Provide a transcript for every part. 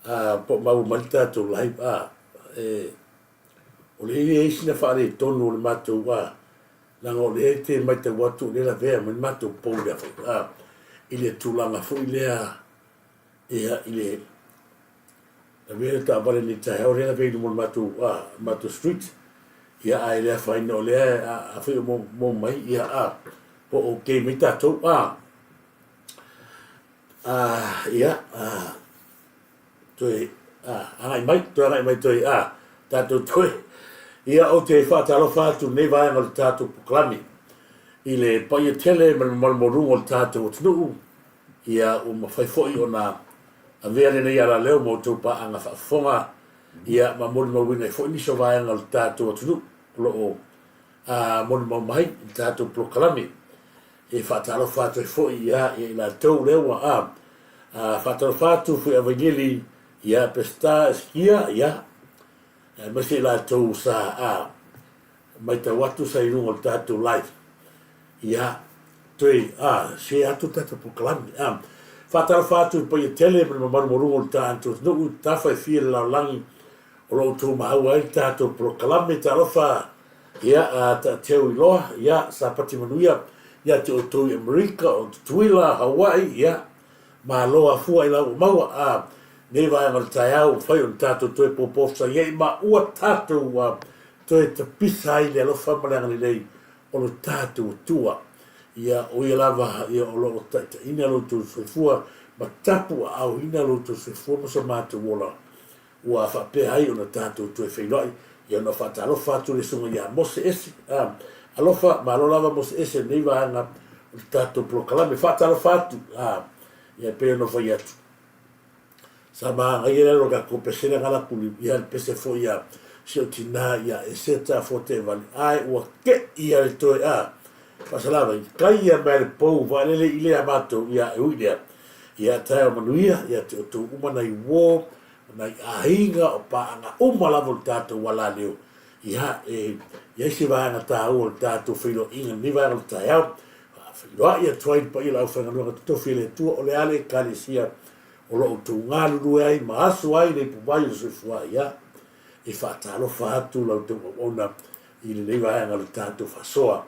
Po o maua mai le tatou live, a, e, o le i ai sina faaletonu o le matou, a, leaga o lea e te matau atu o lea e lavea mai le matou pou i le a, i le tulaga foi lea, ia, i le lavea le taavale nei taeao lea lavea i luma o le matou, a, matou street, ia, ae le afaina o lea, a, afai o maua mai, ia, a, po o okay mai tatou, a. Ia, toe agai mai, toe agai mai toe, a, tatou toe. Ia, ou te faatalofa atu i lenei vaega o le tatou polokalame i le paia tele ma le mamalu maualuga o le tatou atunuu, ia, ua mafai foi ona avea lenei alaleo ma outou paaga faafofoga, ia, ma molimauina ai foi nisi o vaega o le tatou atunuu o lo o molimau mai i le tatou polokalame. E faatalofa atu ai foi ia i latou lea ua a faatalofa atu Fuiavailili ia Peseta Esikia ia aemaise i latou sa a matau atu sa i luga o le tatou live ia toe a share atu le tatou polokalame a faatalofa atu i le paia tele ma le mamalu maualuga o le tatou atunuu i tafa e fia i le lalolagi o lo o outou maua ai le tatou polokalame talofa Ia, a taateu i loa, ia, Sapati manuia ia te outou i Amerika, o Tutuila, Hawaii, ia, malo afua i la ua maua, a, nei vaega o le taeao ua mafai ona tatou toe popoofusai ai ma ua tatou, a, toe tapisa ai i le alofa ma le agalelei o lo tatou Atua. Ia, o ia lava, ia, o lo o taitaiina lo outou soifua ma tapuaaoina lo outou soifua ma so matou ola. Ua faapea ai ona tatou toe feiloai, ia ona faatalofa atu le Susuga ia Mose Ese. A, alofa, malo lava Mose Ese i lenei vaega o le tatou polokalame. Faatalofa atu, a, ia e pei ona fai atu. Sa magaia le alu a tatou pese lea na alu atu ia le pese foi a si ou tina ia Eseta Foteevale, ae ua tei ia le toe, a, faasalavai, kai ia mea le pou vaalele i lea matou, ia e ui lea. Ia taeao manuia ia te outou uma nai uo, nai aiga, o paaga uma lava o le tatou alaleo, ia, e i ai se vaega taua o le tatou feiloaiga i lenei vaega o le taeao, faafeiloai atu ai i le paia o le aufaigaluega totofi a le Atua, o le a le Ekalesia o lo o outou galulue ai ma aso ai le ipuvai o le soifua, ia, e faatalofa atu la outou auauna i lenei vaega o le tatou faasoa.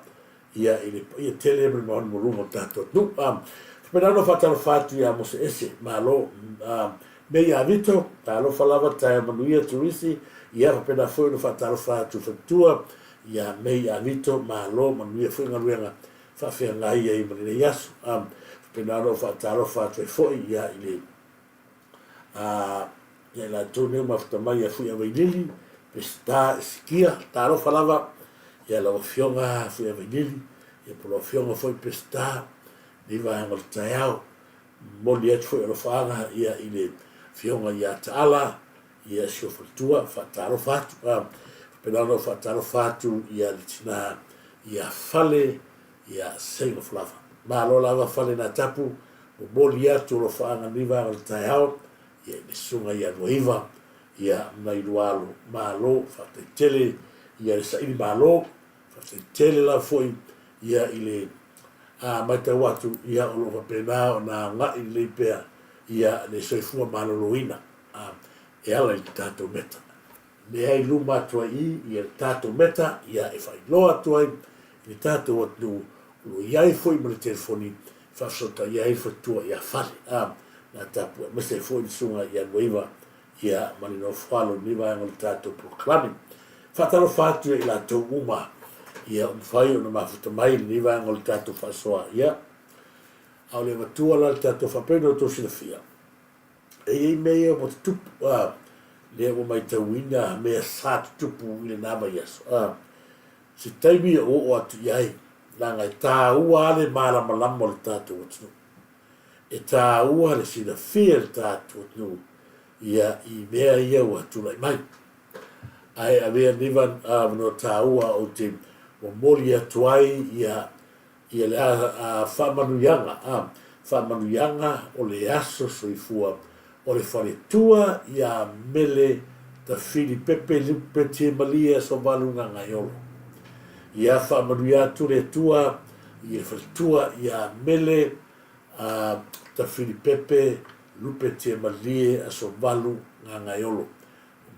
Ia, i le paia tele ma le malumaluga o le tatou atunuu. A, faapena ona faatalofa atu ia Mose Ese, malo. A, me ia Vito, talofa lava, taeao manuia Turisi, ia faapena foi ona faatalofa atu faletua ia Mei a Vito, malo, manuia foi galuega faafeagai ai ma lenei aso. A, faapena ona faatalofa atu ai foi ia i le A ia i latou nei ua mafuta mai ia Fuiavailili, Peseta, Esikia, talofa lava ia lau Afioga Fuiavailili, ia po o lau Afioga foi Peseta, lenei vaega o le taeao. Momoli atu foi alofaaga ia i le Afioga ia Taala, ia si ou faletua, faatalofa atu. A faapena ona ou faatalofa atu ia le tina ia Fale ia Seigof lava. Malo lava Fale na tapu, momoli atu alofaaga lenei vaega o le taeao, ia i le susuga ia Luaiva, ia nai Lualo, malo, faafetai tele ia le saili malo, faafetai tele lava foi ia i le a matau atu ia o lo o faapena ona agai lelei pea ia le soifua maloloina a e ala i le tatou meta. Mea i luma atu ai i ia le tatou meta ia e faailoa atu ai i le tatou atunuu o lo o i ai foi ma le telefoni e faafesootai ai le faletua ia Fale a na tapu aemaise ai foi le susuga ia Luaiva ia ma le nofo alo i lenei vaega o le tatou polokalame. Faatalofa atu ia i latou uma ia ua mafai ona mafuta mai i lenei vaega o le tatou faasoa ia a o le avatua la le tatou faapea ona outou silafia E i ai mea ia ua tutupu, a, lea ua matauina mea sa tutupu i lena vaiaso, a, se taimi e oo atu i ai, leaga e taua lava le malamalama o le tatou atunuu. E taua le silafia e le tatou atunuu ia i mea ia ua tulai mai. Ae avea lenei avanoa taua ou te momoli atu ai ia Ia le faamanuiaga, a, faamanuiaga o le aso soifua o le faletua ia Mele Tafili Pepe Luke Petie Malie Asovalu Gagaeolo. Ia faamanuia atu le Atua i le faletua ia Mele a, Tafili Pepe Lupetiamalie Asovalu Gagaeolo.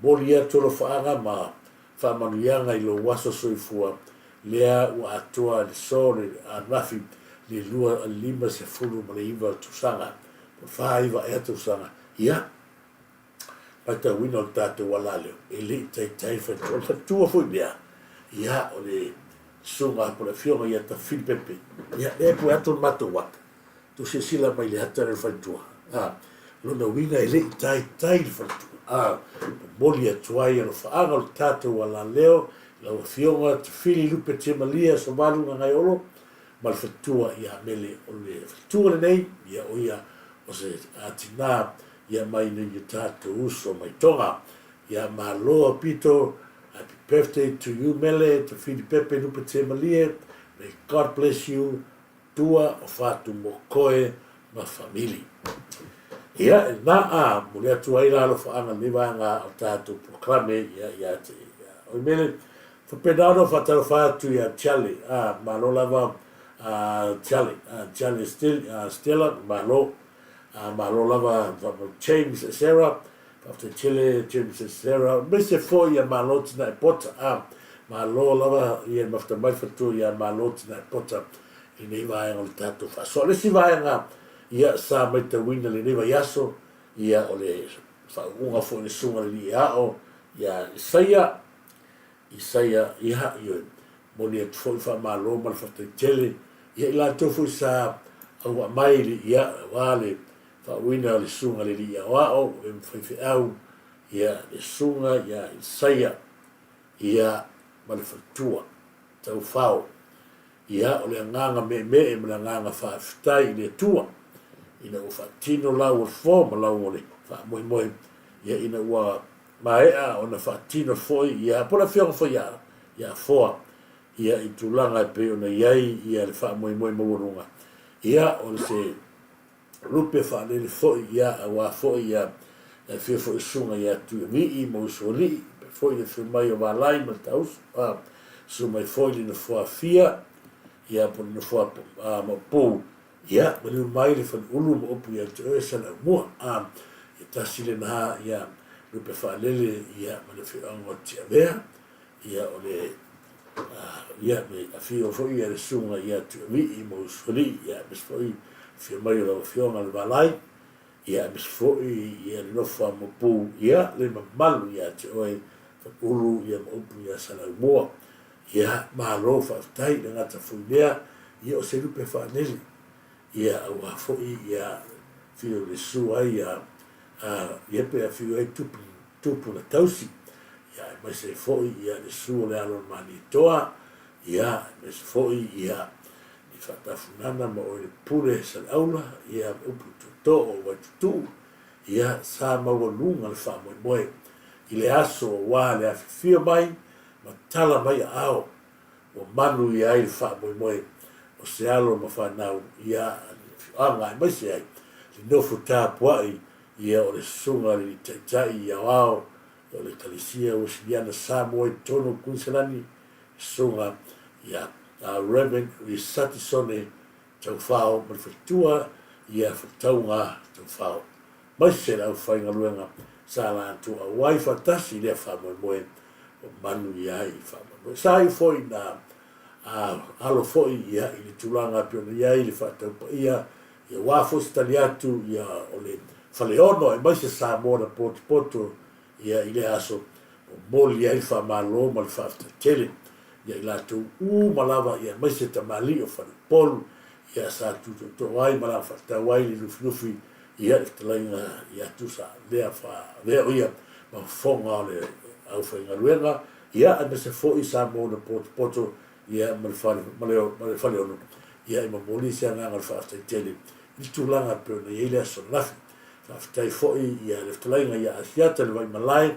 Momoli atu alofaaga ma faamanuiaga i lou aso soifua lea ua atoa i le so le ananafi le 29 tausaga po o le 49 ea tausaga. Ia, matauina o le tatou ala leo, e le i taitai le faletua. O le faletua foi lea, ia, o le susuga po o le afioga ia Tafili Pepe. Ia, lea e pue atu le matou ata. Tou silasila mai i le ata lea o le faletua. A, lona uiga e le i taitai le faletua. A, momoli atu ai alofaaga o le tatou alaleo i lau afioga Tafili Lupe Tiamalie Asomalu Gagaeolo ma le faletua ia Mele. O le faletua lenei, ia o ia o se tinā ia mai nei o tatou uso mai Toga. Ia malo aupito, happy birthday to you Mele Tafili Pepe Lupe Tiamalie, may God bless you tua o Fatu Mokoe ma famili. Ia, e na a, muli atu ai la alofaaga lenei vaega o tatou polokalame ia ia te ia oi Mele. Faapena ona ou faatalofa atu ia Charlie, a, malo lava a Charlie, a Charlie Stella, malo, a malo lava James Sarah, Faafetai tele James and Sarah, aemaise foi ia Malo Tinae Pota. A, malo lava ia le mafuta mai le faletua ia Malo Tinae Pota i lenei vaega o le tatou faasoa. O le isi vaega ia sa maitauina i lenei vaiaso, ia o le faauuga foi o le Susuga i le Alii Ao ia Isaia, Isaia, ia, ioe, momoli atu foi le faamalo ma le faafetai tele ia i latou foi sa auaa mai i le, ia, aua le Faauuina o le Susuga i le Alii Aoao, o le faifeau, ia, le Susuga ia Isaia, ia, ma le faletua, Taufao. Ia, o le agaga meemee ma le agaga faafetai i le Atua, ina ua faatino lau o le fo ma lau o le faamoemoe, ia, ina ua maea ona faatino foi, ia, po o le afioga foi ia, ia Afoa, ia, i tulaga e pei ona i ai, ia, le faamoemoe maualuga, ia, o se lupe faalele foi ia aua foi ia le afio foi o susuga ia Tuialii ma Usoalii, faapea foi le afio mai o Valai ma le Tausu, a, susu mai foi le nofoa Afia, ia po o le nofoa Maopu, ia maliu mai le Faleulu ma upu ia te oe Saleaaumua, a, ia tasi lena ia lupe faalele ia ma le afioaga o Tiavea, Ia o le ia me afio foi ia le susuga ia Tuialii ma Usoalii, ia aemaise foi afio mai o lau afioga le Valai, ia aemaise foi ia le nofo a Maopu, ia le mamalu ia te oe Faleulu ia ma upu ia Saleaaumua. Ia malo faafetai le gata foi lea, ia o se lupe faanele, ia aua foi ia afio le susu ai ia ia pe afio ai tupu tupuna tausi, ia aemaise ai foi ia le susu o le alo o le Malietoa, ia aemaise foi ia le faatafunana ma oe le pule Saleaula, ia ma upu tootoo o Vaituutuu, ia sa maualuga le faamoemoe i le aso aua le afifio mai ma tala mai aao ua manu ia ai le faamoemoe o se alo ma fanau ia a le afioaga aemaise ai le nofo tapuai Ia o le Susuga i le Taitai i Aoao o le Ekalesia Uesiliana Samoa i totonu o Kuiniselani, Susuga ia Rev. Risati Sone Taufao ma le faletua ia Fatauga Taufao, aemaise le aufaigaluega sa latou auai faatasi i lea faamoemoe ua manu i ai faamoemoe. Sa iu foi na alo foi ia i le tulaga e pei ona i ai le faataupaia Ia aua foi se tali atu ia o le Faleono aemaise Samoa na potopoto ia i lea aso, momoli ai le faamalo ma le faafetai tele ia i latou uma lava ia aemaise tamalii o Faleupolu ia sa tutootoo ai ma la faatatau ai le lufilufi ia le fetalaiga ia Tusa lea faavea o ia ma fofoga o le aufaigaluega ia aemaise foi Samoa na potopoto ia ma le fale, ma le, ma le Faleolo, ia e momoli se agaga o le faafetai tele i le tulaga e pei ona i ai le aso ananafi. Faafetai foi ia le fetalaiga ia Asiata le Vaimalae,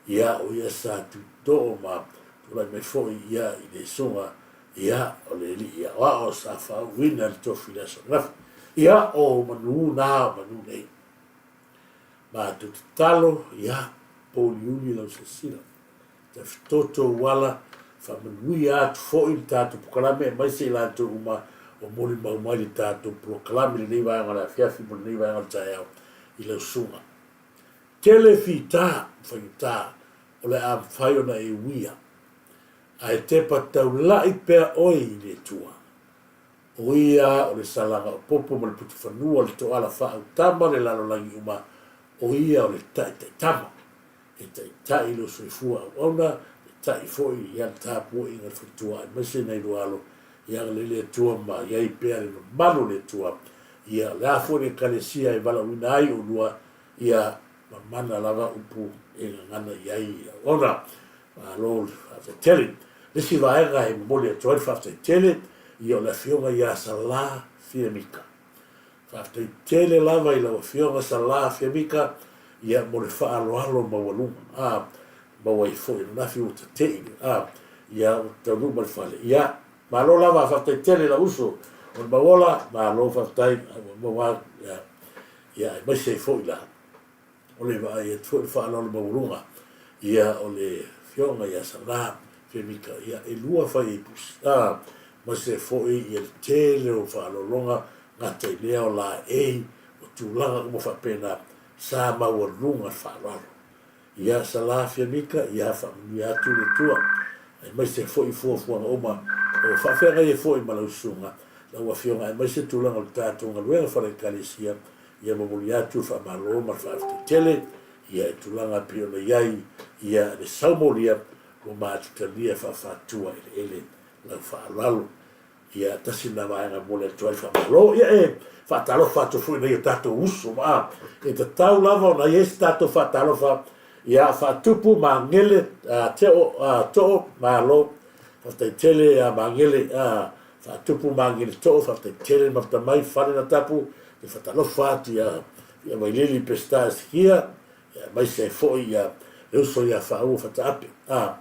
ia o ia sa tutoo ma tulai mai foi ia i le susuga ia o le alii aoao sa faauuina le tofi i le aso ananafi. Ia o manu na o manu nei. Matou tatalo, ia pouliuli lau silasila. Tafitoto uala, faamanuia atu foi le tatou polokalame aemaise i latou uma ua molimau mai le tatou polokalame i lenei vaega o le afiafi ma lenei vaega o le taeao. i lau susuga. Tele fita ma faigata o le a mafai ona e uia, ae tepa taula'i pea oe i le Atua. O ia o le salaga o popo ma le putufanua, le toala faautama o le lalolagi uma, o ia o le taitaitama. E taitai lou soifua auauna, taitai foi ia le tapuaiga a le faletua aemaise nai lua alo, ia agalelei le Atua ma i ai pea le mamalu o le Atua. Ia, o le a foi le Ekalesia e valaauina ai oulua, ia mamana lava upu e gagana i ai auauna. Malo le faafetai tele. Le isi vaega e momoli atu ai le faafetai tele, ia o le Afioga ia Sala Fiamika. Faafetai tele lava i lau Afioga Sala Fiamika, ia mo le faaaloalo maualuga, a, maua ai foi ananafi ua tate'i, a, ia ua taunuu mai le fale. Ia, malo lava, faafetai tele i lau uso o le Mauola, malo faafetai, ua maua atu, ia, ia aemaise ai foi la. O le vaai atu foi i le faaaloalo maualuga, ia o le Afioga ia Sala Femika, ia e lua fai ai pusi, a, aemaise foi ia le tele o faaaloaloga gata i lea o laei, o tulaga uma faapena, sa maualuga le faaaloalo. Ia Sala Fiamika, ia faamanuia atu le Atua, aemaise foi fuafuaga uma o faafeagai ai foi ma lau susuga, lau Afioga, aemaise tulaga o le tatou galuega fale-Ekalesia, ia momoli atu le faamalo ma le faafetai tele, ia i tulaga e pei ona i ai, ia le saumolia ua matutalia e faafatua eleele lau faaaloalo. Ia, tasi lena vaega e momoli atu ai le faamalo. Ia, e faatalofa atu foi i nai o tatou uso ma a, e tatau lava ona i ai se tatou faatalofa, ia, faatupu Magele, a, Teo, a, Too, malo, faafetai tele ia Magele, a, faatupu Magele Too, faafetai tele le mafuta mai, fale na tapu, e faatalofa atu ia, ia Vailili Peseta Esikia, ia, aemaise ai foi ia le uso ia Faaua Fataape. A,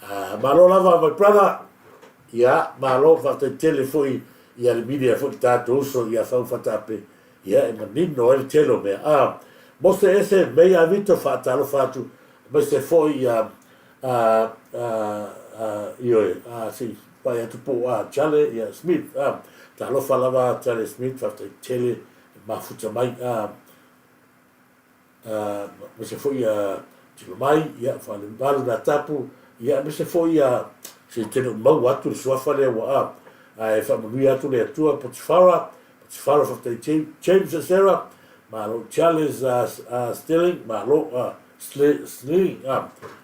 a, malo lava my brother, Ia, malo, faafetai tele foi ia le media foi le tatou uso ia Fau Fataape, ia e manino ai le tele o mea. A, Mose Ese, Mei Avito, faatalofa atu, aemaise foi ia, a, a, a, ioe, a, se i pai atu po o a Chale, ia Smith, a, talofa lava Chale Smith, faafetai tele le mafuta mai, a, aemaise foi ia Tilomai, ia Falemalu na tapu, ia aemaise foi ia se tele o maua atu le suafa lea ua a, ae faamanuia atu le Atua Potifara, Potifara faafetai James and Sarah, malo Charles Sterling, malo Sling,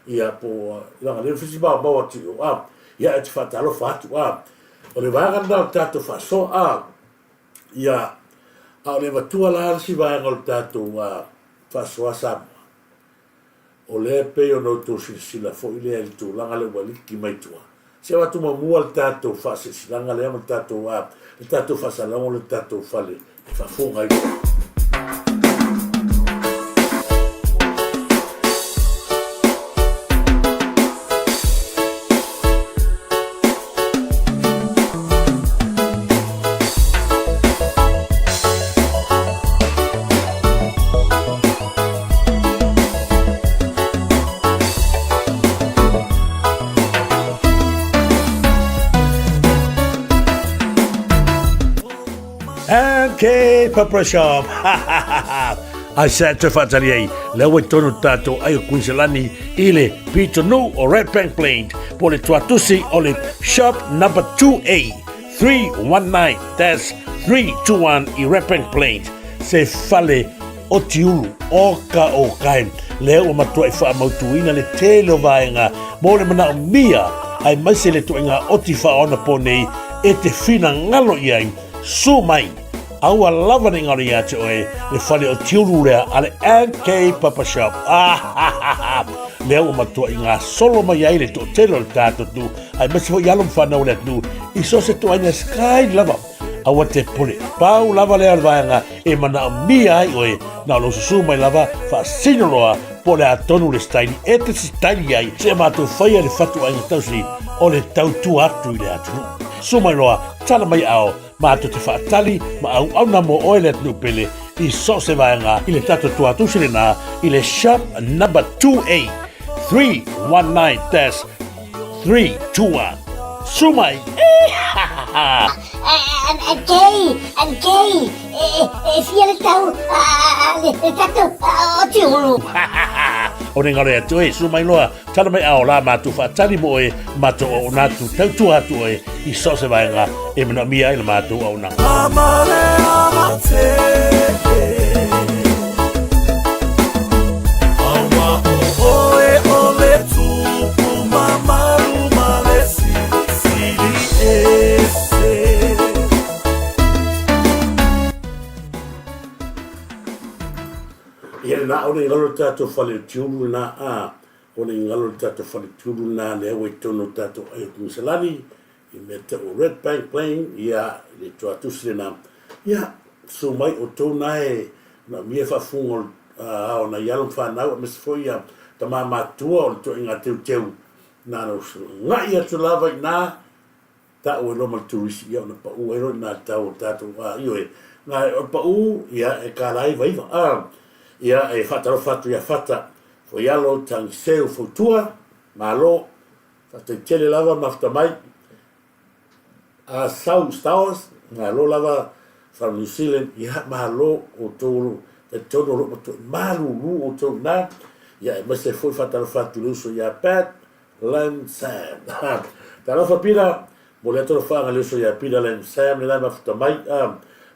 ia po leaga lea fisi maomao atu i o, a, ia e te faatalofa atu, a, o le vaega lena o le tatou faasoa, a, Ia, a o le avatua la le isi vaega o le tatou faasoa Samoa, o lea e pei ona outou silasila foi lea i le tulaga lea ua liki mai tua, se avatu muamua le tatou faasilasilaga lea ma le tatou, le tatou faasalaga o le tatou fale e faafofoga ai. MK Pepper Shop. Ai sa te whaatari ai, lea ua tonu tātou ai o Queensland i le pitonuu o Red Bank Plains, po le tuatusi o le Shop Number 2A 319-321 i Red Bank Plains, se fale o tiulu o ka o kai. Lea ua matuai faamautuina le tele o vaega mo le manaomia aemaise le ituaiga oti faaonaponei e te finagalo i ai. Su mai! Aua lava ne i galo ia te oe le fale o tiulu lea a le MK Papa Shop. Ah, lea ua matuai gasolo mai ai le toatele o le tatou atunuu, aemaise foi alo ma fanau o le atunuu i so o se ituaiga style lava. Aua te pule. Pau lava lea o le vaega e manaomia ai oe, na o lou susu mai lava, faasino loa po o le a tonu le style e te sitaili ai, seia matou faia le fatuaiga tausi o le tautua atu i le atunuu. Susu mai loa, tala mai ao, Matou te faatali ma auauna mo oe le atunuu pele i so o se vaega i le tatou tuatusi lena i le Shop Number 2A 319-321. Su mai! I'm gay! I'm gay! E fia le tau Le tatou o Tiulu. O ne galo ia te oe, susu mai loa, tala mai ao la matou faatali mo oe, matou auauna atu, tautua atu oe i so o se vaega e manaomia ai la matou auaunaga. Ia lena, o le galo le tatou fale o Tiulu lena, a, o le galo le tatou fale Tiulu lena, lea ua i totonu o tatou ai o Kugisalani, i mea tau o Red Bank Plain, ia, i le tuatusi lena. Ia, susu mai outou na e manaomia faafuga o le ao nai alo ma fanau, aemaise foi ia tama matutua o le toaiga teuteu, na ona ga'i atu lava i ina, Tau ai loa ma le turisi, ia ona pau ai loa i ina le tau o le tatou, a, ioe, na o le pau, ia, e $19, a, ia, e faatalofa atu ia Fata, Foialo, Tagiseu, Fautua, Malo, faafetai tele lava mafuta mai, a, Sau Stowers, malo lava from New Zealand, ia, malo outou o lo o talitonu o lo o matuai malulu outou i ina, ia, aemaise foi faatalofa atu i le uso ia Pat, Len Sam. Talofa Pita, mo le alofaga le uso ia Pita Len Sam le la mafuta mai.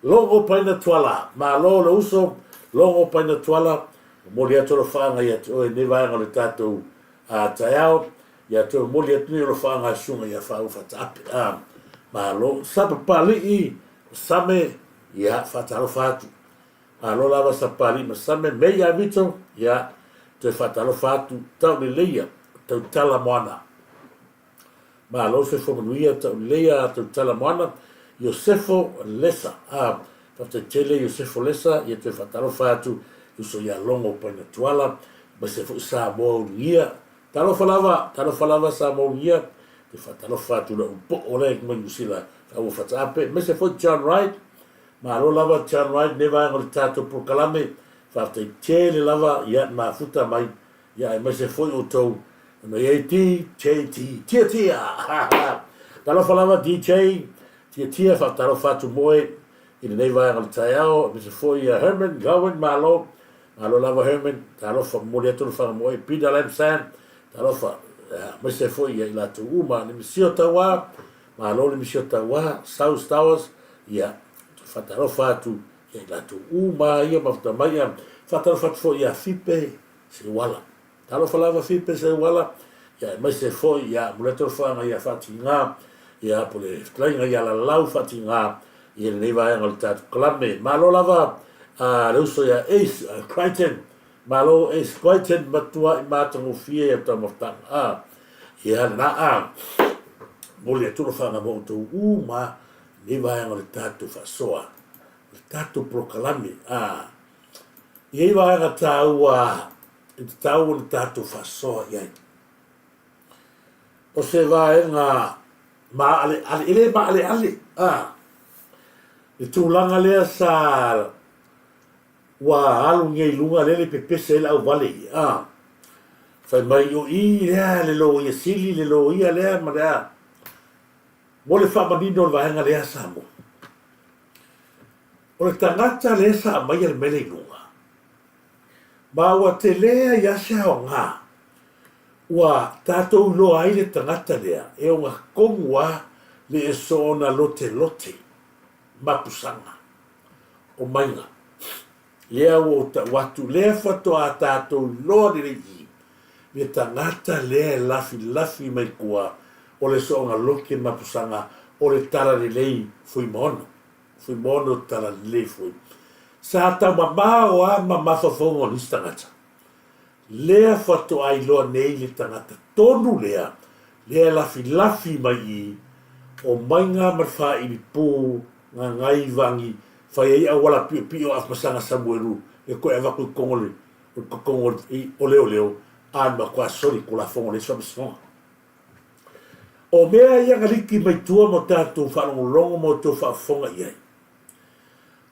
Logo paina tuala, malo le uso, logo paina tuala, momoli atu alofaaga ia te oe nei vaega o le tatou taeao, ia te oe momoli atu nei alofaaga a susuga ia Faauu Faataape. Malo, Sapa Papalii, Same, ia faatalofa atu. Malo lava Sapali ma Same mei ia Vito ia toe faatalofa atu Tauleleia Tautala Moana Malo soifua manuia Tauleleia Tautala Moana Iosefo Lesa a faafetai tele Iosefo Lesa ia toe faatalofa atu uso ia Logo Paina Tuala aemaise foi Samoa Ulugia Talofa lava talofa lava Samoa Ulugia toe faatalofa atu lau poo lea mai Niusila Taua Fataape aemaise foi John Wright Malo lava John Wright lenei vaega o le tatou polokalame, faafetai tele lava ia mafuta mai ia aemaise foi outou na i ai DJ Tia Tia Talofa lava DJ Tia Tia faatalofa atu moe i lenei vaega o le taeao aemaise foi ia Herman Gowen malo malo lava Herman talofa momoli atu le faga moe Peter Lamsan talofa aemaise foi ia i latou uma le misio tauā Malo le misi o Tauā, South Towers, ia, faatalofa atu ia i latou uma ia mafuta mai, ia, faatalofa atu foi ia Fipe Seuala. Talofa lava Fipe Seuala, ia, aemaise foi, ia, momoli atu alofaga ia Faatiga, ia, po le fetalaiga ia Lalau Faatiga, ia lenei vaega o le tatou kalame. Malo lava a le uso ia Ace Crichton, malo Ace Crichton, matuai matagofie ia taumafataga. A, ia lena, a, momoli atu alofaga mo outou uma lenei vaega o le tatou faasoa, o le tatou polokalame. A, i ai vaega taua e tatau ona tatou faasoa i ai. O se vaega maaleale, e le maaleale, a, le tulaga lea sa ua alu nei i luga lele pepese ai le auvale ia, a, fai mai o i lea le loia sili, le loia lea ma le a. Mo le faamanino o le vaega lea Samoa. O le tagata lea sa aumaia le mea lea i luga, ma ua tele ai lava se aoga ua tatou iloa ai le tagata lea e ogatotonu lava le soona lotelote mapusaga o maiga. Lea ua ou tau atu, lea faatoa tatou iloa lelei i le tagata lea e lafilafi mai tua o le soona lote mapusaga o le talalelei Fuimaono. Fuimaono talalelei foi. Sa taumamao lava ma mafaufauga o nisi tagata. Lea faatoa iloa nei le tagata tonu lea, lea e lafilafi mai i o maiga ma le faili pū gagai vagi fai ai auala piopio afasaga Samuelu e koe avatu i togo le togo o leoleo a le matua soli tulafono le isi faamasinoga. O mea ia na liki mai tua mo tatou faalogologo ma outou faafofoga i ai.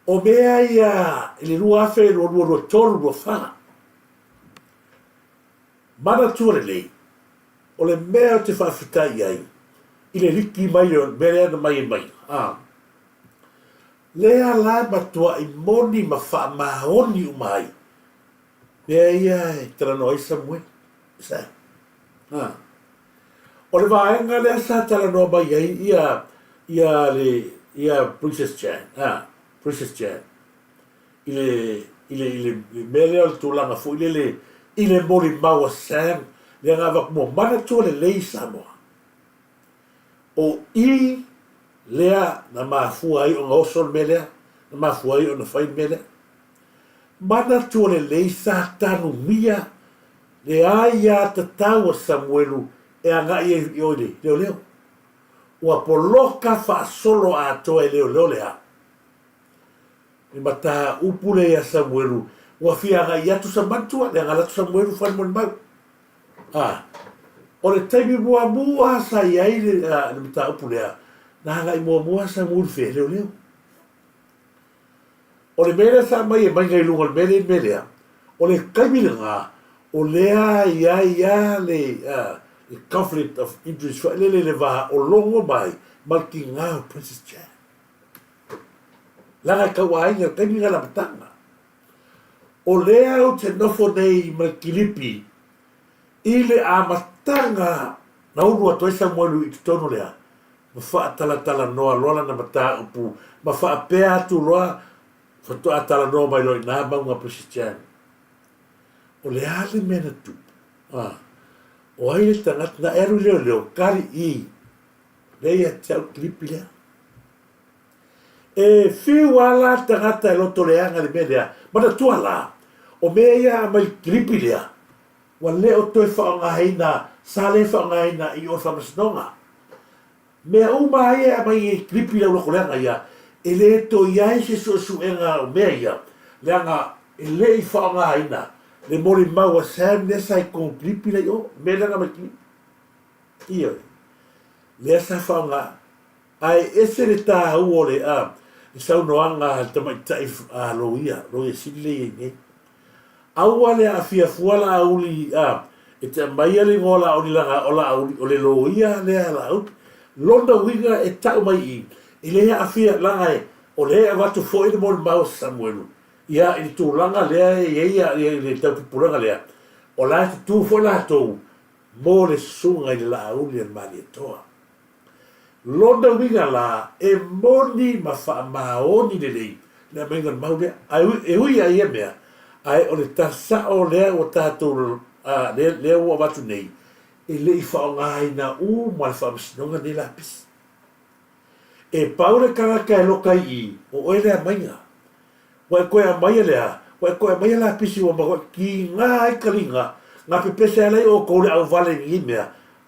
O mea ia i le 2022, 23, 24, manatua lelei, o le mea ou te faafetai i ai i le liki mai o le mea lea na mai ai mai, a. Lea la e matuai moni ma faamaoni uma ai mea ia e talanoa ai Samuel. Sa. Ha. O le vaega lea sa talanoa mai ai ia ia le ia Princess Jan, ha, Princess Jan i le i le i le mea lea o le tulaga foi lele i le molimau a Sam lea na avatu mo manatua lelei Samoa. O i lea na mafua ai ona oso le mea lea, na mafua ai ona fai le mea lea. Manatua lelei sa tanumia le aiatatau a Samuelu e agai ai i o i le leoleo. Ua poloka faasolo atoa e leoleo le a? Le mataupu lea ia Samuelu, ua fia agai atu sa manatua, le agal atu Samuelu faamolemau. A, o le taimi muamua sa i ai le, a, le mataupu lea, na agai muamua Samuelu fea leoleo. O le mea lea sa aumai e maiga i luga o le mea lea i le mea lea, o le taimi lena, o lea e i ai lava le, a, le conflict of interest foi lele i le va o Logo mai ma le tiga o Princess Jan. Leaga e tauaiga i le taimi lena i le amataga. O lea ou te nofo nei ma le kilipi i le amataga na ulu atu ai Samuelu i totonu lea, ma faatalatalanoa loa lana mataupu, ma faapea atu loa, faatoa talanoa mai loa i ina mauga Peresitiani. O le a le mea na tupu? A, o ai le tagata na e alu i leoleo, kali i, lea ia te au kilipi lea. E fiu a la tagata e loto leaga i le mea lea, manatua la, o mea ia a mai kilipi lea, ua le o toe faaaogaina, sa le faaaogaina i o le faamasinoga. Mea uma lava ia e aumai i kilipi lau loto leaga ia, e le toe i ai se suesuega o mea ia, leaga e le i faaaogaina le molimau a Sam lea sa i totonu kilipi la i o, mea lea na aumai kilipi. Ioe. Lea sa faaaoga. Ae ese le taua o le a, le saunoaga a le tamaitai a loia, loia sili lea e i ai nei. Aua le aafia fua Laauli a, e te aumaia le igoa o Laauli leaga o Laauli o le loia lea a Laauli. Lona uiga e tau mai i i, e le aafia leaga e, o lea e avatu foi le molimau a Samuelu, ia i le tulaga lea e i ai ia le taupupulaga lea, o la e tutū foi latou mo le susuga i le Laauli a le Malietoa. Lona uiga la, e moni ma faamaoni lelei le aumaiga o le mau lea. Ae e ui lava i ia mea, ae o le tala sao lea ua tatou, a, lea, lea ua avatu nei, e le i faaaogaina uma le faamasinoga lenei lapisi. E pau le tagata e loka i i, o oe le aumaiga. Ua e toe aumaia le a? Ua e toe aumaia lapisi ua matuai tiga ai taliga, na pepese ala ai outou le auvale i nei mea,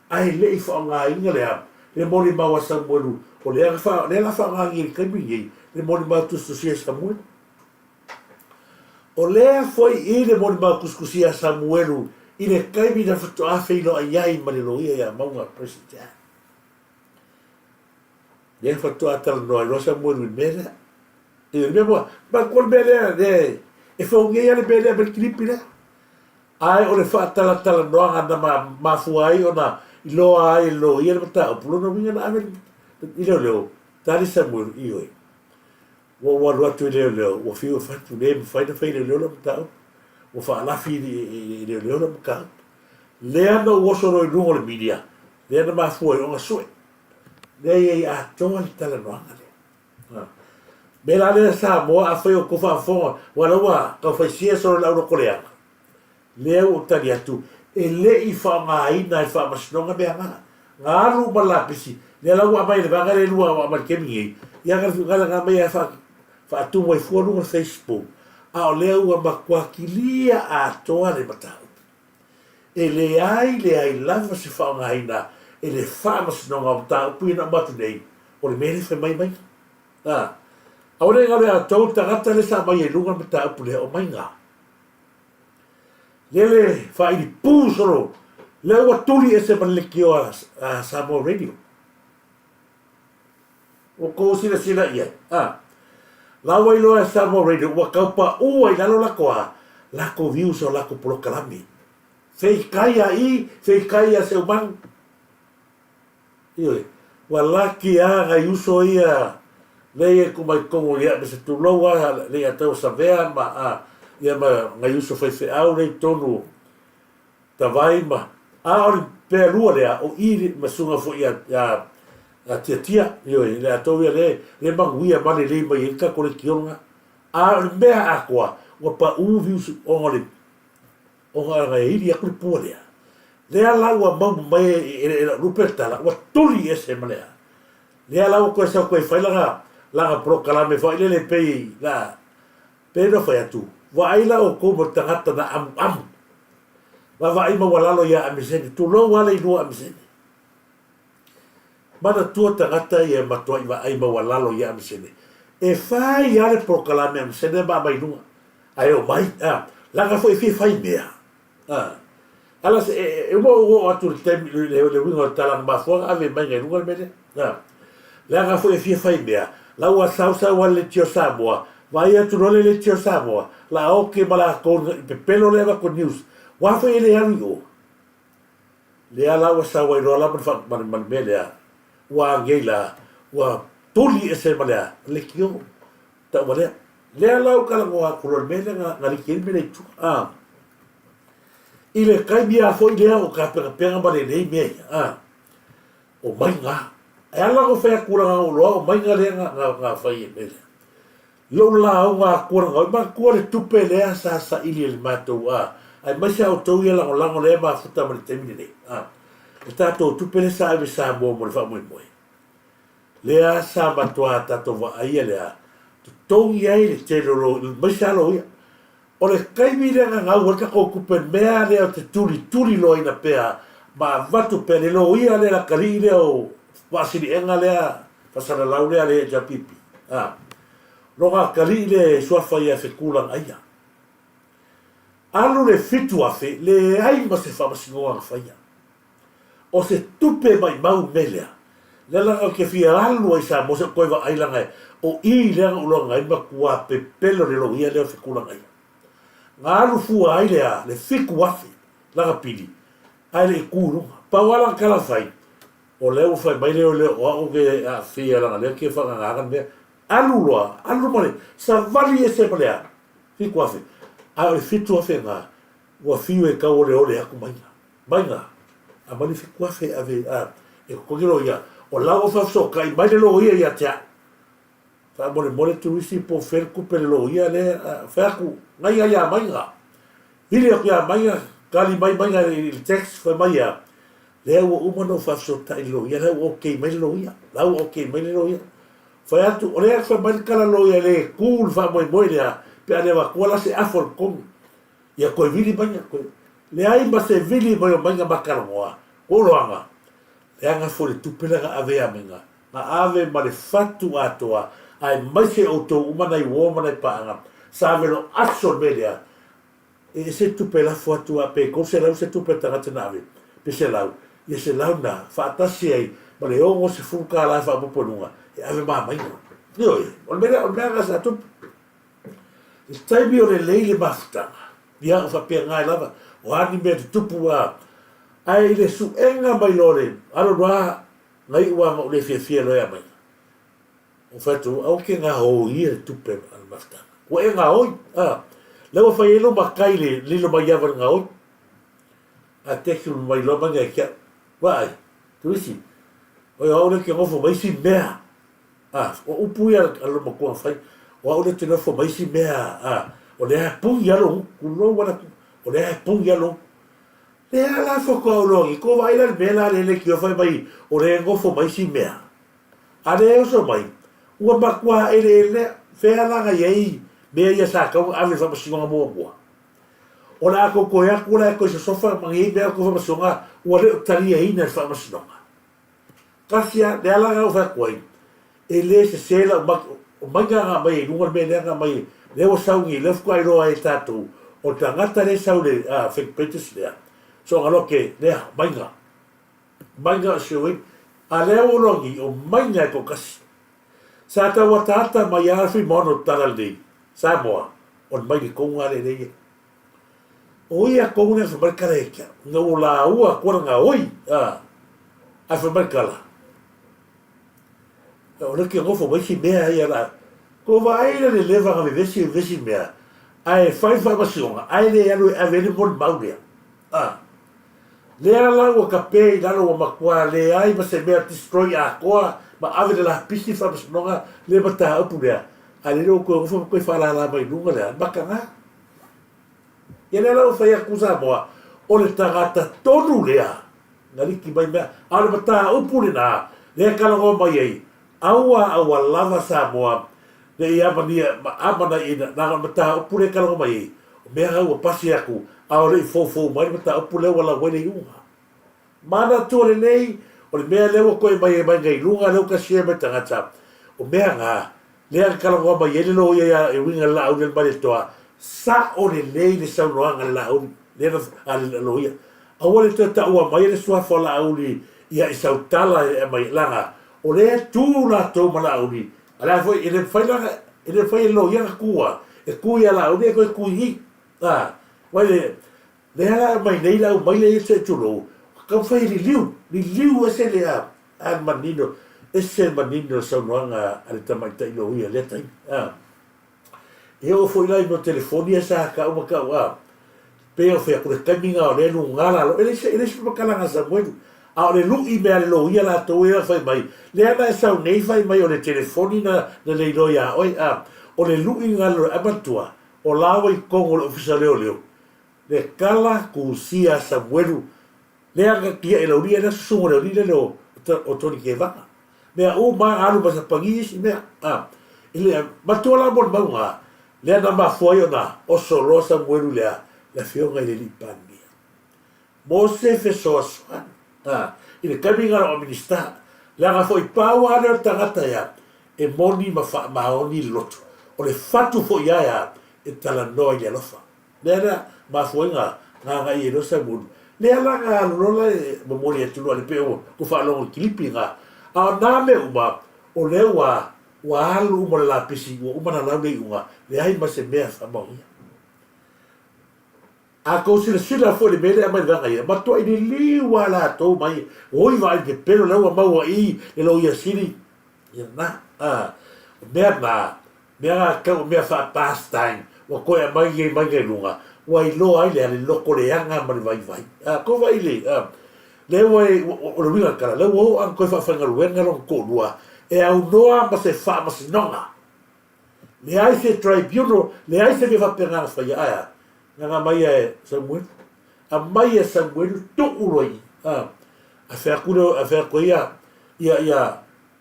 ae le i faaaogaina le a? Le molimau a Samuelu, o lea na fa, lea la faaaoga nei i le taimi lenei, le molimau tusitusia a Samuelu. O lea foi i le molimau tusitusia a Samuelu i le taimi na faatoa feiloai ai ma le loia ia Mauga President. Lea faatoa talanoa ai loa Samuelu i le mea lea. I le mea mua, manatua le mea lea, lea e fou nei lava le mea lea mai le kilipi lea. Ae o le faatalatalanoaga na mafua ai ona iloa ai e le loia le mataupu, lona uiga na ave i leoleo, tali Samuelu, ioe. Ua ou alu atu i leoleo, ua fiu e fatu, le mafai ona fai e leoleo lau mataupu. Ua faalafi e leoleo lau mataupu. Lea na ou oso loa i luga o le media, lea na mafua ai ona sue. Lea e i ai atoa le talanoaga lea. Mea la lea Samoa, afai o tou faafofoga, aua la ua tau fai sia solo le au loto leaga. Lea ua ou tali atu, e le i faaaogaina e le Faamasinoga mea na. Na alu uma le lapisi, lea la ua aumai e le vaega lea e lua ua aumai i le taimi nei, ia na na aumai lava faatumu ai fua luga o le Facebook, a o lea ua matua kilia atoa le mataupu. E leai, leai lava se faaaogaina e le Faamasinoga o mataupu ia na uma atu nei, o le mea lea e fai mai maiga. A, aua ne i galo ia outou le tagata lea sa aumaia i luga le mataupu lea, o maiga. Lele faaili pū solo, lea ua tuli ese ma le leitio a Samoa Radio. Ua tou silasila i ai, a. La ua iloa e Samoa Radio ua tau paʻu ai lalo latou a, latou views o latou polokalame. Feikai a i, feikai a Seumanu. Ioe, ua laki a nai uso ia Lea ia ku mai tonu ia me se tulou a le ia tau savea ma a ia ma ngai uso faifeau lea i tonu o Tavai ma a o le pea lua lea o i ma susuga foi ia ia a Tiatia, ioe, le atou ia le le manuia ma lelei mai ai le tatou leitio lena. A o le mea atoa ua pau views ona o le ona ona e ili atu le pua lea. Lea la ua mauma mai e e lau lupe le tala ua tuli ese ma lea. Lea la ua toe sau toe fai lana lana polokalame foi lele pei la pei ona fai atu, vaai la outou ma le tagata na amuamu. Vaavaai maualalo ia Amesene, tulou lava le iloa Amesene. Manatua tagata ia e matuai vaai maualalo ia Amesene. E fai lava le polokalame a Amesene ma aumai i luga, ae omai, a, leaga foi e fia fai mea. A, ala se, e, e uma ou oo atu i le taimi, le, le, le uiga o le tala na mafua ona ave mai i luga le mea lea. A, leaga foi e fia fai mea, la ua sau sau lava le Leitio Samoa, vaai atu loa le Leitio Samoa, la oke ma latou i pepelo lea avatu news, aua foi e le alu i o. Lea la ua sau ai loa la ma le, ma le mea lea, ua agei la, ua tuli ese ma le a, leitio, tauvalea. Lea la ua talanoa atu loa i le mea lea na, na liki ai le mea lea i tua. A. I le taimi lava foi lea o tapenapena ma lelei mea ia, a, o maiga. E ala ona fai atu leaga na ou iloa o maiga lea na, na, na fai e mea lea. Lou lauga atu lena, oi manatua le tupe lea sa saili e le matou a, aemaise a outou ia lagolago lea e mafuta ma le taimi lenei, a, le tatou tupe lea sa ave i Samoa mo le faamoemoe. Lea sa matua tatou vaaia lea, totogi ai le tele o lo, aemaise a loia. O le taimi lea na gau ai le tatou tupe mea lea o te tulituli loaina pea ma avatu pea le loia lea le atalii lea o Vaasiliega lea faasalalau lea le HRPP a lona atalii lea e suafa ia Fekulagaia. Alu le 7,000 leai ma se faamasinoga na faia. O se tupe maimau mea lea. Lea la ou te fia alu ai i Samoa se i toe vaai leaga o i lea na ou iloa ai matua pepelo le loia lea o Fekulagaia. Na alu fua ai le a? Le 7,000 lana pili ae le i tu i luga. Pau lava lana tala fai, o lea ua fai mai le leoleo o au ou te aafia leaga lea ou te faagagaga le mea. Alu loa, alu ma le savali ese ma le a? 7,000. Ae o le 7,000 na, ua fiu e tauoleole atu maiga. Maiga, aumai le 7,000 ave a e totogi loia, o la ua faafesootai mai le loia ia te au. Faamolemole Turisi po o fea le tupe le loia lea, fai atu, nai ai ia Maiga. Vili atu ia Maiga, tali mai Maiga i le text, fai mai ia, lea ua uma ona ou faafesootai i le loia, la ua okay mai le loia, la ua okay mai le loia. Fai atu, o lea fai mai le tala loia e le tu le faamoemoe lea, pe a le avatua la se afa o le totogi. Ia toe vili maiga, toe. Leai ma se vili mai o maiga ma talanoa, ko loaga, leaga foi le tupe lea na ave ia maiga, na ave ma le fatu atoa, aemaise outou uma nai uo ma nai paaga, sa ave lo aso le mea lea, e ese tupe lafo atu a pe 300 se tupe a le tagata na ave, pe 100, ia 100 na, faatasi ai ma le 60 tala e faaopoopo i luga, e ave ma maiga. Ioe, o le mea lea, o le mea lena sa tupu. I le taimi o lelei le mafutaga, ia o faapena ai lava, o a ni mea tutupu a, ae i le suega mai loa o le alo loa na iu lava na ou le fiafia loa ia maiga. Ou fai atu, aua ke gaoia le tupe a le mafutaga. Ua e gaoi, a, lea ua fai ai lou matai i le lilo mai ava i le gaoi. A text mai loa maiga e ke au, vaai, Tulisi, oi o au lea ke nofo ma isi mea. A, o upu ia a lou matua na fai, o au lea ou te nofo ma isi mea, a, o lea e puni lava lou gutu, tulou lava le Atua, o lea e puni lava lou gutu. Lea la faatoa ou iloa nei, tou vaai la i le mea la lea e leitioa fai mai o lea e nofo ma isi mea. A lea e oso mai, ua matua eleele, fea la na i ai mea ia sa tatau ona ave i le faamasinoga muamua? O le a tou toe atu la e toe sosofa ma nei mea o le tou faamasinoga ua le o taliaina e le faamasinoga. Tasi a, lea la na ou fai atu ai, e le sese lau maki, o maiga na aumai ai i luga le mea lea na aumai, lea ua sau nei, lea faatoa iloa ai e tatou, o le tagata lea e sau i le fake pages lea, soona lote, lea, maiga, maiga o Sherwin, a lea ua iloa nei, o maiga e toatasi. Sa tau ataata mai lava Fuimaono i le tala lenei, Samoa, o le maile tonu lava lea e i ai. O ia tonu lea fai mai le tala ia te au. Ina ua laua atu ana gaoi, a, ae fai mai le tala, O le ke gofo mai si mea ia la. Ko vaai le le leva na vevesi vevesi mea. Ae fai faamasinoga, ae le alu e ave ai le molimau lea. A. Lea la ua kape i lalo ua matua leai ma se mea destroy atoa ma ave le lapisi faamasinoga le mataupu lea. A lele ua toe gofo ma toe faalala mai luga lea, mataga. Ia lea la ua fai atu Samoa, o le tagata tonu lea na liki mai mea, a o le mataupu lena lea e talanoa mai ai, aua aua lava Samoa ne i amania ma amanaiaina, leaga o le mataupu lea e talanoa mai ai, o mea na ua pasi atu, a o le i foufou mai le mataupu lea ua lau ai le iuga. Manatua lelei, o le mea lea ua toe aumai ai mai i luga lea ua ta share mai tagata, o mea na, lea na talanoa mai ai le loia ia e uiga i le Laauli a le Malietoa, sao lelei le saunoaga a le Laauli, lea na, a le loia. Aua le toe taua maia le suafa o Laauli ia i sau tala e aumai, leaga o lea e tu latou ma Laauli, a le a foi, e le mafai la, e le mafai e le loia ona tu a, e tu ia Laauli ae toe tu i i. A, vaai le, Lea la aumai nei le aumai lea ia se i tulou, taumafai e liliu, liliu ese le a, a le manino, ese le manino o le saunoaga a le tamaitai loia i lea taimi, a. E oo foi la i mea o telefoni ia sa tau ma tau, a, pei ona fai atu, le taimi lena o lea e luga lalo, e leai se, e leai se faamatalaga a Samuelu, a o le lui mea a le loia latou ia na fai mai, lea na e sau nei fai mai o le telefoni na, na le iloa ia oe, a, o le lui lena a le loia, ae manatua, o la ua i totonu o le Ofisa o Leoleo, Le tala kusia a Samuelu lea na tiaʻi laulia lea susuga le alii lele o o Tony Kevaga. Mea uma a alu ma sapagi isi mea a i le matua la mo le mauga lea na mafua ai ona oso loa Samuelu lea le afioga i le alii Palemia. Mo se fesoasoani a i le taimi na o Minista leaga foi pau a lea o le tagata ia e moni ma faamaoni le loto. O le fatu foi ae a e talanoa i le alofa. Lea la mafuaiga na agai ai loa Samuelu. Lea la na alu loa la e momoli atu loa le pei ua ua faalogo i kilipi na. A o na mea uma, o lea ua ua alu uma le lapisi, ua uma na lau le iuga, leai ma se mea e faamaonia. A tou silasila foi i le mea lea e aumai i le vaega ia, matuai liliu lava latou mai, oi vaai i le pepelo lea ua maua i i le Loia Sili, Ia na, a, o mea na, mea na tau o mea faa-pastime, ua toe aumai nei mai i luga, ua iloa ai le a le lotoleaga ma le vaivai. A, tou vaai i le, a, lea ua e, o le uiga o le tala, lea ua oo a na toe faafaigaluega lona toalua e aunoa ma se faamasinoga. Leai se tribunal, leai se mea faapena na faia, ae a? Na na aumai e Samuelu. Aumai e Samuelu, tuu loa i i. A, a fai atu lea, a fai atu ai ia, ia, ia,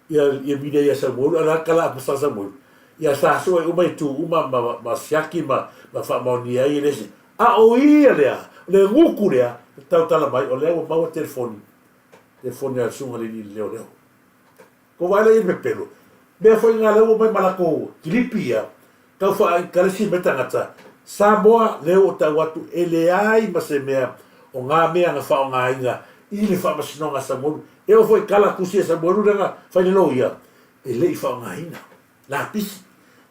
ia, ia Milia ia Samuelu, a la tala atu sa Samuelu. Ia sa sue uma i tu uma ma, ma siaki ma, ma faamaonia ai e le isi. A o ia lea, o le gutu lea, na tautala mai, o lea ua maua telefoni, telefoni a le susuga i le alii leoleo. Ko vaai la i le pepelo. Mea foi nga lea ua mai ma latou kilipi ia, tau faa-enkaresi mai tagata, Samoa lea ua tau atu e leai ma se mea o nga mea na faaaogaina i le faamasinoga a Samuelu. E oo foi i kala tusi a Samuelu lea na fai le loia, e le i faaaogaina. Lapisi.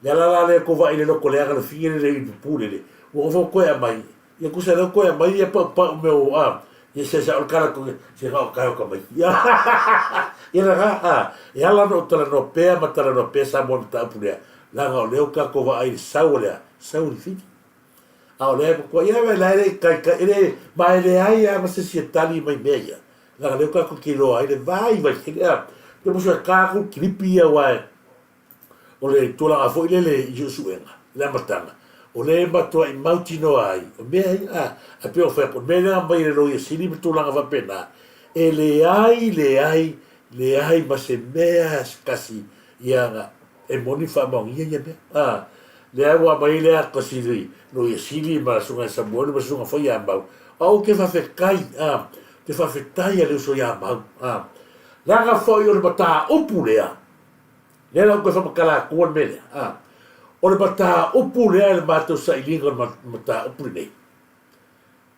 Le ala la lea ko vaai le loko leaga le fige le le pupu lele. Ua nofo koe aumai. Ia tusa lea koe aumai ia paupau mea o a. Ia se sa o le kala koe se ga o kai o ka mai. Ia ia la ga a. E ala ona ou talanoa pea ma talanoa pea Samoa i mataupu lea. Leaga o lea ua tatou vaai i le sau o le a? Sau o le fili. A o lea e matua ia la e le i taitai e le ma e leai lava ma se isi e tali mai mea ia. Leaga lea ua tatou iloa ai le vaivai tele a. Te musu e tatou kilipi ia aua e o le tulaga foi lele i suesuega i le amataga, o lea e matuai mautinoa ai, o mea ia, a, a pei ona fai atu, o le mea lea na aumai e le Loia Sili ma tulaga faapena, e leai, leai, leai ma se mea se tasi ia na, e moni faamaonia ia mea. A, lea ua aumai ai le ata sili Loia Sili ma Susuga ia Samuelu ma Susuga foi ia Mau, a ou te faafetai, a, ou te faafetai a le uso ia Mau, a, leaga foi o le mataupu lea, Lea la ua toe faamatala atua le mea lea, a. O le mataupu lea i le matou sailiga o le mataupu lenei,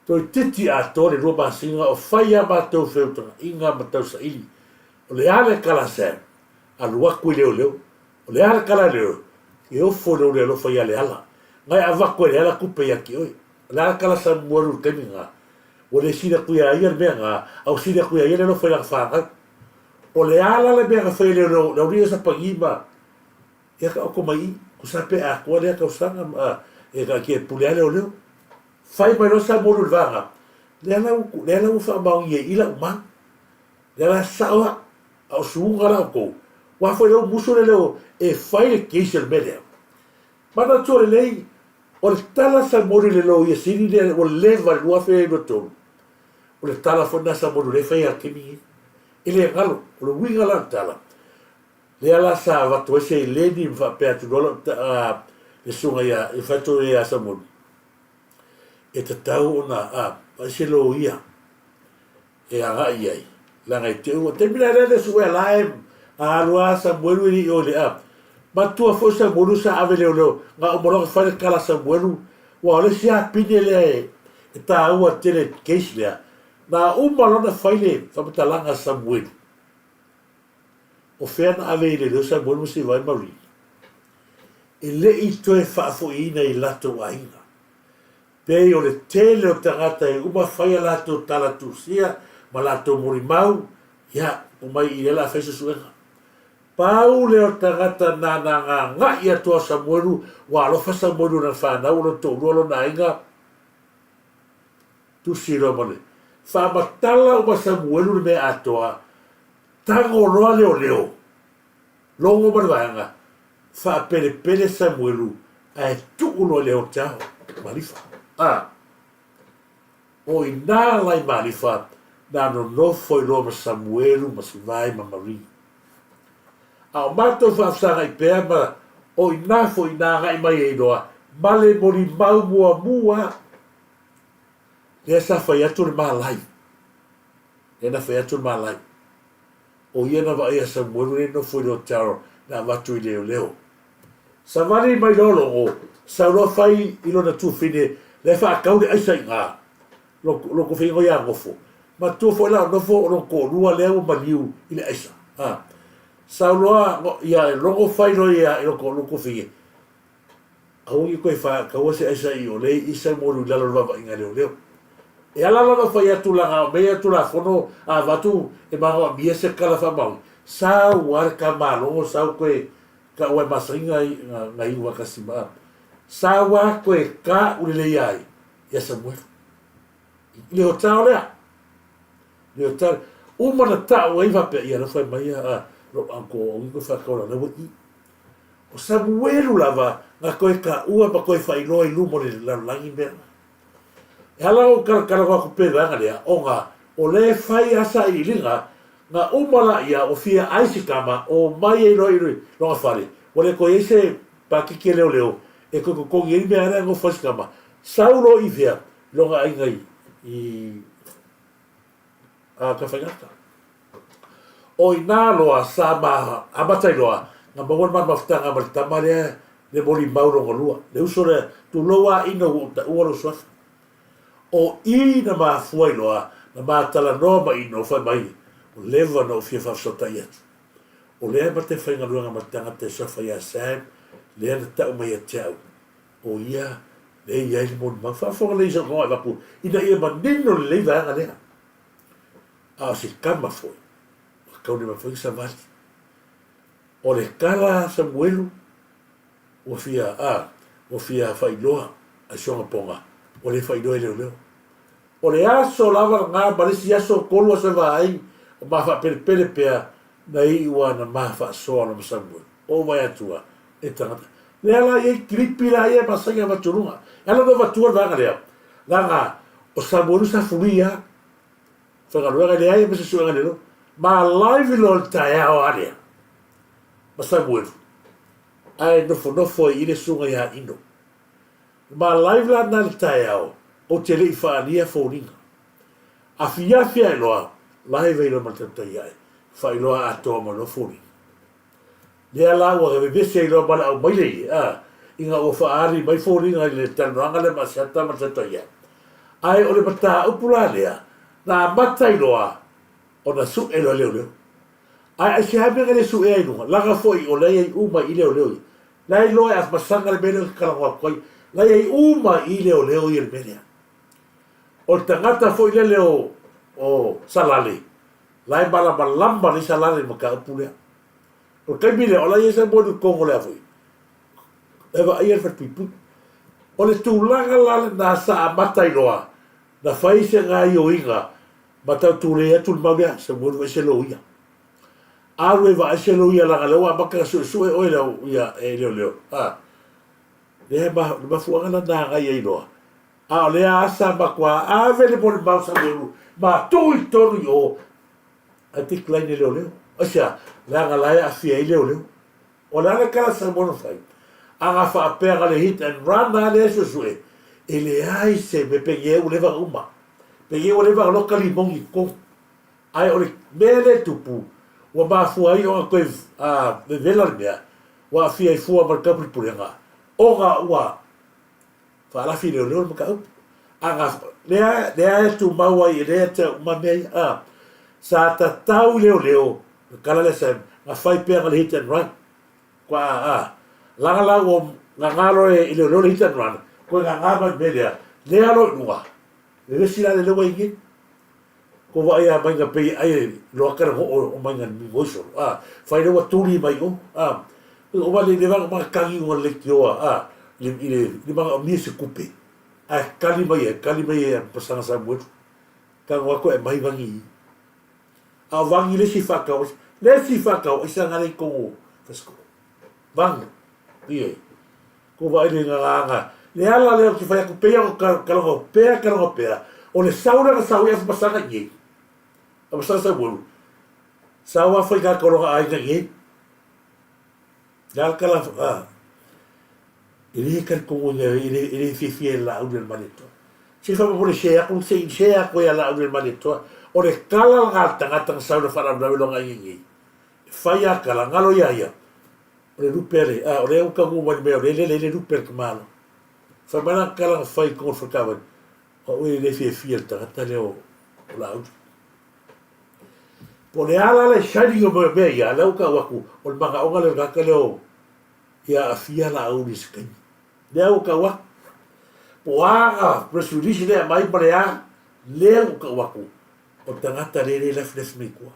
toeitiiti atoa le 2 masina o fai a matou feutagaiga ma tausaili, o le a le tala a Sam, alu atu i leoleo, o le a le tala a leoleo, e ofo i lou le alofa ia Leala, na e avatu e Leala tupe ia te oe. O le a le tala a Samuelu i le taimi lena, ua le sili atu ia ia le mea lena, a ua sili atu ia ia le alofa i lana fanau. O le a la le mea na fai e leoleo, le aualii ia sa pagi ma ia taoto mai i i, tusa pe atoa lea tausaga ma e taatia e pule lava leoleo. Fai mai loa Samuelu i le vaega, lea la ua, lea la ua faamaonia i i lau mau. Lea la sao au, a o suuga la outou, aua foi lea ua musu le leo e fai le case o le mea lea. Manatua lelei, o le tala sa momoli i le Loia Sili lea ua leva i le 2023, o le tala foi lena sa momoli o lea e fai lava i le taimi lenei. E le galo, o le uiga la o le tala, lea la sa avatu ai seleni ma faapea atu loa lau le susuga ia, e fai atu ia Samuelu, e tatau ona vaai se loia e agai i ai, leaga e te ua taimi la lea le suea la e alu a Samuelu e i o le a. Matua foi Samuelu sa ave leoleo, na uma loa na fai le tala a Samuelu, ua o le isi apine lea e, e taua tele case lea, na uma loa na fai le faamatalaga a Samuelu. O fea na ave i leoleo Samuelu ma Sivai ma Rini? E le i toe faafoiina i latou aiga. Pei o le tele o tagata e uma fai a latou tala tusia ma latou molimau, ia, omai i lea la fai suesuega. Pau lea o tagata nana gaga'i atu a Samuelu, ua alofa Samuelu i lana fanau, o lona toalua, lona aiga, tusi loa ma le faamatala uma Samuelu le mea atoa, tago loa leoleo, Logo ma le vaega, faapelepele Samuelu ae tuu loa i le hotel Malifa. A o inā la i Malifa na nonofo ai loa ma Samuelu ma Sivai ma Marie. A o matou faafesagai pea ma o inā foi na agai mai ai loa ma le molimau muamua lea sa fai atu le malai. Lea na fai atu le malai. O ia na vaai a Samuelu lea e nofo i le hotel na avatu i leoleo. Savali mai loa logo, sau loa fai i lona tuafine la e faatau le aisa i ina, lona tuafine ia nofo. Matua foi la o nofo o lona toalua lea ua maliu i le aisa. Sau loa ia logo fai loa ia i lona tuafine, Aua ne i toe faataua se aisa i o lea i Samuelu i lalo o le vaavaaiga a leoleo. E ala la ona fai atu laga o mea ia Tulafono a avatu e magoamia se tala faamaoni, sau a le tamalogo sau toe tau ai masani na iu faatasi ma sau a toe tau lelei ai ia Samuelu. I le hotao lea. I le hotao. Uma na tau ai faapea ia alofa mai a lou uncle o i toe faatau la ua i. O Samuelu lava na toe taua ma toe faailoa i luma o le lalolagi mea na. E ala ona ou talatalanoa atu pea i le vaega lea, ona o lea e fai lava sailiiliga, na uma laia ua fia ai si tama, omai ai loa i lona fale, ua le toe i ai se pakeke leoleo e toe totogi ai le mea lea e nofo ai si tama. Sau loa i fea? I lona aiga i Tafaigata. O inā loa sa ma amata ai loa na maua le malomafutaga ma le tama lea le molimau lona lua, le uso lea, tulou a ina ua ou taua lou suafa. O i na mafua ai loa na ma talanoa ma ino fai mai, ua leva ona ou fia faafesootai atu. O lea ma te faigaluega ma le tagata e suafa ia Sam, lea na tau mai ia te au, o ia lea e i ai le molimau. Faafofoga lelei i sau toga e avatu ina ia manino lelei vaega lea. A o se tama foi, ua taunima foi sa vali. O le tala a Samuelu, ua fia, a, ua fia faailoa a si ona poga, ua le faailoa e leoleo. O le aso lava lena ma le isi aso, tolu aso e va ai, o ma faapelepele pea, na iu lava na ma faasoa loa ma Samuelu. O vai atu a, e tagata. Lea la e i ai kilipi la ia e masani avatu i luga. E ala ona avatua le vaega lea, leaga o Samuelu sa fuli lava. Faigaluega e leai ma se suega lelo. Ma live loa le taeao a lea ma Samuelu ae nofonofo ai i le susuga ia Ino. Ma live la na le taeao ou te le i faaalia foliga. Afiafi ae loa live ai loa ma le tautai ae faailoa atoa mai loa foliga. Lea la ua vevesi ai loa ma le aumaile ia, a, ina ua faaali mai foliga i le talanoaga lea ma Asiata ma le tautai ae. Ae o le mataupu la lea, na amata ai loa ona sue loa leoleo. Ae aisea mea na le suea ai i luga? Leaga foi o la e i ai uma i leoleo ia. La e iloa e masaga le mea lea ou te talanoa atu ai. La e i ai uma i leoleo ia le mea lea. O le tagata foi lele o Salale, La e malamalama le isa lale i le mataupu lea. O le taimi lea, o la e i ai Samoa i totonu o le a foi, e vaaia le falepuipui. O le tulaga la lena sa amata ai loa na fai se gaioiga ma tau tulei atu le mau lea, Samoa vaai se loia. Alu e vaai se loia leaga lea ua amata ona suesue oe ia e leoleo. A, lea ma, le mafuaaga la na agai ai loa. A o lea sa matua ave le molimau Samuelu ma tuu i totonu i o, ae decline e leoleo. Aisea? Leaga la e aafia ai leoleo. O le a le tala Samoa na fai? A na faapea na le hit and run lava lea e suesue, e leai se mea pei ua leva ona uma. Pei ua leva ona loka limoni i totonu. Ae o le mea lea e tupu, ua mafua ai ona toe vevela le mea, ua aafia ai fua ma le taupulepulega, ona ua faalafi i leoleo le mataupu. A na, lea, lea e tumau ai e lea te uma mea ia. A, sa tatau i leoleo, le tala lea sa, na fai pea na le hit and run. Kua, a, laga la ua gagā loa e leoleo le hit and run, koe gagā mai le mea lea, lea loa i luga, vevesi la le leo ua i nei. Ko vaai a mai nga pei ai loa ka le o mai nga migoi solo. A, fai le ua tuli mai o. A, o va le le va ma kagi o le tioa a le le le ma o se kupe. A kali mai e kali mai e pasanga sa mo. Ka ngo ko e mai vangi. A vangi le si fa ka le si fa ka o isa nga le ko fasko. Vangi. Ie. Ko vaai le gagaaga. Le ala lea ou te fai atu pea o ka logo pea ka logo pea. O le sau lea na sau ai Afumasaga i nei. Afumasaga Samuelu. Sau a fai ka kologa aiga i nei. Le ala kala a. E le talitongo ina e le e le fiafia e laau le maletoa. Se fa mo le se aku se se aku ia laau le maletoa. O le kala la tagata na sau na wharavrawe longa i nei. Fai a kala ngalo ia ia. O le lupe a le, a, o lea ua taunuu mai le mea o lea e lele ai le lupe a le tamaloa. Fai mai lana tala na fai i totonu o le faletaavale, o au e le fiafia i le tagata lea o Laauli. Po o le a la le shining o mea ia, lea ua tau atu, o le manaoga lea o le tagata lea o ia aafia Laauli i se taimi. Lea ua tau atu. Po o a na press release lea e aumai ma le a, lea ua tau atu, o le tagata lea e le lafilafi mai i tua.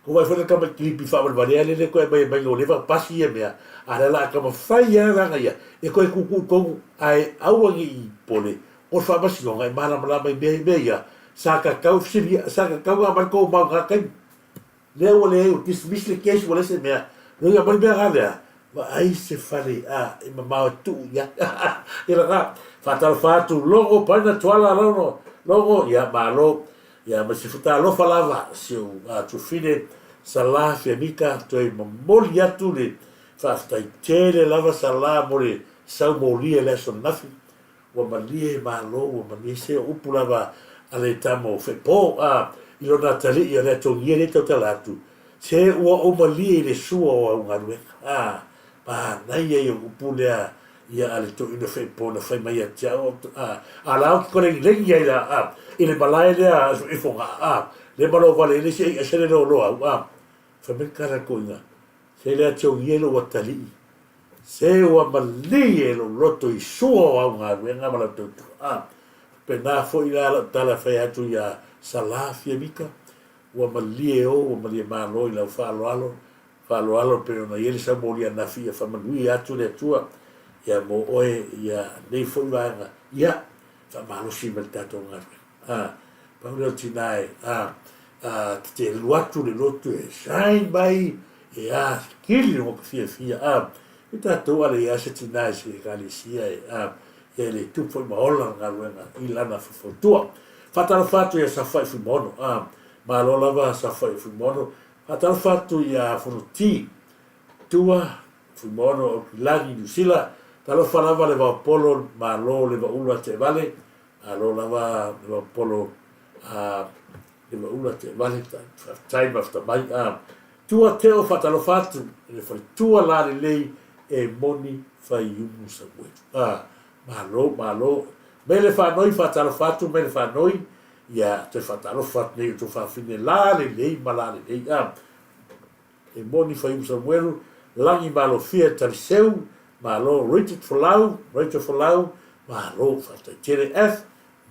Ko wai foi le tama kilipi faavalevalea lea le toe aumai mai ua leva ona pasi ia mea, a o lea o le a taumafai lava lana ia e toe tuutuu tonu ae aua ne i pole o le faamasinoga e malamalama i mea mea ia sa tatau fesiligia sa tatau ona aumai le tou mau i lena taimi. Lea ua leai ua dismiss le case ua leai se mea lea ua aumai le mea lena lea vaai se fale a e mamao e tuu i ai ia lena faatalofa atu logo paina tuala logo logo ia malo Ia ma se talofa lava si ou tuafine Sala Fiamika toe momoli atu le faafetai tele lava Sala mo le sau molia i le aso ananafi ua malie malo ua malie se o upu lava a le tama o Fepo a i lona atalii o le atogia lea e tautala atu se ua ou malie i le sua o au galuega a manaia ia upu lea Ia a le toeaina feepo na fai mai ia te au, a, a la ou te kolegilegi ai la, a, i le malae lea i Fogaa, a, le malo vale ai le isi ai ese le loaloa au, a, fai mai le tala a le toeaina, se le atiagia i lou atalii, se ua malie lou loto i sua o au galuega ma lau tautua, a, faapena foi la lau tala e fai atu ia Sala Fiamika, ua malie o, ua malie malo i lau faaaloalo, Faaaloalo pei ona i ai le saumolia ananafi ia faamanuia atu le Atua ia mo oe ia nei foi vaega ia faamalosi mai le tatou galuega. A, pau lea o le tina e a, a tetelu atu le lotu e shine mai e a kili le goto fiafia a i tatou ale ia se tina e se ekalesia e a ia e le tupu foi ma ola le galuega i lana faufautua. Faatalofa atu ia Safai Fuimaono a malo lava Safai Fuimaono Faatalofa atu ia Fonoti, Tua, Fuimaono, Aukilagi, Niu Sila, talofa lava le vaopolo malo le vaula teevale, malo lava le vaopolo a le vaula teevale, faafetai mafta mai a Tua Teo faatalofa atu i le faletua la lelei e moni Faiumu Samuelu. A malo malo Mele Faanoi faatalofa atu Mele Faanoi Ia, toe faatalofa atu nei i outou faafine la lelei ma la lelei. A, e moni Faiumu Samuelu, Lagi Malofia Taliseu, malo Richard Folau, Rachel Folau, malo faafetai tele. F,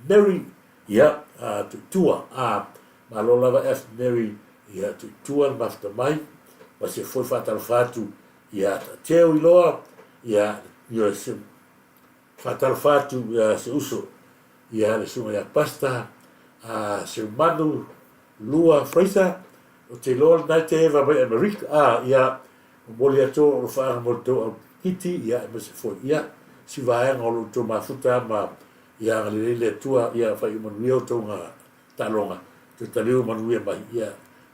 Mary, ia, a, Tuitua, a, Malo lava F Mary ia Tuitua le mafuta mai ma se foi faatalofa atu ia Teo Iloa ia ia se faatalofa atu ia se uso ia le susuga ia Pastor a Seumanu Lua Fraser o te iloa lena e te eva mai Amerika a ia momoli atu o alofaaga mo le tou au kiti ia aemaise foi ia si vaega o lo outou mafuta ma ia agalelei le Atua ia faaiu manuia outou taaloga toe taliu manuia mai ia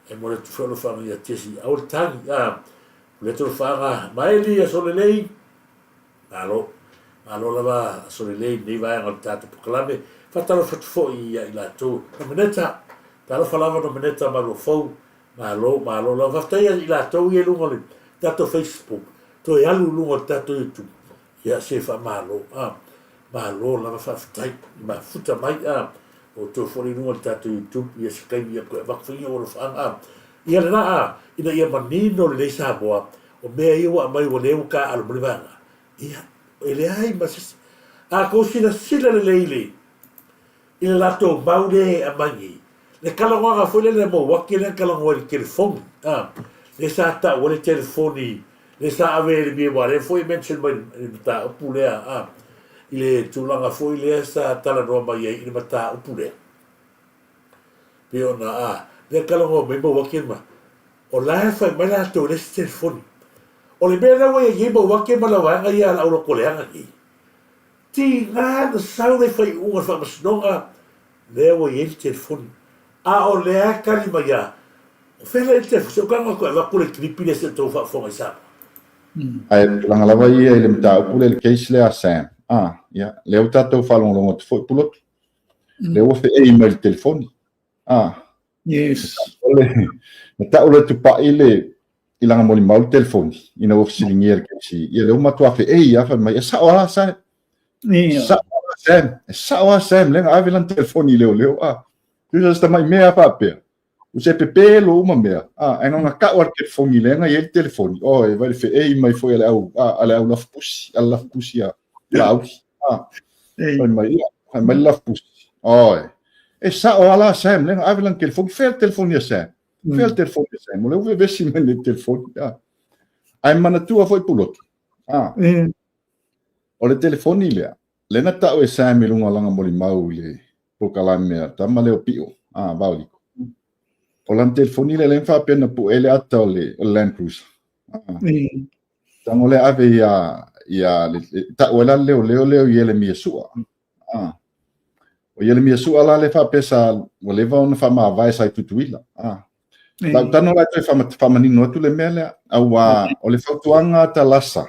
e momoli atu foi alofaaga ia Jesse aua le tagi a momoli atu alofaaga Maeli aso lelei Malo, malo lava aso lelei i lenei vaega o le tatou polokalame. Faatalofa atu foi ia i latou. Nomeneta, talofa lava Nomeneta Maluafou, malo, malo lava. Faafetai ia i latou ia i luga o le tatou Facebook, toe alu i luga o le tatou YouTube. Ia se faamalo, a, malo lava faafetai i mafuta mai, a, outou foi i luga o le tatou YouTube, ia se taimi ia toe avatu foi ni ou alofaaga, a. Ia lena, a, ina ia manino lelei Samoa, O mea ia ua aumai ua le ua taaalo mai le vaega, ia, e leai ma se isi. A tou silasila lelei i le, i le latou mau lea e aumai nei, le talanoaga foi lea na Mauaki lea na talanoa i le telefoni, a, lea sa tau ai le telefoni, lea sa ave e le mea, aua lea foi e mention mai i le mataupu lea, a, i le tulaga foi lea sa talanoa mai ai i le mataupu lea. Pei ona, a, lea e talanoa mai Mauaki ma, O la e fai mai latou e leai se telefoni. O le mea lea ua i ai nei Mauake ma le vaega ia a le aulotoleaga nei, tiga na sau le faaiuga o le faamasinoga lea ua i ai le telefoni. A o lea e tali mai lava, o fea la e i ai le telefoni? Se i ou tago atu e avatu le kilipi lea se i outou faafofoga i Samoa. Ae o tulaga lava ia i le mataupu lea i le case lea a Sam, a, ia, lea ua tatou faalogologo atu foi Pulotu, lea ua feei mai i le telefoni, a. Yes. Na tau le tupai le i lana molimau le telefoni ina ua fesiligia le kesi. Ia lea ua matua feei lava fai mai, e sao lava Sam. E sao lava Sam. E sao lava Sam lea na ave lana telefoni i leoleo. Ah, tusa se tamai mea faapea. Ua se pepelo uma mea. Ah, ae na ona tau lava le telefoni lea na i ai le telefoni. Oh, e vai le feei mai foi a le au, ah, a le au lafupusi, a le lafupusi a Laauli. Ah, fai mai, ia, fai mai le lafupusi. Oi. E sao lava la Sam, lea na ave lana telefoni. Fea le telefoni a Sam? Fea le telefoni a Sam? O lea ua vevesi mai le telefoni. Ah. Ae manatua foi Pulotu. Ah. O le telefoni lea, lea na tau e Sam i luga o lana molimau i le polokalame a tama lea o Pio, ah, Vaoliko. O lana telefoni lea, lea na faapea na pue le ata o le, o le Land Cruiser. Ah. Tago lea ave ia, ia le, tau ai la le leoleo lea o Ielemia Sua. Ah. O Ielemia Sua la le faapea sa, ua leva ona faamavae sa i Tutuila. Ah. Lau tano la toe faamanino atu le mea lea, auā o le fautuaga a Talasa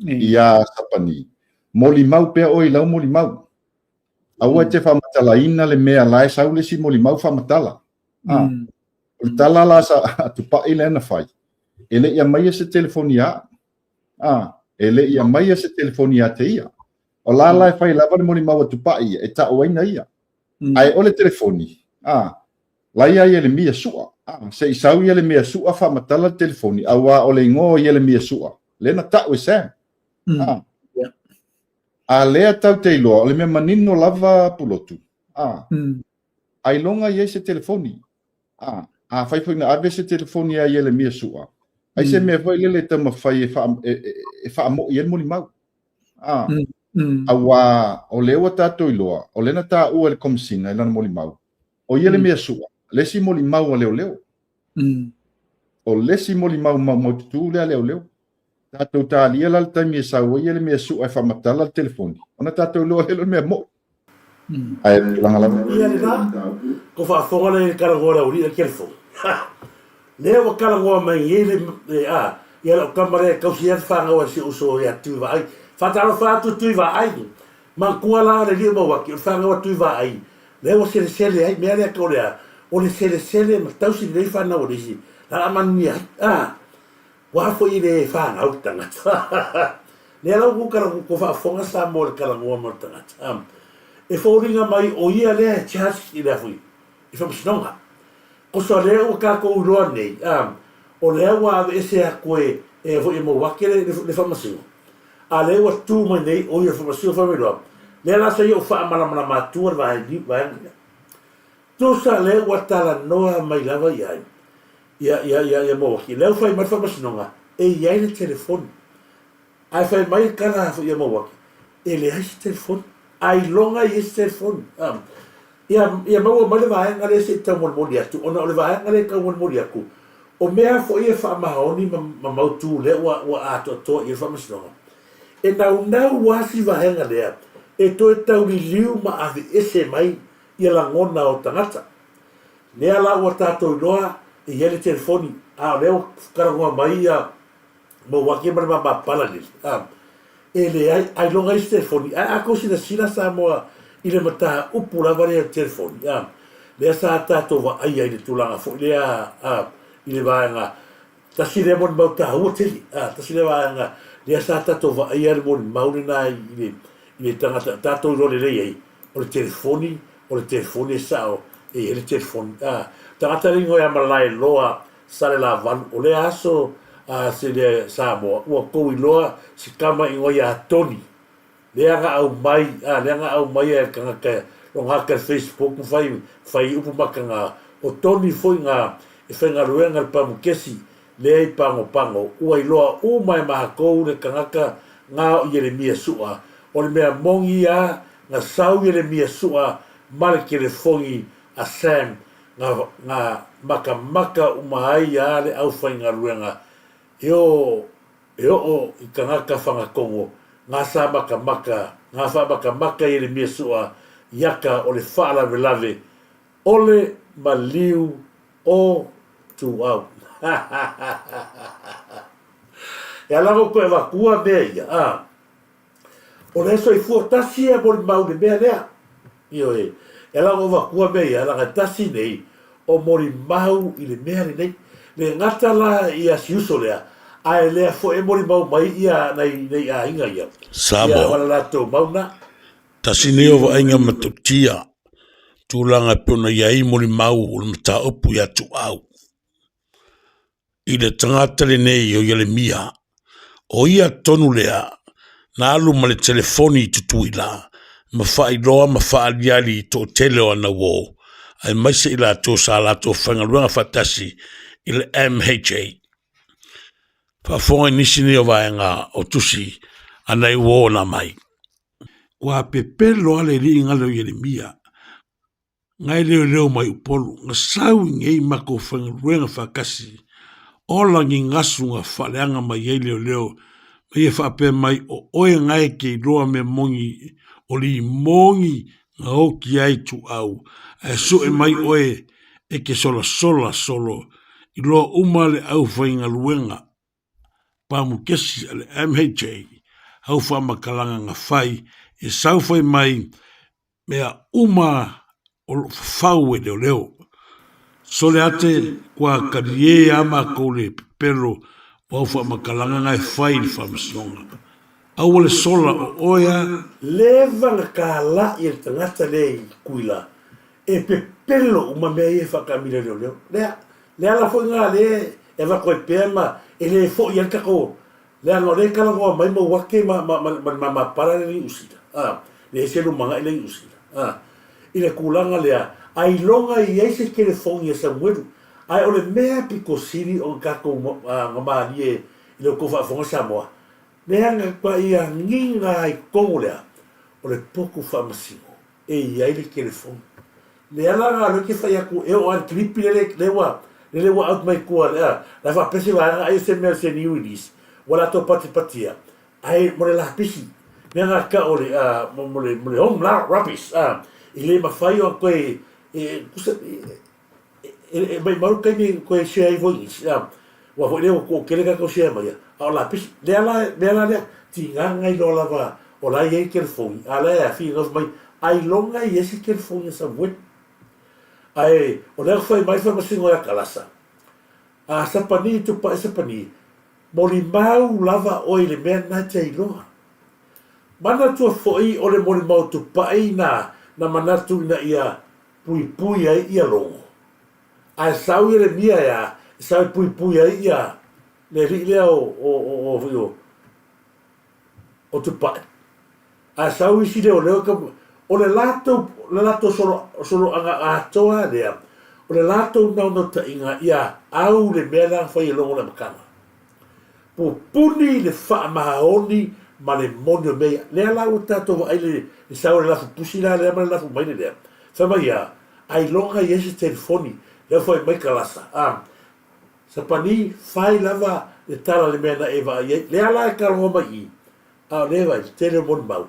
ia Sapani, molimau pea oe i lau molimau. Aua e te faamatalaina le mea la e sau le isi molimau faamatala. Ah. O le tala la sa a Tupai lea na fai, e le i aumaia se telefoni ia au. Ah, e le i aumaia se telefoni ia te ia. O la la e fai lava le molimau a Tupai ia, e ta'uaina ia. Ae o le telefoni, ah, la ia Ielemia Sua. Ah, se i sau Ielemia Sua faamatala le telefoni, auā o le igoa o Ielemia Sua, lea na ta'u e Sam. Ah. A lea tau te iloa, o le mea manino lava Pulotu. Ah. Ailoga i ai se telefoni. A, afai foi na ave se telefoni ia Ielemia Sua, ai se mea foi lele e taumafai e, faa, e, e, e faamo'i ai le molimau. A, auā o lea ua tatou iloa, o lea na taua e le Komesina i lana molimau, o Ielemia Sua, le isi molimau a leoleo. O le isi molimau maumaututu lea a leoleo. Tatou talia la le taimi e sau ai Ielemia Sua e faamatala le telefoni, ona tatou iloa lea o le mea mo'i. Ae tulaga lava. Ia lena, ko faafofoga lea i le talanoa a le aualii i le telefoni. Ha! Lea ua talanoa mai nei le, le, a, ia lau tama lea e tausi ai le fanau a si ou uso ia Tuivaai. Faatalofa atu Tuivaai. Manatua la le alii o Mauaki, o le fanau a Tuivaai, lea ua selesele ai, mea lea tau o le a, o le selesele ma tausi lelei fanau a le isi, la a manuia ai. A! Ua foi i le fanau le tagata. Lea la ua kua faafofoga Samoa i le talanoa ma le tagata. E foliga mai o ia lea e charge i le foi i faamasinoga. Kosa lea ua tatou iloa nei, o lea ua aveese atu e e foi e Mauake le le faamasino. A lea ua tu mai nei o ia le faamasino fai mai loa, lea la sa ia ou faamalamalama atua le vaega lea. Tusa lea ua talanoa mai lava i ai ia ia ia ia Mauaki. Lea ua fai mai le faamasinoga e i ai le telefoni. Ae fai mai le tala foi ia Mauaki, e leai se telefoni. Ailoga e i ai se telefoni. Ia ia maua mai le vaega lea se i taumolimoli atu, ona o le vaega lea e taumolimoli atu, o mea foi e faamaoni ma ma mautu lea ua ua atoatoa i ai le faamasinoga. E naunau lava si vaega lea e toe tauliliu ma aveese mai ia lagona o tagata. Lea la ua tatou iloa e i ai le telefoni, a o lea ua talanoa mai ia Mauaki ma le mamapala lele, a, e leai, ailoga i se telefoni. Ae a tou silasila Samoa i le mataupu lava lea i le telefoni, a, lea sa tatou vaaia i le tulaga foi lea, a, i le vaega Tasi lea molimau taua tele, a, tasi lea vaega lea sa tatou vaaia le molimau lena i le, i le tagata tatou iloa lelei ai, o le telefoni, o le telefoni e sao, e i ai le telefoni. A, tagata le igoa ia Malaeloa Salelavalu, o lea aso a se lea Samoa, ua tou iloa si tama igoa ia Tony, Lea na aumai, a, lea na aumai e le tagata lona ata i le Facebook ma fai, fai upu mataga, o Tony foi na e faigaluega i le pamukesi lea i Pagopago, ua iloa uma e matou le tagata na o Ielemia Su'a. O le mea moni a, na sau Ielemia Su'a ma le telefoni a Sam na, na matamata uma ai a le aufaigaluega e o E oo i tagata fagatogo ngā sa matamata, ngā whaamatamata i Ieremia Su'a i aka o le faalavelave ole maliu o Tuau. E ala ona toe avatua mea ia, a. O le soifua tasi ia molimau i le mea lea. Ioe. E ala ona avatua mea ia, leaga e tasi nei o molimau i le mea lenei. Le gata la ia si uso lea, ae lea foi e molimau mai ia nai, nai aiga ia. Ia Samoa. ma le latou mau na. Tasi nei o vaaiga matautia, tulaga e pei ona i ai molimau o le mataupu ia Tuau. I le tagata lenei o Ieremia, ʻo ia tonu lea na alu ma le telefoni i Tutuila ma faailoa ma faaaliali i toatele o ana uō, aemaise i latou sa latou faigaluega faatasi i le MHA. Faafofoga i nisi nei o vaega o tusi a nai uō na mai. Ua pepelo lava le alii gale o Ieremia, Ngai leoleo mai Upolu, nga sau i ngei makou faigaluega faatasi, ola ngi ngasu nga faaleaga mai ai leoleo ma ia faapea mai o oe ngae ke iloa mea mongi o li mongi nga oki ai tuau ae sue mai oe e ke solasola solo iloa uma le au faigaluega pamukesi a le MHA hau faamatalaga nga fai e sau fai mai mea uma o lo fafau e leoleo. Sole ate kua kalie a makou le pepelo o au faamatalaga nga e fai i le faamasinoga. Aua le sola o oe a. Leva na kalai e le tagata lea i Tutuila e pepelo uma mea ia e faataamilo e leoleo. Lea, le ala foi na lea e avatu ai pea ma e le foi ai le tatou Leaga o lea e talanoa mai Mauake ma, ma, ma, ma le mamapala lea i Niu Sila, a, leai se lumanai lea i Niu Sila, a, i le tulaga lea, ailoga i ai se telefoni a Samuelu. Ae o le mea pito sili ona tatou a, na malie i le tou faafofoga Samoa, leaga matuai agiga ai totonu lea, o le potu faamasino. e i ai le telefoni. Le ala lena lea ou te fai atu e oo lava i le kilipi lele lea ua lele ua out mai tua lea la e faapea se vaega ai o se mea o se new release ua latou patipatia ae mo le lapisi mea na tau o le mo le mo le home rubbish a e le mafai ona toe e tusa e maumau le taimi e toe share ai foi nisi, a, aua foi lea ua toatele tatou share maia, a o lapisi, lea la, mea la lea, tiga na iloa lava o la e i ai telefoni, a o la e afi e mai, ailoga e i ai se telefoni a Samueli. Ae o lea na fai mai le faamasino ia Kalasa, a Sapani, Tupai Sapani, molimau lava oe i le mea lena e te iloa. Manatua foi o le molimau Tupai na, na manatu ina ia puipui ai ia logo. Ae sau Ieremia e a, e sau e puipui ai ia le alii lea o, o, o, o, o, o Tupai. Ae sau isi leoleo e tau, O le latou, le latou solo, soloaga atoa lea, o le latou naunautaiga ia au le mea lea na fai e Logo i le amataga. Pupuni le faamaoni ma le moni o mea ia. Lea la ua tatou vaai le, le sau o le lafu pusi la lea ma le lafu maile lea. Fai mai ia, ailoga i ai se telefoni, lea ua fai mai Kalasa, a, Sapani, fai lava le tala i le mea na e vaai ai. Lea la e talanoa mai i, A o lea e vaai, tele o molimau.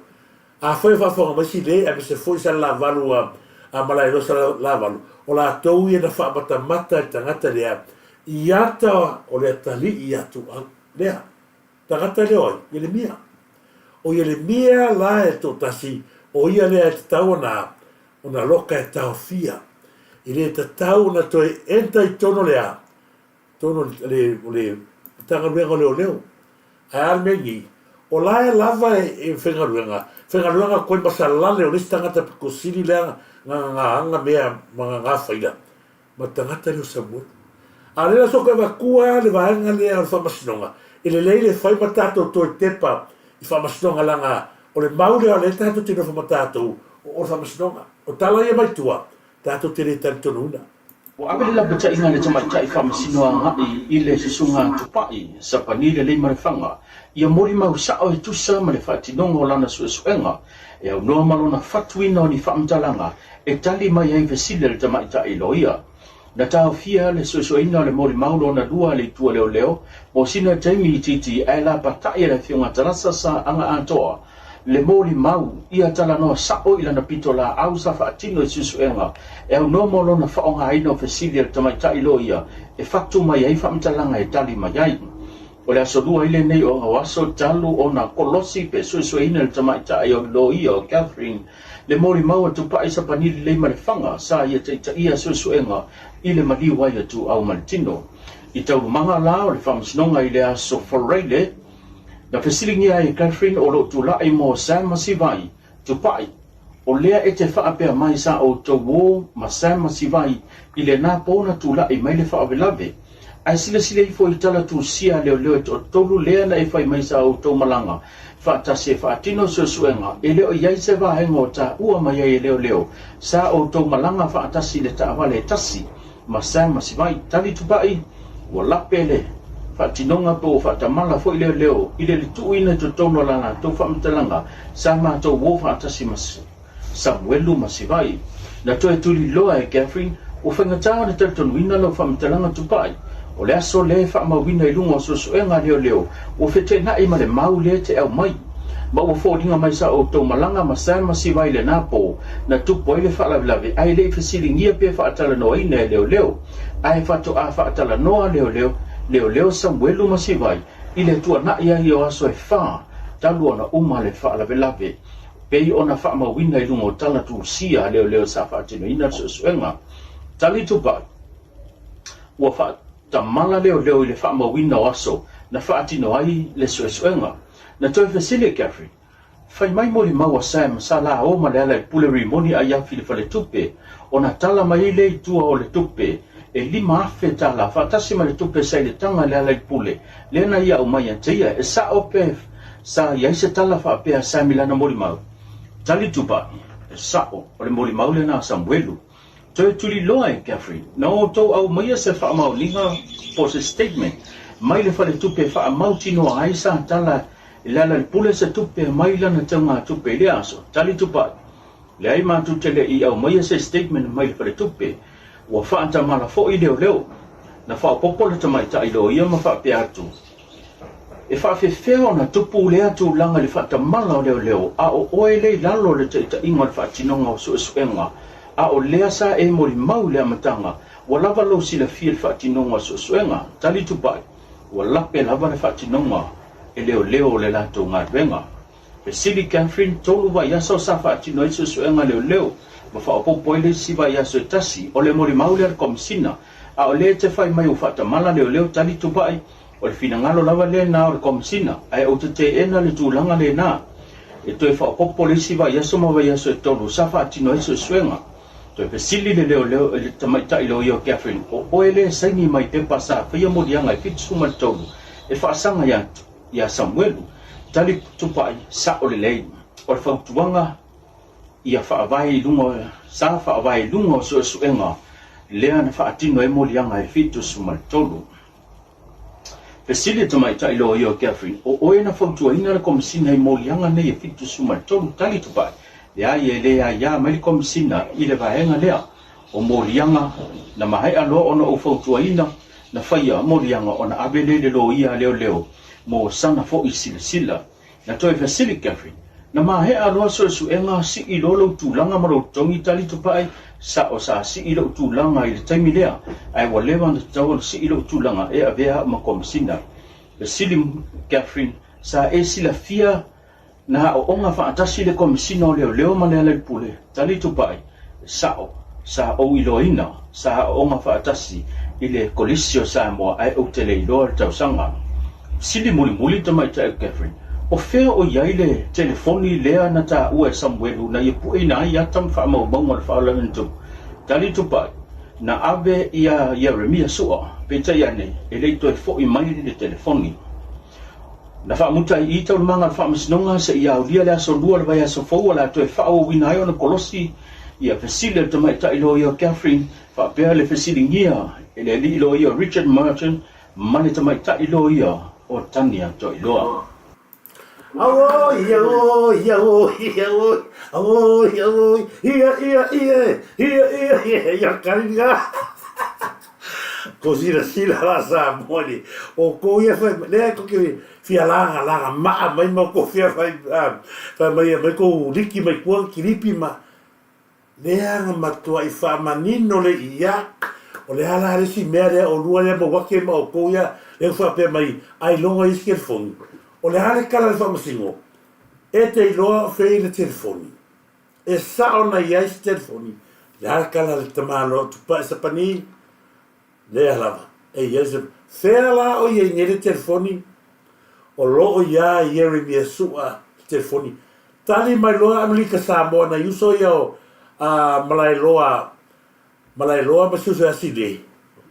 Afai o faafofoga mai si le, aemaise foi Salelavalu a, a Malaeloa Salelavalu, o latou ia na faamatamata i le tagata lea i ata o le atalii ia Tuau. Lea, tagata lea o ai? Ielemia. O Ielemia la e toatasi, o ia lea e tatau ona, ona loka e taofia. E le tatau ona toe enter i totonu o le a? Totonu o le, o le Matagaluega o Leoleo. Ae a le mea nei? O la e lava e faigaluega, faigaluega koe ma salale o le isi tagata pito sili lea na ga aga mea ma ga ga faila ma le tagata lea o Samuelu. A o lea la sa toe avatua le vaega lea o le faamasinoga, e lelei le fai ma tatou toe tepa i faamasinoga leaga o le mau lea o lea tatou te nofo ma tatou o le faamasinoga. O tala ia mai tua, tatou te le talitonuina. Ua ave le lapataiga a le tamaitai faamasino agai i le Susuga Tupai Sapani Leleimalefanga ia molimau sao e tusa ma le faatinoga o lana suesuega e aunoa ma lona fatuina o ni faamatalaga e tali mai ai fesili a le tamaitai loia. Na taofia le suesueina o le molimau lona lua a le Itu a Leoleo mo sina taimi itiiti ae lapatai e le Afioga Tarasa Sa Agaatoa le molimau ia talanoa sa'o i lana pitolaau sa faatino i suesuega e aunoa mo lona faaaogaina o fesili a le tamaitai loia e fatu mai ai faamatalaga e tali mai ai. O le aso lua ai lenei o aso talu ona kolosi pe suesueina e le tamaitai o loia o Catherine le molimau a Tupai Sapani Lelei Malefaga sa ia taitaia suesuega i le maliu ai o Tuau ma le Tino. I taualumaga la o le faamasinoga i le aso Faraile, Na fesiligia ai e Catherine o lo o tulai mo Sam ma Sivai, Tupai, o lea e te faapea mai sa outou o ma Sam ma Sivai i lena po na tulai mai le faalavelave. Ae silasila ifo i tala tusia a leoleo e toatolu lea na e fai mai sa outou malaga faatasi e faatino suesuega e le o i ai se vaega o taua mai ai e leoleo sa outou malaga faatasi i le taavale e tasi ma Sam ma Sivai. Tali Tupai, Ua lape le faatinoga pe ua faatamala foi leoleo i le lituuina i totonu o la latou faamatalaga sa matou uo faatasi ma Samuelu ma Sivai. Na toe tuliloa e Catherine, ua faigata ona talitonuina lau faamatalaga Tupai. O le aso lea e faamauina i luga o suesuega a leoleo ua feteenai ma le mau lea te aumai. Ma ua foliga mai sa outou malaga ma Sam ma Sivai i lena po na tupu ai le faalavelave ae le i fesiligia pe faatalanoaina e leoleo. Ae faatoa faatalanoa leoleo, leoleo Samuelu ma Sivai i le tuanai ai o aso e fa talu ona uma le faalavelave, pei ona faamauina i luga o tala tusia a leoleo sa faatinoina le suesuega. Tali Tupai, Ua faatamala leoleo i le faamauina o aso na faatino ai le suesuega. Na toe fesili e Catherine, Fai mai molimau a Sam sa la o ma Lealailepule Rimoni Aiafi i le faletupe, ona tala mai ai lea i tua o le tupe e 5000 tala faatasi ma le tupe sa i le taga a Lealailepule lea na ia aumai ia te ia. E sa'o pe sa i ai se tala faapea a Sam i lana molimau? Tali Tupai, E sa'o, o le molimau lena a Samuelu. Toe tuliloa e Catherine, na outou aumaia se faamaoniga po o se statement mai le faletupe e faamautinoa ai sa tala i Lealailepule se tupe mai lana taugatupe i lea aso. Tali Tupai, Leai matou te le i aumaia se statement mai le faletupe. Ua faatamala foi leoleo. Na faaopoopo le tamaitai loia ma faapea atu, E faafefea ona tupu lea tulaga i le faatamala o leoleo a o oe lea i lalo o le taitaiga o le faatinoga o suesuega, a o lea sa e molimau i le amataga, ua lava lou silafia i le faatinoga o suesuega. Tali Tupai, Ua lape lava le faatinoga e leoleo o le latou galuega. Fesili Catherine, 3 vaiaso sa faatino ai suesuega leoleo ma faaopoopo ai le isi vaiaso e tasi, o le molimau lea a le Komesina, a o lea e te fai mai ua faatamala leoleo. Tali Tupai, O le finagalo lava lena o le Komesina, ae ou te teena le tulaga lena. E toe faaopoopo le isi vaiaso ma vaiaso e tolu sa faatino ai suesuega. Toe fesili le leoleo i le tamaitai loia o Catherine, O oe lea e saini mai pepa sa faia moliaga e 73 e faasaga ia, ia Samuelu? Tali Tupai, Sa'o lelei. O le fautuaga. Ia faavae i luga, sa faavae i luga o suesuega lea na faatino ai moliaga e 73. Fesili le tamaitai loia o Catherine, O oe na fautuaina le Komesina i moliaga nei e 73? Tali Tupai, Leai, e le aia mai le Komesina i le vaega lea o moliaga na maea loa ona ou fautuaina na faia moliaga ona ave lea i le loia a leoleo mo sana foi silasila. Na toe fesili Catherine, Na maea loa suesuega sii loa lou tulaga ma lou totogi tali tupai? Sao sa sii lou tulaga i le taimi lea, ae ua leva ona tatau ona sii lou tulaga e avea au ma Komisina. Fesili Catherine, Sa e silafia na aooga faatasi le Komisina o Leoleo ma Lealailepule? Tali Tupai, Sao, sa ou iloaina, sa aooga faatasi i le Kolisi o Samoa ae ou te le iloa le tausaga. Sili mulimuli tamaitai o Catherine, O fea o i ai le telefoni lea na taua e Samuelu na ia pueina ai ata ma faamaumauga o le faalavelave na tupu? Tali Tupai, Na ave ia Ieremia Sua, peitai ane e le i toe foi mai le telefoni. Na faamuta ai i taualumaga o le Faamasinoga seia aulia le aso Lua o le vaiaso fou o le a toe faaauauina ai ona kolosi ia fesili a le tamaitai loia o Catherine faapea le fesiligia e le alii loia Richard Merton ma le tamaitai loia o Tania Toiloa. Auoi, auoi, auoi, auoi, auoi, auoi, ia, ia, ia, ia, ia, ia, ia, kariga. Ko silasila la Samoa nei, o kou ia fai mai, lea ko ke fia laga laga maa mai ma ko fia fai fai mai mai kou liki mai kua kilipi ma lea na matuai faamanino le ia, o le a la le isi mea lea olua lea mauake ma outou ia lea ua faapea mai ailoga i isi telefoni, o le a le kala le faamasino e te iloa o fea i le telefoni e sao na iai se telefoni le a le kala le tamaloa tupai sapani lea lava e iai se fea la o iai nei le telefoni o loo iā Ieremia Su'a le telefoni tali mai loa Amelika Samoa nai uso ia o a Malaeloa Malaeloa ma si uso ia Sile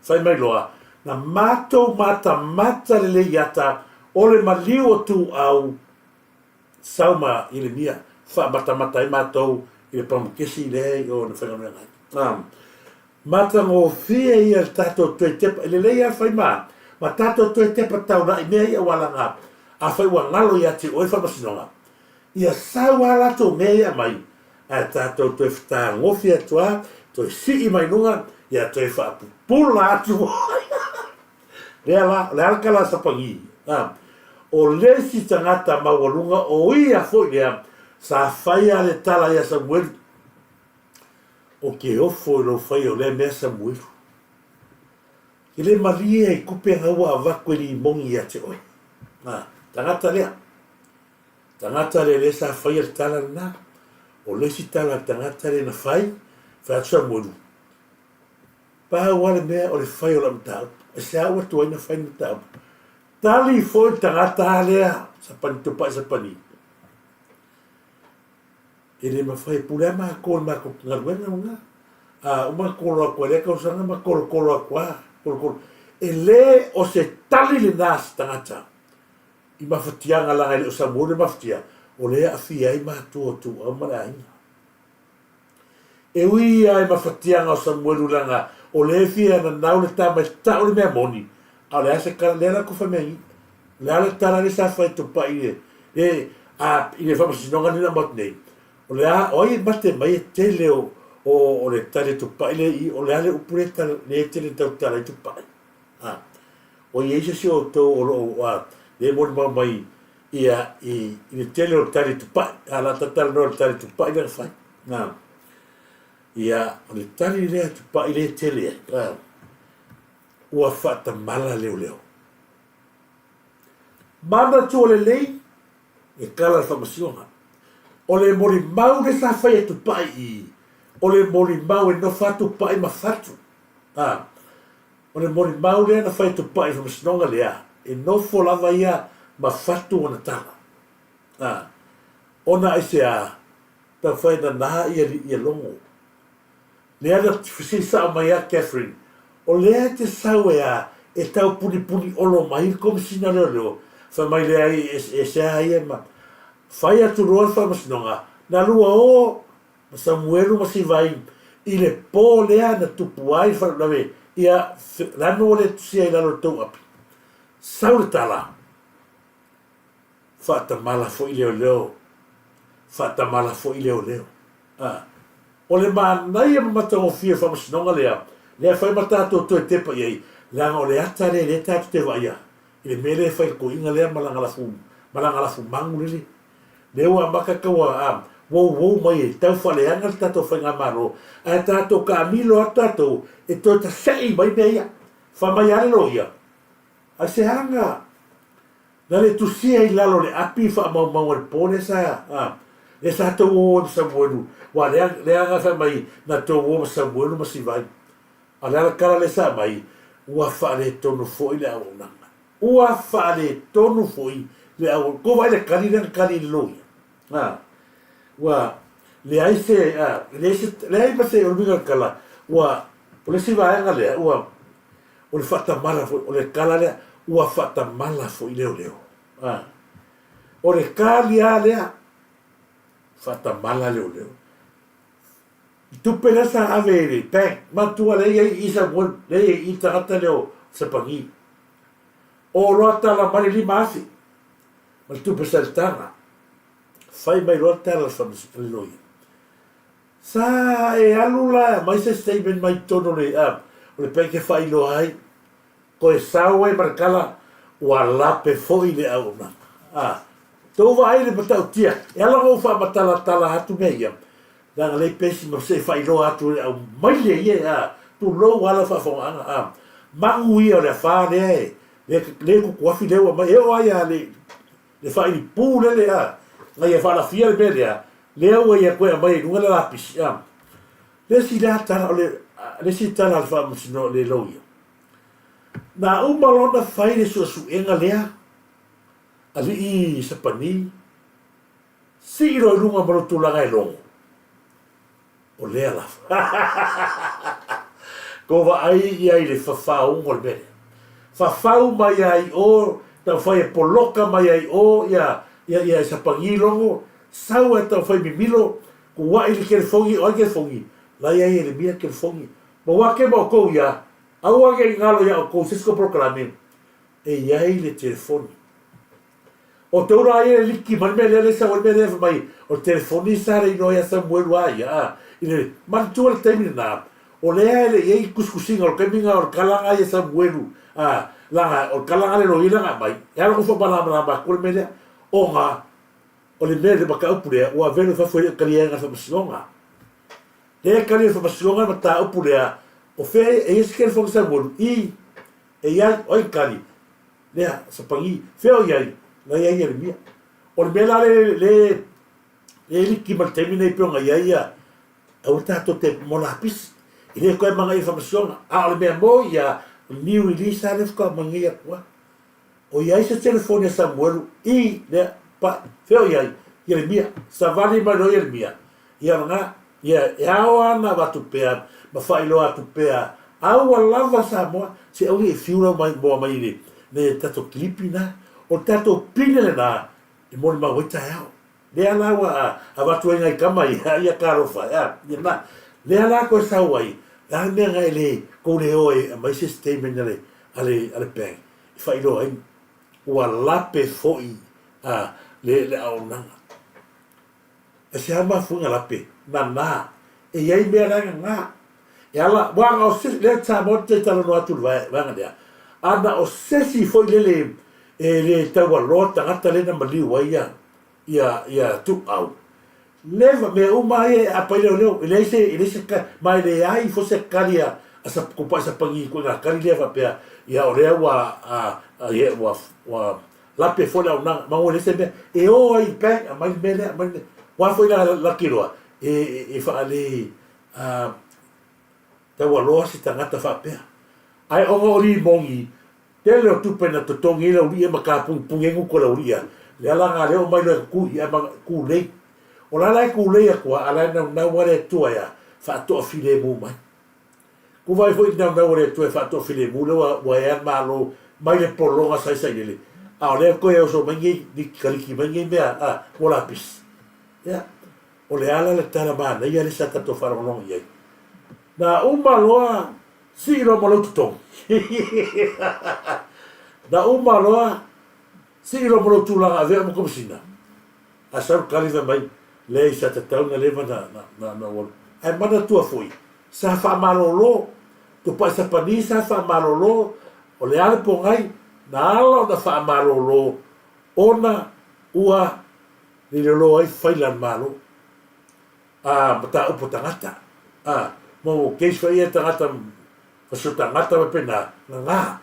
fai mai loa na matou matamata lelei ata o le maliu o Tuau Sau ma Ieremia, faamatamata ai matou i le pamukesi lea i o na faigaluega ai. A, matagofie ia le tatou toe tepa, e lelei lava fai ma, ma tatou toe tepa taulai mea ia ua laga, afai ua galo ia te oe le faamasinoga, ia sau lava latou mea ia aumai, ae tatou toe fetagofi atu lava, toe sii mai luga, ia toe faapupula atu. Lea la, o le a le tala a Sapani? A, o le isi tagata maualuga o ia foi lea sa faia le tala ia Samuelu, O ke ofo i lou faia o lea mea Samuelu. E le malie ai kupe ga ua avatu e limogi ia te oe. A, tagata lea. Tagata lea lea sa faia le tala lena. O le isi tala a le tagata lea na fai, fai atu Samuelu, Pau lava le mea o le fai o lau mataupu. E sea ua tuai na fai le mataupu. Tali foi le tagata lea, sapani tupai sapani. E le mafai, e pule lava matou i le matou galuega lena. A uma kolo atu ai lea tausaga ma kolokolo atu lava, kolokolo. E le o se tali lena a se tagata i mafatiaga leaga e le o Samoa le mafatia, o lea e aafia ai matua o Tuau ma le aiga. E ui ia i mafatiaga o Samuelu leaga o lea e fia nanau le tama e tau le mea moni, a o le a se tala, lea la kou fai mai ai, o le a le tala lea sa fai tupai i le, le, a, i le faamasinoga lea na uma atu nei, o le a, o ai e mate mai e tele o, o, o le tali a tupai lea i i, o le a le upu lea e tala, lea e tele tau tala ai tupai. A, o i ai se isi o outou o lo o, a, lea e molimau mai ia, i, i le tele o le tali tupai, a la ta talanoa i le tali tupai lea na fai. Na, ia, o le tali lea tupai lea e tele ai, a, ua faatamala leoleo. Manatua lelei e kala le faamasinoga. O le molimau lea sa fai e Tupai i, o le molimau e nofo lava Tupai ma fatu. A, o le molimau lea na fai e Tupai i le faamasinoga lea, e nofo lava ia ma fatu ona tala. A, ona aisea, taufai nana ia ia logo. Lea na fesili sao mai a Catherine, o lea e te sau e a, e tau punipuni olo mai le Komesina Leoleo, fai mai leai e, e sea ia ma fai atu loa le faamasinoga, na lua o. ma Samuelu ma Sivai i le po lea na tupu ai le faalavelave, ia, le a le mea ua le tusia i lalo o le tou api? Sau le tala, faatamala foi leoleo, faatamala foi leoleo. A, o le manaia ma matagofie o le faamasinoga lea, lea e fai ma tatou toe tepa i ai, leaga o le ata lea lea tatou te vaaia i le mea lea e fai i le toeaina lea ma lana lafu, ma lana lafu magu lele. Lea ua amata tau a wouwou mai e tau faaleaga le tatou faigamalo, ae tatou taamilo atu tatou e toe tasei mai mea ia. Fai mai lava le loia, Ai se aga na le tusia i lalo o le api faamaumau a le po lea sa a lea sa tou o ai ma Samuelu, ua lea lea aga fai mai na tou o ma Samuelu ma Sivai. A o le ala tala lea sa aumai, ua faaletonu foi le auaunaga. Ua faaletonu foi le auaunaga. Kou vaai le kali lea na kali i le loia. A, ua leai se, a, leai se, leai ma se, o le uiga o le tala, ua, o le isi vaega lea, ua, o le faatamala foi, o le tala lea, ua faatamala foi leoleo. A, o le kali lava lea, faatamala leoleo. I tupe lea sa ave i le bank, matua lea i ai i Samoa, lea i ai i le tagata lea o Sapagi. O loa tala mai le 5,000 ma le tupe sa i le taga. Fai mai loa le tala a le loia. Sa e alu la e aumai se statement mai totonu o le o le bank e faailoa ai toe sau ai ma le tala ua lape foi le auaunaga. A tou vaai i le matautia, e ala ona ou faamatalatala atu mea ia, leaga lea e pesi ma se i faailoa atu e aumai le ia a tulou lava lau faafofogaaga a magu ia o le afa lea e lea e tutuafi lea ua aumai e oo lava ia le Le faili pū lele a, na ia faalafia le mea lea, lea ua ia toe aumai ai i luga le lapisi a. Le isi lea tala o le, le isi tala a le faamasino le loia. Na uma loa ona fai le suesuega lea, alii Sapani, sii loa i luga ma lou tulaga e logo. O lea lava. Ko vaai ia i le fafauga o le mea lea. Fafau mai ai i o, taumafai e poloka mai ai i o ia, ia, ia sapagi logo, sau ae taumafai mimilo, kua'i le telefoni, o ai telefoni? La i ai Ieremia telefoni. Maua ake ma outou ia, aua ne i galo ia outou se isi polokalame, e i ai le telefoni. O tou la ia e liki mai le mea lea le sau ai le mea lea fai mai o le telefoni sa le iloa ia Samuelu a ia a i le manatua le taimi lena o lea e le i ai tusitusiga o le taimi lena o le kalaga ia Samuelu a laga o le kalaga le loia lena aumai e ala ona faamalamalama atu le mea lea ona o le mea le mataupu lea ua avelu i fafo e le o talia ai na faamasinoga lea e talia e le faamasinoga le mataupu lea o fea e i ai se telefoni Samuelu i e i ai o ai tali Lea, sapagi, fea o i ai, na i ai Ieremia. O le mea la le, le, le liki ma le taimi nei pei ona i ai ia, aua tatou te mo lapisi. E le toe manaia faamasinoga. A o le mea moi ia, o le new release lava lea faatoa aumai nei atu lava. O i ai se telefoni a Samuelu i lea, pa, fea o i ai, Ieremia. Savali mai loa Ieremia, ia o lena, ia, e ao lava ona avatu pea ma faailoa atu pea, aua lava Samoa, se aua ne i fiu lau mai moa mai i le, le tatou kilipi lena. O le tatou pine lena e molimau ai taeao. Lea la ua avatu ai nai tama ia, ia talofa, a, ia na. Lea la toe sau ai, le a le mea na e le, tou le o e aumai se statement a le, a le, a le bank e faailoa ai ua lape foi a, le, le auaunaga. E se a mafuaiga lape? Nana. E i ai mea la e nana. E ala, ua na o se, lea Samoa te talanoa atu i le vaega lea, a na o sesi foi lele e le taualoa tagata lea na maliu ai ia, ia, ia Tuuau. Never, mea uma lava ia e aapa ai leoleo, e leai se, e leai se, ma e leai foi se kali a, a sa, tupai sapagi i ituaiga kali lea faapea, ia o lea ua, a, a, ia, ua, ua, Lape foi le auaunaga, manu e leai se mea e o ai i bank, aumai le mea lea, aumai le mea. Ua foi la laki loa, e, e faale taualoa se tagata faapea. Ae ona o limoni, tele o tupe na totogi ai lau lia ma kapungipuni ai gutu a lau lia, lea la na leo mai loa e tutu i ama kulei. O la la e kulei atu a, a la e naunau a le Atua ia faatoafilemu mai. Ku vaai foi i le naunau o le Atua e faatoafilemu lea ua, ua ea le Malo mai le pologa sa i Sailele, a o lea toe oso mai nei, kaliki mai nei mea, a, mo lapisi. Ia. O le ala le tala manaia lea sa tatou faalogologo i ai. Na uma loa sii loa ma lou totogi. Na uma loa sii loa ma lou tulaga avea ma Komesina. A sau le tali fai mai, leai sa tatau ona leva na ou alu. Ae manatua foi, sa faamalolo, Tupai Sapani sa faamalolo, o le a le pogai, na ala ona faamalolo ona ua lilolo ai faila a le Malo, a mataupu a tagata, a mo case foi ia tagata faso tagata faapena, gagā.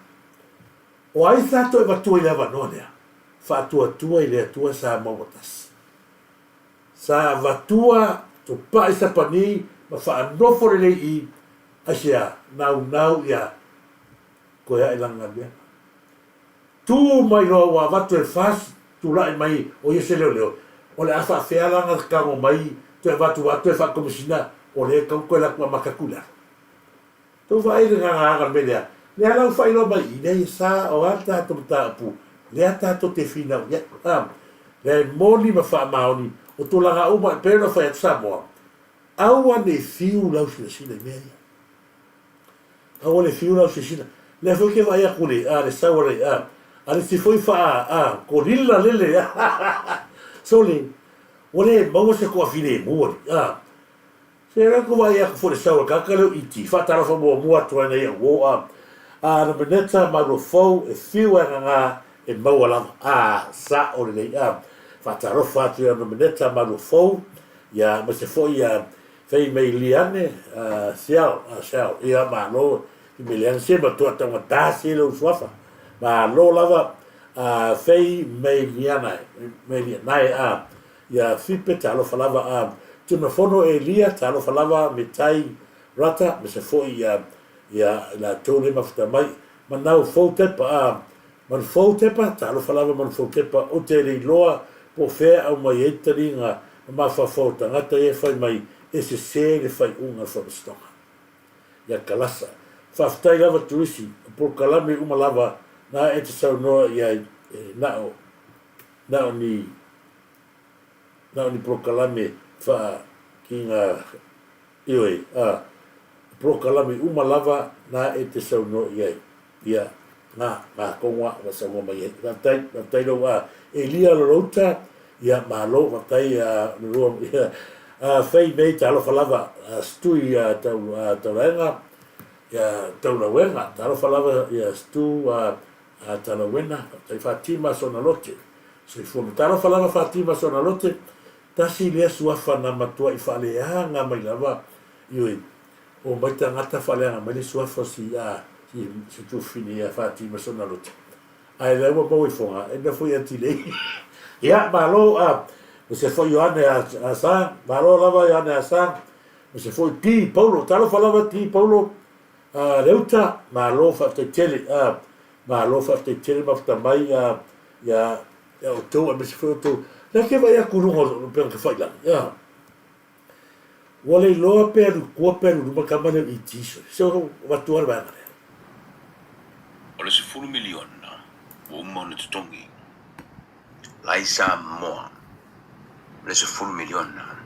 O ai sa toe avatua i le avanoa lea? Faatuatua i le Atua sa maua tasi. Sa avatua tupai sapani ma faanofo lelei i aisea naunau ia koe ae lana galuega. Tu mai loa ua avatu e FAS tulai mai o ia se leoleo, o le a faafea lana tago mai toe avatu ua toe faakomisina o lea e tau toe latou amata atu i lalo. Tou vaai i le gagaaga o le mea lea, lea la ua faailoa mai i i, leai e sa o a le tatou mataupu, lea tatou te finau i ai. A, lea e moni ma faamaoni o tulaga uma e pei ona fai atu Samoa, aua ne i fiu lau silasila i mea ia. Aua le fiu lau silasila. Lea foi ke vaai atu le, a, le sau a le, a, a le isi foi faa, a, kolila lele, a, sole, ua le maua se toafilemu alii, a. Se lea ko vaai atu foi le sau a le tagata lea o ET, faatalofa muamua atu ai nei au o, a, a na meneta ma lua fou e fiu ai gagā e maua lava, a, sa'o lelei, a. Faatalofa atu ia na meneta ma lua fou, ia, aemaise foi ia fei mei liane, a, siao, a, siao, ia, malo, i mei liane, se matua taugata se lou suafa, malo lava, a, fei mei liana, mei lianae, a, Ia Fipe, talofa lava a Tunafono Elia, talofa lava me Tai Rata, me se foi ia ia i latou le mafuta mai, Manau Fou Tepa a Manu Fou Tepa, talofa lava Manu Fou Tepa, ou te le iloa po o fea e aumai ai taliga ma mafaufau o tagata ia e fai mai e sese le faaiuga a le Faamasinoga. Ia Kalasa. Faafetai lava Tuisi, o polokalame uma lava na e te saunoa i ai e nao Na o ni, na o ni polokalame wha ki nga ioe, a, polokalame uma lava na e te saunoa i ai, ia, nga, nga kongoa wa saunoa mai ai. Faafetai, faafetai lou, a, Elia Lolouta, ia, malo, faafetai, a, lolua, ia, a, fei mei talofa lava, a, Stui, a, tau, a, taulaega, ia, taulauega, talofa lava, ia, Stu, a, A Talauena, faafetai Fatima Sonalote. Soifua ma talofa lava Fatima Sonalote, tasi lea suafa na matuai faaleaga mai lava, ioe, omai tagata faaleaga mai le suafa o si, a, si, si tuafafine ia Fatima Sonalote. Ae lea ua maua i Fogaa, e nofo ia Tilei. Ia, malo, a, ma se foi Ioane a, a Sa, malo lava Ioane a Sa, ma se foi Ti Paulo, talofa lava Ti Paulo, A Leuta, malo faafetai tele, a, malo faafetai tele mafuta mai a, ia, ia outou aemaise foi outou. Lea ke vaai atu i luga o le upega tafailagi, a, ua le iloa pe alu i tua pe alu i luma le tama lea o ET sole. Se o avatu lava le vaega lea. O le 10 miliona ua uma ona totogi lai Samoa le 10 miliona.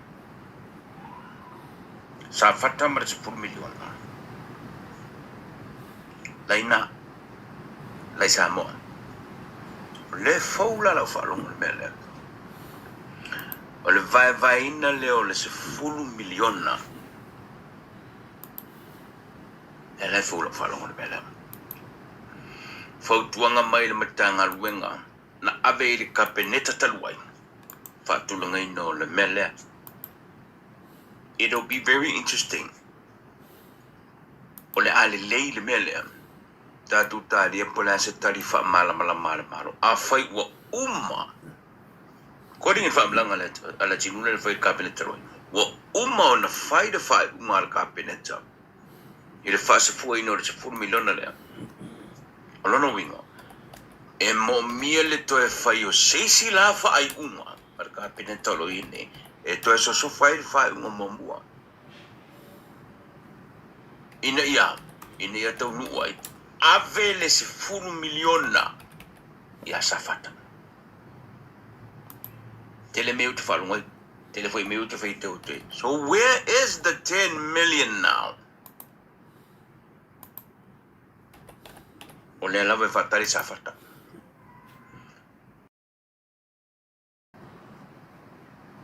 Safata ma le 10 miliona. Laina lai Samoa. O le fou la lau faalogo i le mea lea. O le vaevaeina lea o le 10 miliona. Lea la e fou lau faalogo i le mea lea. Fautuaga mai le Matagaluega na ave i le Kapeneta talu ai, faatulagaina o le mea lea. It'll be very interesting. O le a lelei le mea lea, tatou talia po o le a se tali faamalamalama a le Malo. Afai ua uma, according i le faamalaga a le Atinula na fai i le Kapeneta talu ai, ua uma ona fai le faaiuga a le Kapeneta i le faasafuaina o le 10 miliona lea. O lona uiga, e moomia le toe fai o se isi la faaiuga a le Kapeneta o lo o i ai nei e toe sosofa ai le faaiuga muamua ina ia, ina ia taunuu ai, ave le 10 miliona ia Safata. Tele mea ou te faalogo ai. Tele foi mea ou te faitau atu ai. So where is the 10 million now? O lea lava e faatali Safata.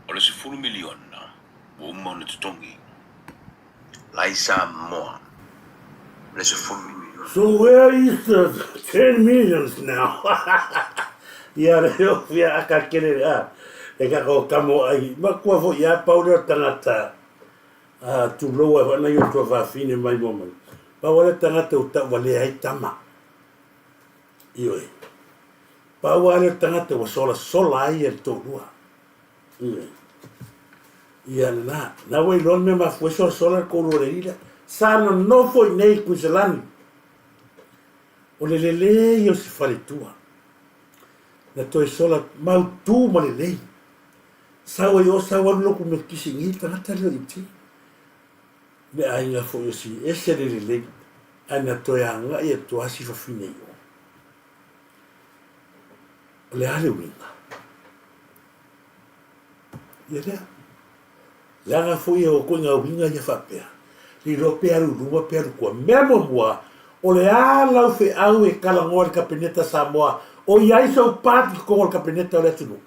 O le 10 miliona ua uma ona totogi. Lai Samoa. O le 10 miliona. So where is the 10 millions now? Ia le ofia aka kele a e ka ko kamo ai ma kua fo ia pau leo tangata a tulou ai whana i o tua whawhine mai mo mai. Pau ale tangata o tau wale ai tama. Ioe. Pau ale tangata ua sola sola ai e le tōlua. Ioe. Ia lena. Na ua iloa le mea mafua ai sola sola le kōlua le alii lea. Sa nonofo i nei i Kuiselani. O le lelei o se faletua. Na toe sola mautū ma lelei. Sau ai o sau alu loku me kisi ngi tagata lea i ti. Le aiga foi o si ese le lelei ae na toe agai atu lava si fafine i o. O le a le uiga? Ia lea. Leaga foi e o koe ngā uiga ia faapea. Lilo pe alu luma pe alu kua. Mea muamua, o le a lau feau e kalagoa i le Kapeneta Samoa o i ai sou pati totonu o le Kapeneta o le atunuu?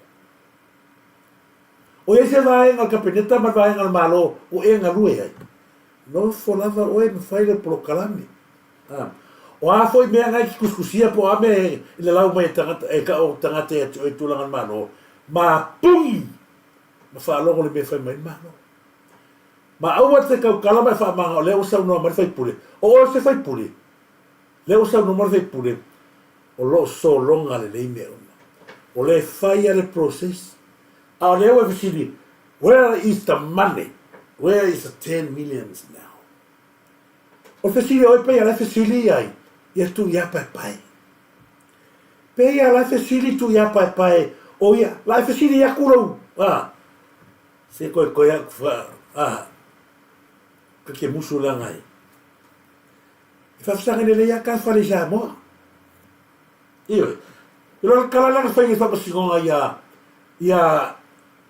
O i ai se vaega o le Kapeneta ma le vaega o le Malo o e galue ai? Nofo lava oe ma fai lau polokalame. O a foi mea nga e te tusitusia po o a mea e lalau mai e tagata, e ka o tagata ia te oe i tulaga o le Malo, mapuni ma faalogo le mea e fai mai le Malo. Ma aua te kaukala ma e faamanga o lea ua saunoa mai le faipule, o oe se faipule, lea ua saunoa mai le faipule, o lo o sologa lelei mea uma. O lea e fai a le process, a o lea ua e fesili, where is the money? Where is the 10 millions now? O le fesili a oe pei a la e fesili i ai ia Tuiapaepae. Pei a la e fesili Tuiapaepae o ia la e fesili aku lou a se koe koe aku fa a ka ke musu langa e. E whawhisanga lele ia ka whare i Samoa. Ioe. I loa le kala lea na fai i le faamasinoga ia ia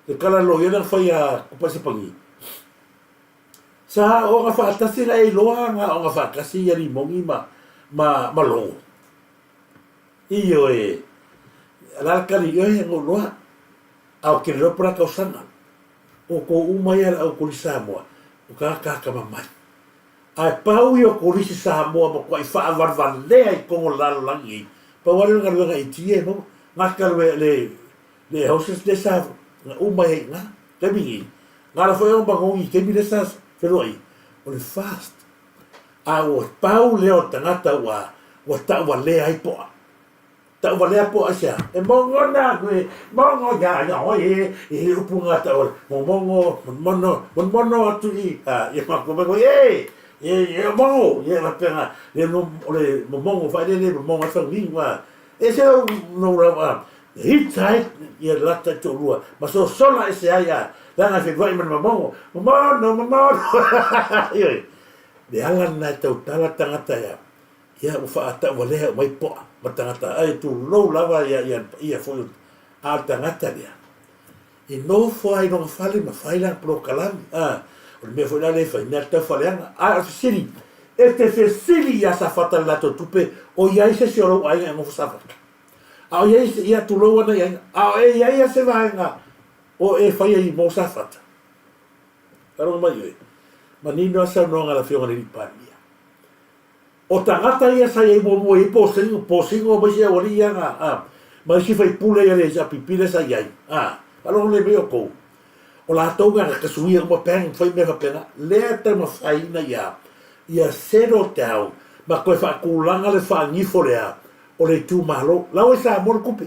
le kala loia lea na fai ia Kupaisapagi. Sa aoga faatasi la e iloa nga aoga faatasi ia Limogi ma ma ma Logo. Ioe, la le kali ioe ngo loa. A o ke loa pora tausaga. O ko uma ia le au kolisi Samoa, o ka ka ka mamai. Ae pau ia o kolisi Samoa ma kuai faavalvalea i kongo lalolagi ei. Pau lava lea o le galuega i tie maua. Nga kalue le le houses le sa nga uma ia i nga. Taimi nei, nga la foi o magogi i taimi lea sa feloai, o le fast. A ua pau lea o le tagata ua ua tauvalea ai poa. Tauvalea poa aisea? E mongona aku e mongo ia ia oe e e upu nga tauvalea. Momongo, monomono, monomono atu i a ia makou mai koe e e e mongo ia faapea nga le o le momongo faelele momongo ai faguinu a e se au no lau a Hita ai ia lata i toʻulua ma sosola ese ai a leaga e feluaʻi ma le mamogo, Momono, momono! Ioe, le ala lena e tautala tagata ia, ia ua faatauvalea uma ai poa ma tagata, ai tulou lava ia, ia le paia foi o, a o le tagata lea, e nofo lava i lona fale ma fai lana polokalame, a, o le mea foi la lea e fai, mea taufaleaga. A o le fesili, e te fesili iā Safata le latou tupe, o i ai se isi o lou aiga e nofo Safata? A o i ai se, ia, tulou ana i aiga, a o e i ai a se vaega o e fai ai mo Safata? Faalogo mai oe, manino a saunoaga a le Afioga i le Alii Palemia. O tagata ia sa i ai muamua i ai posing, posingo ma isi aualii ia na, a, ma isi faipule ia le HRPP lea sa i ai, a, faalogo lelei mai outou. O latou na na kasuia uma bang fai mea faapena, lea e taumafaiina ia, ia settle down ma toe faatulaga le faagifo lea o le itumalo. La ua i Samoa le tupe.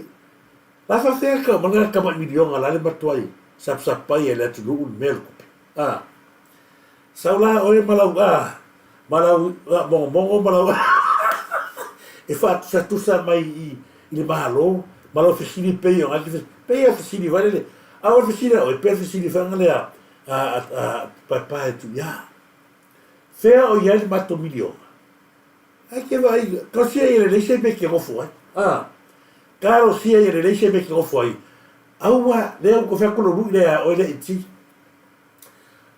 La faafefea ka uma lena tamai miliona la le matuai sapsapai ai le atunuu le mea o le tupe. A. Sau la oe ma lau a, ma lau a, mogomogo ma lau e faatusatusa mai i, i le Malo ma lau fesili pei o ngake fesili, pei a fesili vai lele, a o le fesili a oe, pei a fesili fanga lea a, a, a, paepae atu ia. Fea o i ai le matou miliona? Ai ke vaai, talosia ia lelei se mea e te nofo ai. A, talosia ia lelei se mea e te nofo ai. Aua, lea ua fai atu lou lui lea ia oe lea i ti.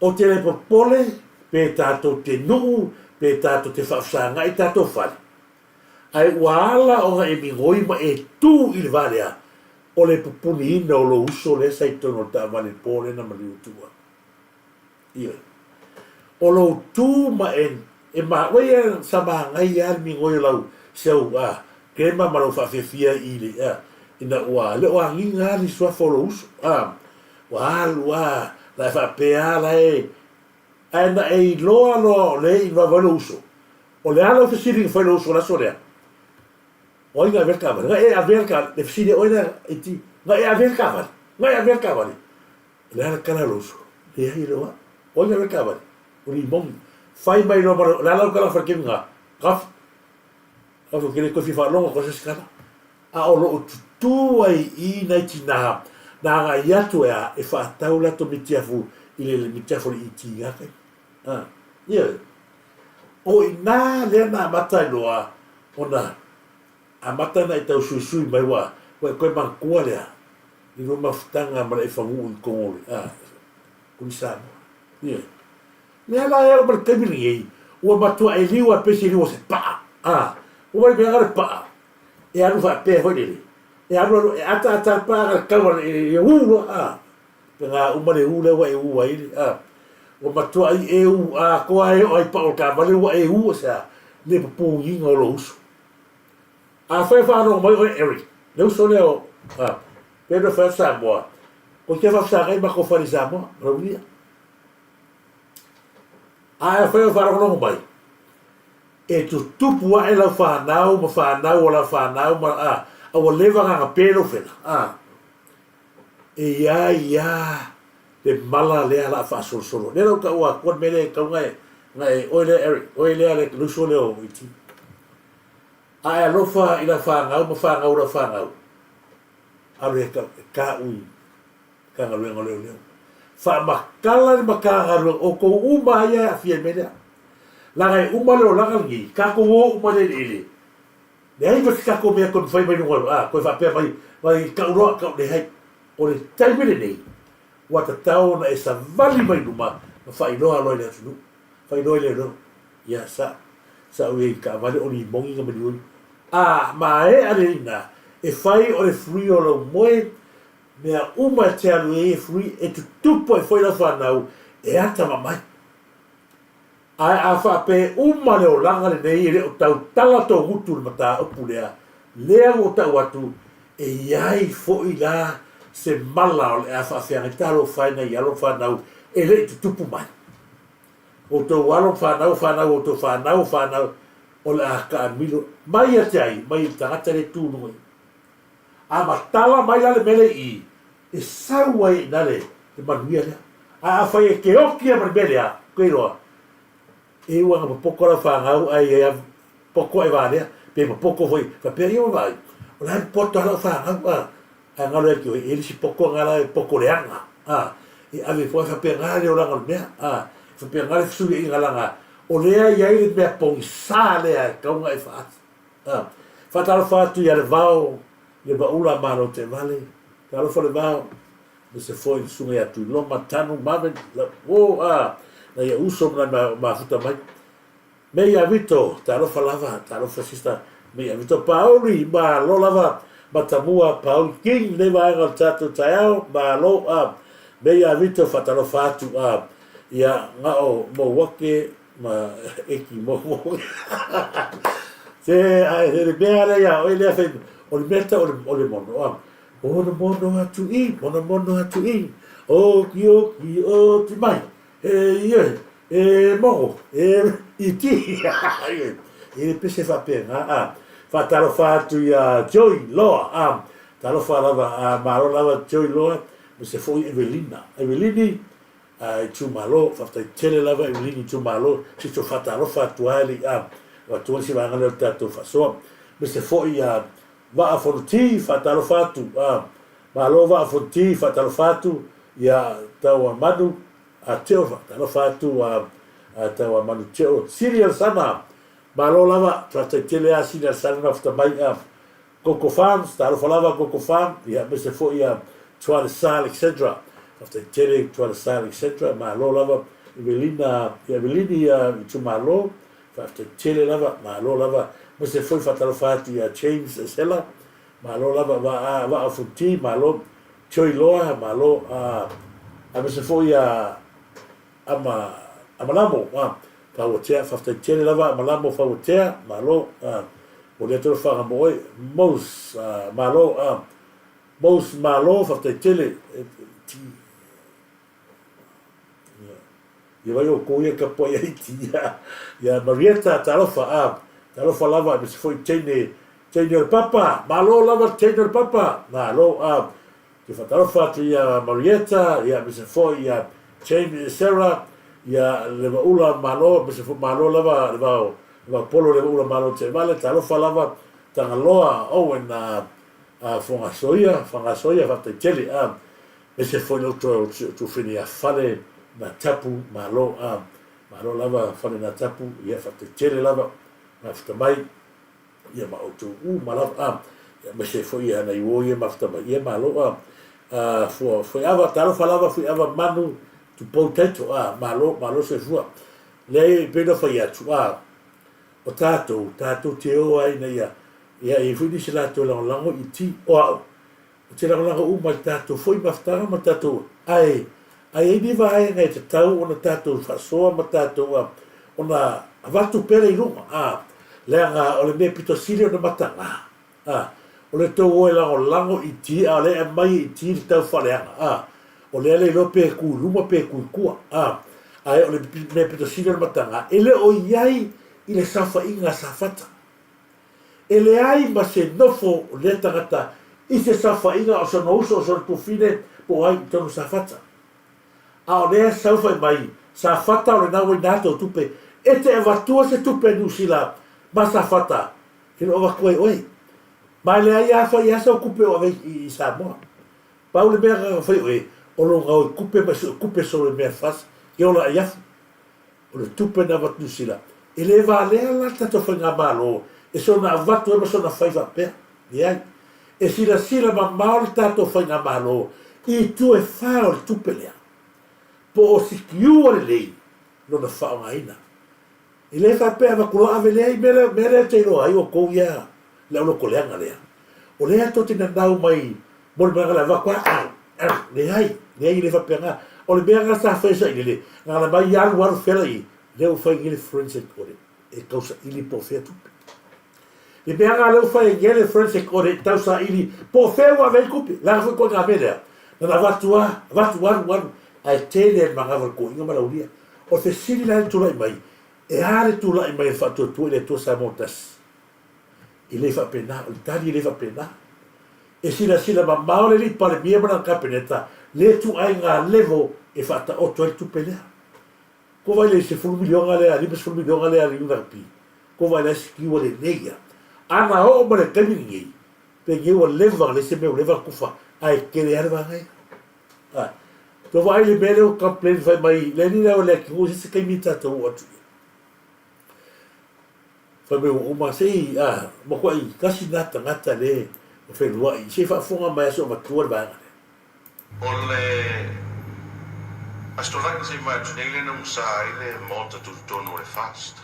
Ou te le popole pe tatou te nuu pe tatou te faafesagai tatou fale, ae ua ala ona e migoi ma e tu i le va lea o le pupuniina o lou uso lea sa i totonu o le taavale i le po lea na maliu atu ai. Ioe. O lou tu ma e, e ma, ua ia sa manaia lava le migoi o lau seu a Grandma ma lou faafiafia i le, a, ina ua le o agiga lava le suafa o lou uso, a, ua alu a, la e faapea a la e, ae na e iloa loa o lea i vavai lou uso, o le a lau fesili na fai lou uso i le aso lea? O ai na avea le taavale? Na e avea le taavale, le fesili a oe lea e ti, na e avea le taavale, na e avea le taavale. O le a le tala a lou uso? Leai e le o au. O ai na avea le taavale? O Limoni. Fai mai loa ma le, o le a lau tala na fai i le taimi lena? Kafu. Kafu, ou te le toe fia faalogo atu i se isi tala. A o lo o tutū ai i i nai tinā na agai atu e a e faatau latou mitiafu i le mitiafu o le ET i na taimi. A, ioe. O i nā lea na amata ai loa ona amata ona e tausuisui mai ua ua e toe manatua lea i lou mafutaga ma le fagu'u i totonu o le a Kuli Samoa. Ioe. Lea la e oo mai le taimi lenei ua matua e liu a pei se liu o se pa'a. A, ua mai mea le pa'a e alu faapea foi lele, e alu alu e ataata le pa'a le tau a le ū loa a. Pe na uma le ū lea ua e ū ai le a. Ua matuai e ū atoa e oo ai pa'u o le taavale ua e ū o se a le pupūgiga o lou uso. Afai e faalogo mai oe Eric, le uso lea o a, pe na fai atu Samoa, ko te faafesagai matou fale i Samoa, ma Laulia. Ae afai o faalogologo mai, e tutupu ae lau fanau ma fanau o lau fanau ma a, a ua leva ona agape lou fela, a, e iā iā le mala lea la faasolosolo. Lea la ua taua atua le mea lea e tatau ona e, ona e, oe lea Eric, oe lea le uso lea o Iti. A e alofa i lau fanau ma fanau o lau fanau, alu e taʻu i Matagaluega o Leoleo. Faamatala le Matagaluega, o outou uma lava ia e aafia i le mea lea. Leaga e uma le olaga lenei, tatou o uma i le eleele, leai ma se tatou mea e toe mafai mai luga, a, toe faapea mai, mai tau loa, tau, leai. O le taimi lenei, ua tatau ona e savali mai luma ma faailoa loa i le atunuu, faailoa i leoleo, ia, sa, sa ou i ai i le taavale o limoni na maliu ai. A maea le ina, e fai o le free o lou moe, Mea uma e te alu ai e free, e tutupu ai foi lau fanau e atamamai. Ae a faapea e uma le olaga lenei e le o tautala tō gutu i le mataupu lea, lea ua ou tau atu, e i ai foi la se mala o le a faafeagai talofa ai nai alo ma fanau e le i tutupu mai. Outou alo ma fanau, fanau o outou fanau, fanau o le a taamilo mai ia te ai, mai i le tagata lea e tu i luga i. A matala mai la le mea lea i i, e sau ai i ina le manuia lea. Ae afai e te oki ai ma le mea lea, te iloa, e ua na popoto lau fanau ae ia poto e valea, pe popoto foi, faapea ia ua vaai, o la e poto lava lau fanau, a, ae galo ia te oe, e i ai le isi poto na la e poto leaga, a, e ave foi faapena le olaga o le mea, a, e faapena le fesuiaiga leaga o lea e i ai le mea pogisa lea e tatau ona e faati. A. Faatalofa atu ia Levao, Levaula Malo Teevale, Talofa Levao, aemaise foi le susuga ia Tuiloma, Tanu, Marvin, Lauo, a, nai ou uso ma nai mafuta mai. Me ia Vito, talofa lava, talofa sister, me ia Vito Pauli, malo lava, Matamua Pauli King, lenei vaega o le tatou taeao, malo, a, me ia Vito, faatalofa atu, a, ia Gao Mouake, ma eki mo se ae le mea lea ia oe lea fai o le mea tau o le mono a mono mono atu i mono mono atu i oki oki oti mai e ie e mogo e iti e le pese faapena a faatalofa atu ia Joy Loa a talofa lava a malo lava Joy Loa ma se foi Evelina Evelini A itumalo, faafetai tele lava i lini itumalo, se i faatalofa atu ai le a avatu ai se vaega lea o le tatou faasoa. Aemaise foi ia Vaa Fonoti, faatalofa atu, a malo Vaa Fonoti, faatalofa atu ia Tauamanu a Teo, faatalofa atu a Tauamanu Teo, Sili Alesana, malo lava, faafetai tele a Sili Alesana mafuta mai a Koko Farms, talofa lava Koko Farm, ia aemaise foi ia Tualesa Alexandra. Faafetai tele Tualasa etc. Malo lava Evelina, ia Evelini ia itumalo, faafetai tele lava, malo lava. Aemaise foi faatalofa atu ia James Esela, malo lava, Vaa Vaa Futi, malo, Joy Loa, malo, aemaise foi ia Ama Amalamo, Fauatea, faafetai tele lava Amalamo Fauatea, malo, mo lea talofaga mo oe, Mos, malo, Mos malo, faafetai tele. Ia vai oukou ia tapuai ai ti ia ia Marieta talofa a talofa lava aemaise foi teine teine o le papa malo lava teine o le papa malo a te faatalofa atu ia Marieta ia aemaise foi ia James Sarah ia le vaula malo aemaise foi malo lava le vao le vao polo le vaula malo te vale talofa lava Tagaloa Owen a a Fogasoia Fagasoia faafetai tele a Ese foi lou toe tuafine ia Fale na tapu malo a malo lava Fale na tapu ia faafetai tele lava mafuta mai ia ma outou uma lava a ia aemaise foi ia nai uo ia mafuta mai ia malo a a fua fuiava talofa lava fuiava manu tupou taito a malo malo soifua leai pei ona fai atu a o tatou tatou te o ai ina ia ia e i ai foi nisi latou e lagolago i ti o au Ou te lagolago uma i le tatou foi mafutaga ma tatou ae ae i ai ni vaega e tatau ona tatou faasoa ma tatou a ona avatu pea le i luga a leaga o le mea pito sili ona mataga a o le tou o e lagolago i ti a o lea e aumai i ti le tau faaleaga a o lea le iloa pe ku i luma pe ku i tua a ae o le mea pito sili ona mataga e le o i ai i le saofaiga a Safata. E leai ma se nofo o lea tagata i se saofaiga o sona uso o sona tuafine po o ai i tonu Safata. A o lea sau fai mai Safata o lena ua ina tou tupe e te avatua se tupe a Niu Sila ma Safata e lo avatua ai oe. Ma e leai a fai a sau kupe o ave i Samoa. Pau le mea na fai oe o lo gaoi kupe ma sue kupe solo i mea fas ke ola ai afu. O le tupe na avatu Niu Sila, e le valea la le tatou faigamalo e soona avatu ai ma soona fai faapea. Leai. E silasila mamao le tatou faigamalo i itu e fa o le tupe lea, po o sikiua lelei lona faaaogaina. E le faapea e avatu loa ave lea i mea lea, mea lea ou te iloa ai outou ia le aulotoleaga lea. O lea tou te nanau mai mo le mea na avatu a au, au, leai, leai e le faapena. O le mea lena sa fai e sailele, na ala mai alu alu fela i, lea ua fai nei le forensic audit e tau saili po o fea tupe. Le mea lena lea ua fai nei le forensic audit e tau saili po o fea ua ave ai tupe. Leaga foi ituaiga mea lea, na ona avatu lava, avatu alu alu, ae tele le manava o le toeaina ma le aulia. O le fesili la e tulai mai, e a le tulai mai o le faatuatua i le Atua Samoa tasi? E le faapena, o le tali e le faapena. E silasila mamao le alii Palemia ma lana Kapeneta le ituaiga level e faataoto ai le tupe lea. Ko vai le 10 miliona lea, 50 miliona lea a le UNRP, ko vai la e sikiua lelei ia. Ana oo mai le taimi lenei, penei ua leva, leai se mea ua leva ona tufa, ae tele lava le vaega ia. A, tou vaai i le mea lea ua complain fai mai le alii lea o Leatinuu i se isi taimi tatou oo atu i ai. Fai mai ua uma se i a matuai tasi na tagata le o feluai se i faafofoga mai aso matua le vaega lea. O le Aso Toonai na se i vae atu nei lea na usa ai le Maota Tutotonu o le FAST,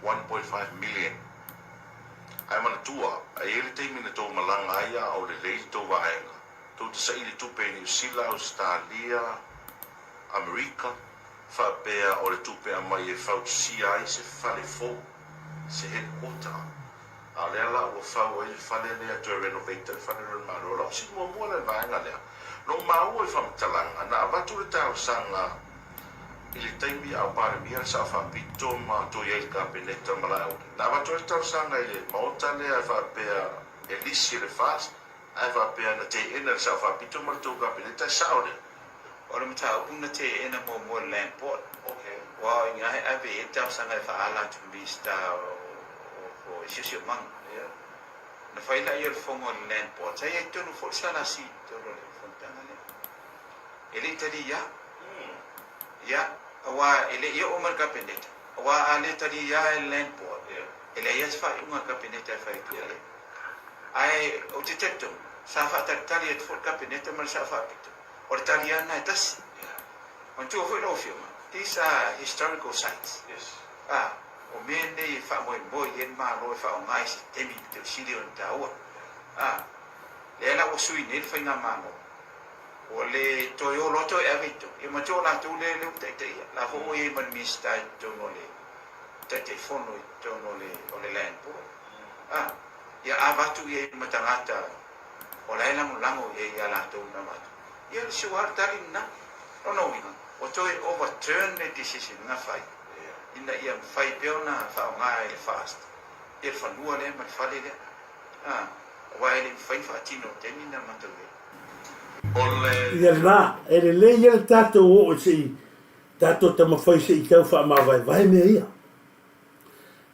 1.5 million. Ae manatua, a i ai le taimi na tou malaga ai a o lelei le tou vaega, tou te saili tupe i Niu Sila, Ausetalia, Amerika, faapea o le tupe aumai e fausia ai se fale fou, se headquarter. A o lea la ua fau ai le fale lea, toe renovate le fale lea o le Malo. O lau fesili muamua lea i le vaega lea, na ou maua i faamatalaga, na avatu le talosaga i le taimi a o Palemia le Sao Faapito ma toe i ai i le Kapeneta ma Laauli, na avatu ai le talosaga i le Maota lea e faapea e lisi e le FAST, ae faapea na teena e le Sao Faapito ma le tou Kapeneta, e sao lea? O le mataupu na teena muamua e le Land Board, aua o i ina e ave i ai le talosaga e faaala atu i le Minisita o Siosiomaga. Na fai lea o le fono a le Land Board, sa i ai tonu foi le SLC i totonu o le fonotaga lea. E le i taliā. Ia, aua e le i oo mai le Kapeneta, aua a le taliā e le Land Board, e leai lava se faaiuga a le Kapeneta e fai atu i ai. Ae ou te talitonu, sa faatalitali atu foi le Kapeneta ma le Sao Faapito. O le tali lava lena e tasi. Manatua foi lau Afioga, these are historical sites. A, o mea nei e faamoemoe i ai le Malo e faaaoga i se taimi pito sili ona taua. A, lea la ua sui nei le Faigamalo, ua le toe o loa toe ave i totonu. Ia manatua o latou lea lea ua taitaia, la foi ua i ai ma le Minisita i totonu o le Taitaifono i totonu o le o le Land Board. A, ia avatu i ai ma tagata o la e lagolago i ai ia latou na avatu. Ia le sua le tali lena. Lona uiga, ua toe overturn le decision na fai ina ia mafai pea ona faaaoga e le FAST ia le fanua lea ma le fale lea. A, aua e le i mafai ona faatino i le taimi na matou i ai. Ia la, e lelei ia le tatou oo se i tatou taumafai se i tau faamavaevae mea ia.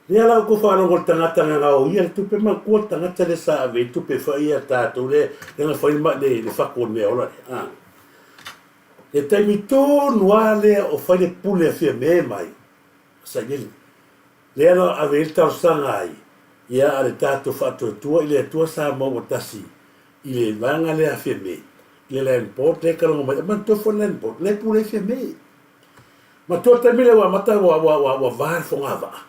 Lea la ua faalogo le tagata na gaoia le tupe matua le tagata lea sa ave ai le tupe e fai ia tatou lea lea na fai le le fatu o le meaola lea a. Le taimi tonu lava lea o fai le pule a Fiame mai Sailele lea na ave ai le talosaga ai ia a le tatou faatuatua i le Atua Samoa ua tasi i le vaega lea a Fiame i le land board lea e kalago mai manatua foi le land board lea e pule ai Fiame. Matua taimi lea ua amata ua ua ua ua va le fogavaa.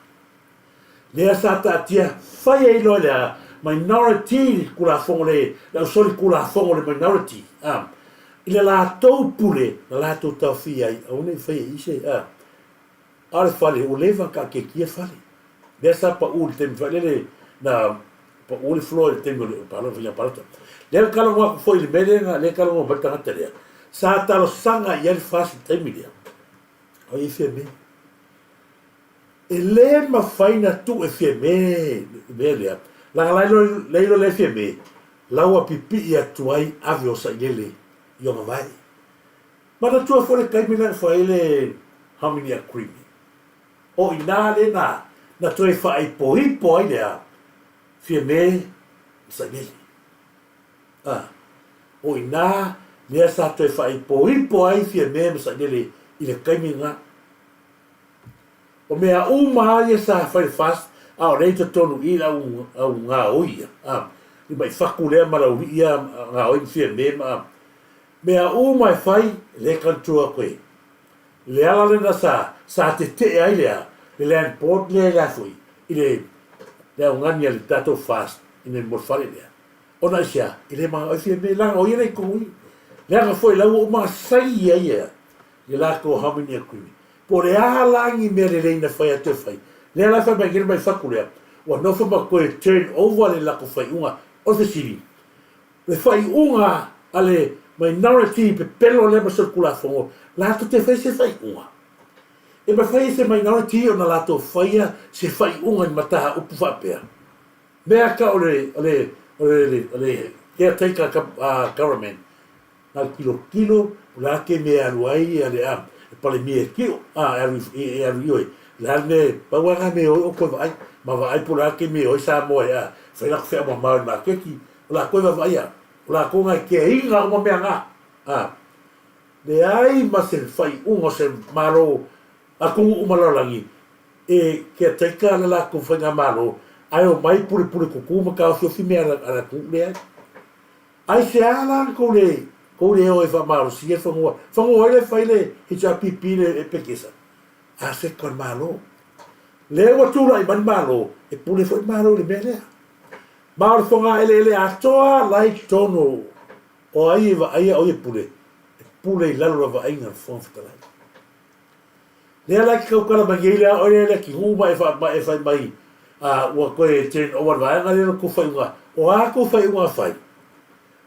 Lea sa taatia fai ai loa le minority le Tulafono le le au soli Tulafono le minority a i le latou pule na latou taofia ai aua ne i faia i se a a o le fale ua leva ona taatiatia le fale. Lea sa pau i le taimi foi lele na pau le floor i le taimi o le palota faiga palota. Lea na talanoa atu foi i le mea lea na lea talanoa mai le tagata lea. Sa talosaga i ai le FAST i le taimi lea. O ai e Fiame? E le mafai na tuu e Fiame le mea lea. Leaga la la iloa lea e Fiame, la ua pipii atu ai ave o Sailele i ona vae. Manatua foi le taimi lea na fai ai le Harmony Agreement. O i ina lea na, na toe faaipoipo ai le a? Fiame ma Sailele. A, o i ina lea sa toe faaipoipo ai Fiame ma Sailele i le taimi lena. O mea uma lava ia sa fai le FAST, a o lea i totonu i i le au, au gaoi ia, a, le mai fatu lea ma Laulii ia gaoi ma Fiame ma, a, mea uma e fai, e le talitua atu e Le ala lena sa, sa tetee ai le a, le land board lea i le a foi, i le, le augani a le tatou FAST ina mo le fale lea. Ona aisea, e le manao ai Fiame, leaga o ia lea i totonu i i. Leaga foi la ua uma ona saini ai ia le latou harmony agreement. Po o le a la ni mea lelei na fai atu e fai, lea la e fai mai nei le mai fatu lea, ua nofo ma toe turn over le latou faaiuga. O le fesili, Le faaiuga a le minority pepelo lea ma solitulafono latou te faia se faaiuga. E mafai e se minority ona latou faia se faaiuga i mataupu faapea. Mea ka o le o le o le o le caretaker government na o le tilotilo o le a ke mea e alu ai le a le Palemia e tio a e alu e alu i oe. Le a le mea pau lava lena mea e o ai outou e vaai ma vaai po o le a ke mea e o ai Samoa e a fai latou feau mamao i le maketi. O latou e vaavaaia, o latou na e keaina uma mea na. A leai ma se faaiuga o se Malo atunuu uma lalolagi e caretaker le latou faigamalo ae omai pulepule tutu ma taofiofi mea a le atunuu leai. Aisea la na tou le tou le o e faamalosia le fanua? Fanua ai le fai le HRPP le Epekesa? A seka o le Malo. Lea ua tulai mai le Malo, e pule foi le Malo i le mea lea. Ma o le fogaeleele atoa la i totonu o ai e vaaia o ia pule, e pule i lalo o la vaaiga a le Fofoga Fetalai. Lea la e te tautala mai nei lea oe lea Leatinuu ma e ma e fai mai a ua toe turn over le vaega lea la tou faaiuga. O a tou faaiuga fai?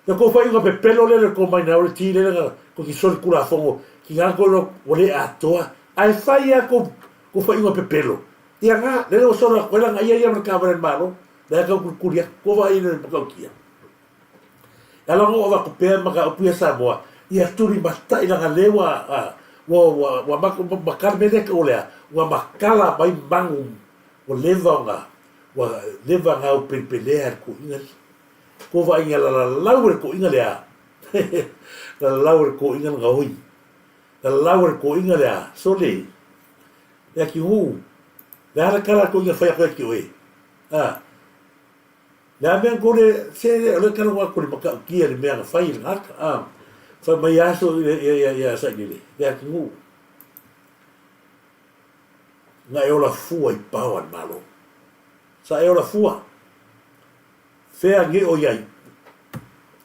Le tou faaiuga pepelo lea le tou minority lea na tou te solitulafono ki na tou iloa ua le atoa ae fai lava tou tou faaiuga pepelo. Ia na, lele ua solo atu ai lana ia ia ma le taavale a le Malo. Lea tau kulikuli atu, kua vaai le matautia. E ala ona ou avatu pea mataupu ia Samoa, ia tulimatai leaga lea ua, ua, ua, ua makala mea lea tau o lea, ua makala mai manu ua leva ona, ua leva ona aupelepelea e le toeaina lea. Kua vaai ina lalalau e le toeaina lea, lalalau e le toeaina lana oi, lalalau e le toeaina lea, sole, Leatinuu, le a le tala a le toeaina fai atu ia te oe? A, le a mea na tou le, se o lea e talanoa atu i le matautia i le mea na fai e le tagata, a. Fai mai aso ia ia ia ia Sailele, le atunuu. Na e ola fua i pao a le Malo. Sa e ola fua. Fea nge o iai.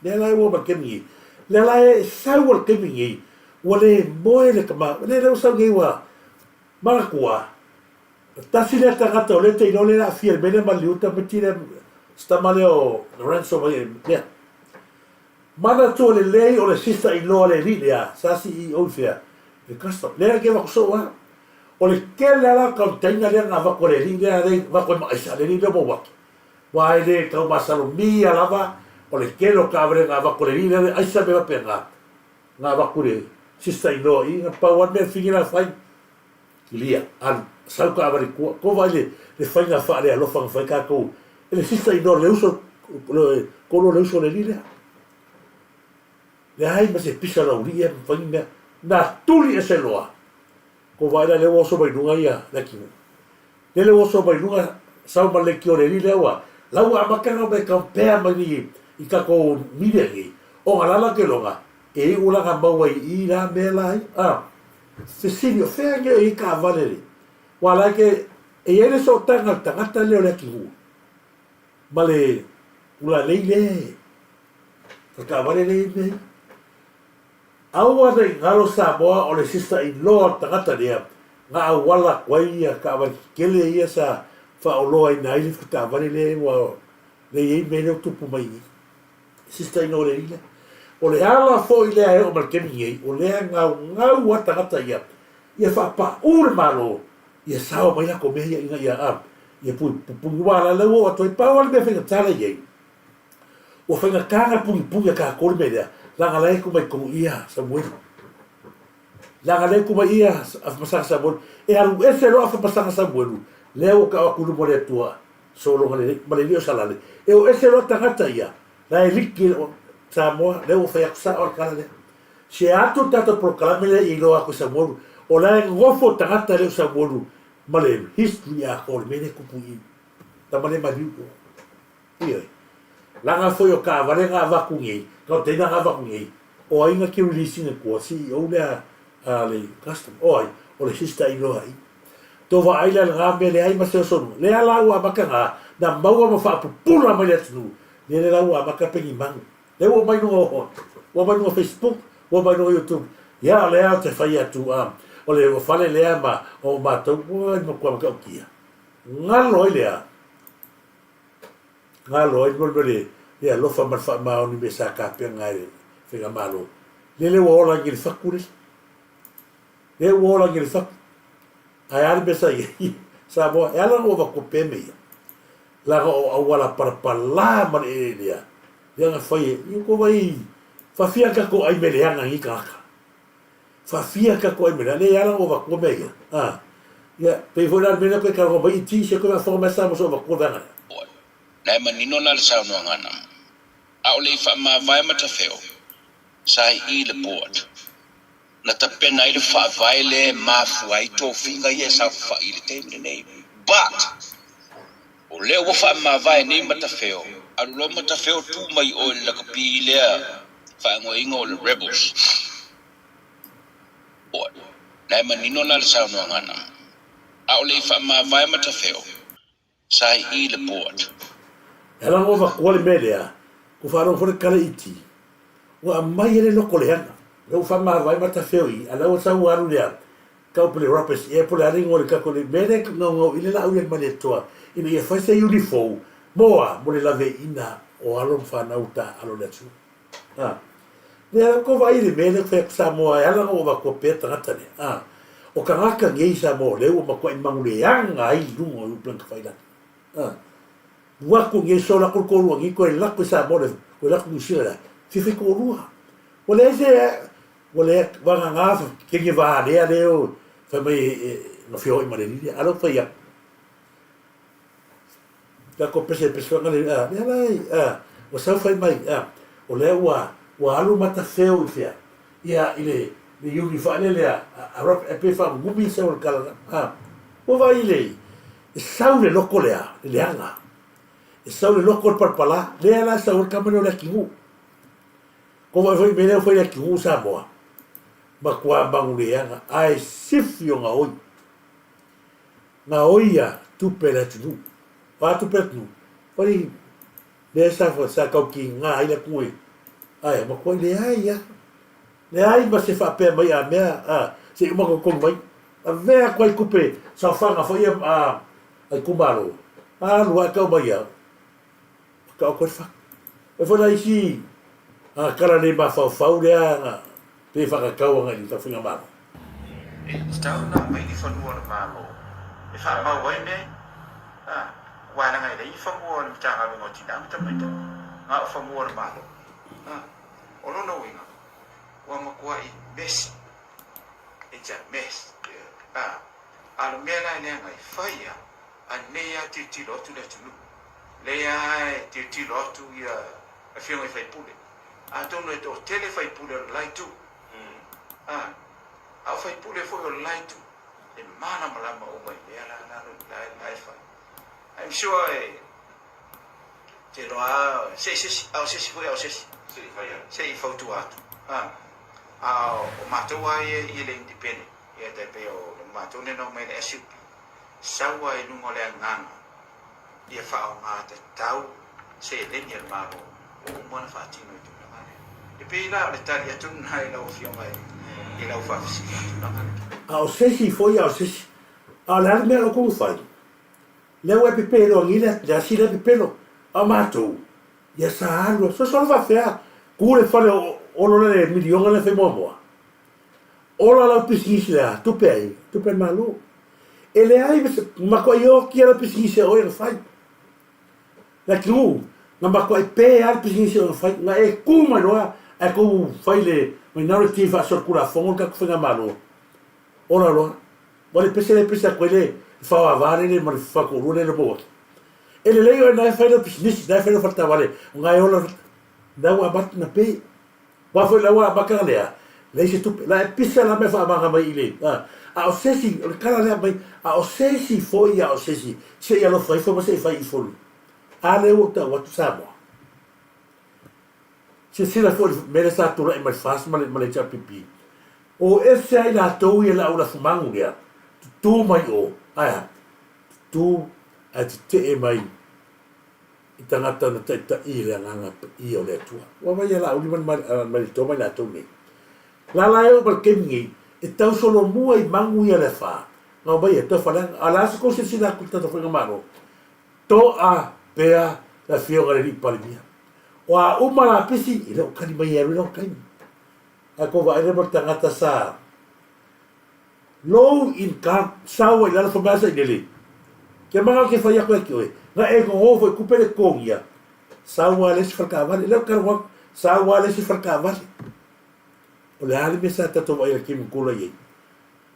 Lea la e ua ma le taimi nei. Lea la e sau a le taimi nei, ua le moe le tama, lea lea ua sau nei ua manatua, tasi lea tagata o lea te iloa lea e aafia i le mea lea ma le liuta tamaiti lea, si tama lea o Lorenzo mai lea. Manatua lelei o le sister in law a le alii lea sa CEO i fea? I le custom. Lea ke avatu soo lava. O le tele lava la o container lea na avatu e le alii lea lea avatu ai ma aisa a le alii lea o Mauati. Aua e le tau masalomia lava o le tele o taavale na avatu e le alii lea le aisa mea faapena na avatu i le sister in law i na pau lava le mea fini la fai kilia alu sau taavale i tua. Ko vaai le le faiga faalealofa na fai tatou e le sister in law le uso le kolo le uso le alii lea. Leai ma se pisa laulii e mafai ni mea. Na tuli ese loa. Ko vaai la lea ua oso mai luga ia Leatinuu. Lele ua oso mai luga sau ma le leitio le alii lea ua lau ua amata ona me compare mai nei i tatou media nei ona lala ke loga e iu la na maua i i la mea la ia a fesili o fea nei o i ai taavale le ua la ke e i ai le sootaga a le tagata lea o le atunuu ma le ulalei lea e taavale lea i mea ia. Aua ne i galo Samoa o le sister in law a le tagata lea na auala atu ai ia taavale tetele ia sa faaoloaina ai le taavale lea ua lea i ai mea lea ua tupu mai nei. Sister in law le alii lea. O le ala foi lea e oo mai le taimi nei o lea e gaugau a tagata ia ia faapauu le Malo ia sao mai latou mea ia ina ia a ia pupuni aua la lea ua oo atu ai pau a le mea faigata la i ai Ua faigata na pugipugī a tatou le mea lea, leaga la e tu mai tonu ia Samuelu. Leaga lea e tu mai ia Afamasaga Samuelu. E alu ese loa Afamasaga Samuelu, lea ua tau atu i luma o le Atua, sologa lelei, ma le alii o Salale. E o ese loa tagata ia, la e liki Samoa, lea ua fai atu sao le tala lea. Se atu le tatou polokalame lea ia iloa atu e Samuelu, o la e nofo le tagata lea o Samuelu ma le history atoa o le mea lea e tupu i i. Tama le maliu. Ioe. Leaga foi o taavale na avatu nei, container na avatu nei, o ai na te release ina tua, CEO lea a le custom, o ai? O le sister in law a i. Tou vaai la i lena mea leai ma se osonu. Lea la ua amata na, na maua ma faapupula mai le atunuu, lea la ua amata pegi manu. Lea ua omai luga o, ua omai luga o Facebook, ua omai luga o YouTube. Ia o lea ou te fai atu, a, o le fale lea ma o matou, ua matua matautia. Galo ai lea. Galo ai le mea le le alofa ma le faamaoni mea sa tapena e le Faigamalo. Lele ua ola i le fatu le. Le ua ola i le fatu. Ae a le mea sa i ai Samoa, e ala ona ua avatua pea mea ia. Leaga o auala palapala ma le eleele lea, lea na fai e, ia tou vaai, faafia tatou ai mea leaga i nei tagata. Faafia tatou ai mea leaga, lea e ala ona ua avatua mea ia. A, ia, pei foi la le mea lea toe talanoa mai i ti, se toe faafofoga mai Samoa se ua avatua vaega lea. Na e manino la le saunoaga na, ʻaʻole i faamavae matafeo, sa i le Board. Na tapena ai le faavae lea e mafua ai tofiga ia e saofafai i le taimi lenei. But, o lea ua faamavae nei matafeo, alu loa matafeo tu mai oe i le lakapi lea faaigoaina o le Rebels. Board. Na e manino la le saunoaga na, ʻaʻole i faamavae matafeo, Sa i le Board. E ala ua avatua le mea lea, ua faalogo foi le tala iti, ua aumai ai le loko leaga. Lea ua faamavae matafeo i, a la ua sau ua alu lea, tau pele Roberts ea po o le a le igoa o le tatou le mea lea e gaugau i le laau ia mai le Atua ina ia fai se iuli fou mo a? Mo le laveaiina o alo ma fanau taaalo i le atunuu. A. Lea la tou vaai i le mea lea ou fai atu Samoa e ala ona ou avatua pea tagata lea. A. O tagata nei Samoa o lea ua matuai manuleaga ai i luga o Uplanka Failagi. A. Ua atu nei sola atu le toalua nei toe alu atu i Samoa le toe alu atu i Niu Sila lea. Fia fai toalua. Ua leai se ua leai vagana kenge valea lea fai mai na fia hoi ma le alii lea. A lea ua fai atu. Lako pese pese wanga le a lea la a ua sau fai mai a o lea ua ua alu matafeo i fea ia i le le iuli faalele a a rock e pe faagugumi sau o le kala a ua vaai le e sau le loko lea le leaga e sau le loko o le palapala lea la e sau ai le tama lea o le atinuu. Ko wai foi mea lea ua fai le atunuu o Samoa, matua maguleaga ae sifi o gaoi. Gaoi a tupe a le atunuu. O a tupe a le atunuu? Fai mea sa sa tau tiga ai le atunuu e ae matuai leai a. Leai ma se faapea mai a mea a se i uma tolutolu mai. Avea atu ai tupe saofaga foi a a itumalo, alu ae tau mai a taoto ai le fatu. E foi la isi tala le mafaufau lea na pe faatatau agai i le faigamalo. E tatau ona aumai ni fanua o le Malo e faamau ai mea ia, aua leaga e leai ni fanua o le Matagaluega o Tina ma Tamaitai, na o fanua o le Malo. O lona uiga, ua matuai mess, it's a mess. A o le mea la e leaga ai, fai lava A nei lava tilotilo atu le atunuu, lea lava e tilotilo atu ia afioga i faipule. Atonu e toatele faipule o le la itu, a, a o faipule foi o le la itu, e malamalama uma i mea la la la e fai. I'm sure e te iloa lava se i se isi, a o se isi foi a o se isi, se i fautua atu. A, a o matou lava ia i le independent, ia tai pei o le matou lea na omai i le SUP, Sau ai i luga o le agaga ia faaaoga tatau seleni a le Malo ua uma ona faatino i tulaga lea. E pei la o le tali atu lena i lau Afioga i lau faafesili i le tulaga lea. A o se isi foi a o se isi. A o le a le mea la outou fai? Lea ua e pepelo agi le asi lea pepelo. A o matou, ia sa alu a soso faafefea ku le fale o Olo le miliona lea fai muamua. Ola lau pisinisi lea, tupe ai, tupe a le Malo. E leai ma se, matuai oti lava lau pisinisi a oe na fai. Le atunuu, na matuai pe lava le pisinisi a oe na fai. Na e tu mai loa ae tou fai le minority faasolitulafono le tatou faigamalo. Ola loa. Ua le pese le pese atu ai le faoava lele ma le faatoalua lele maua atu. E lelei oe na e fai lau pisinisi, na e fai lau faletaavale, o na e ola, na ua amata na pe. Aua foi la ua amata lea, leai se tupe. La e pisa la mea faamaga mai i le, a, a o se isi, o le tala lea aumai, a o se isi foi a o se isi, se i alofa ifo ma se i fai ifo. A lea ua ou tau atu Samoa. Silasila foi i le mea lea sa tulai mai le FAST ma le, ma le HRPP. O ese ai latou ia le au lafumanu lea, tutu mai o, ae a? Tutu ae tetee mai i tagata na taitai i le Agaga Paia o le Atua. Ua vaai ia Laauli ma le Malietoa ma i latou nei. Lala e oo mai le taimi nei, e tau solomua i magu ia le afa, na omai e toe faleaga. A o le a se tou silasila atu i le tatou faigamalo? Toa pea le Afioga i le Alii Palemia. O a uma lapisi, e le o tali mai e alu i lona taimi. Ae tou vaai lea ma le tagata sa Low income, sau ai lalo fai mai asa i lele. Kia manga ke whai aku e ki oe. Na e ngongo foi kupe le kongia. Sau a le isi whalekaavale. Leo karo wak. Sau a le isi whalekaavale. O le a le mea sa tatou vaai le kimi kula i ai.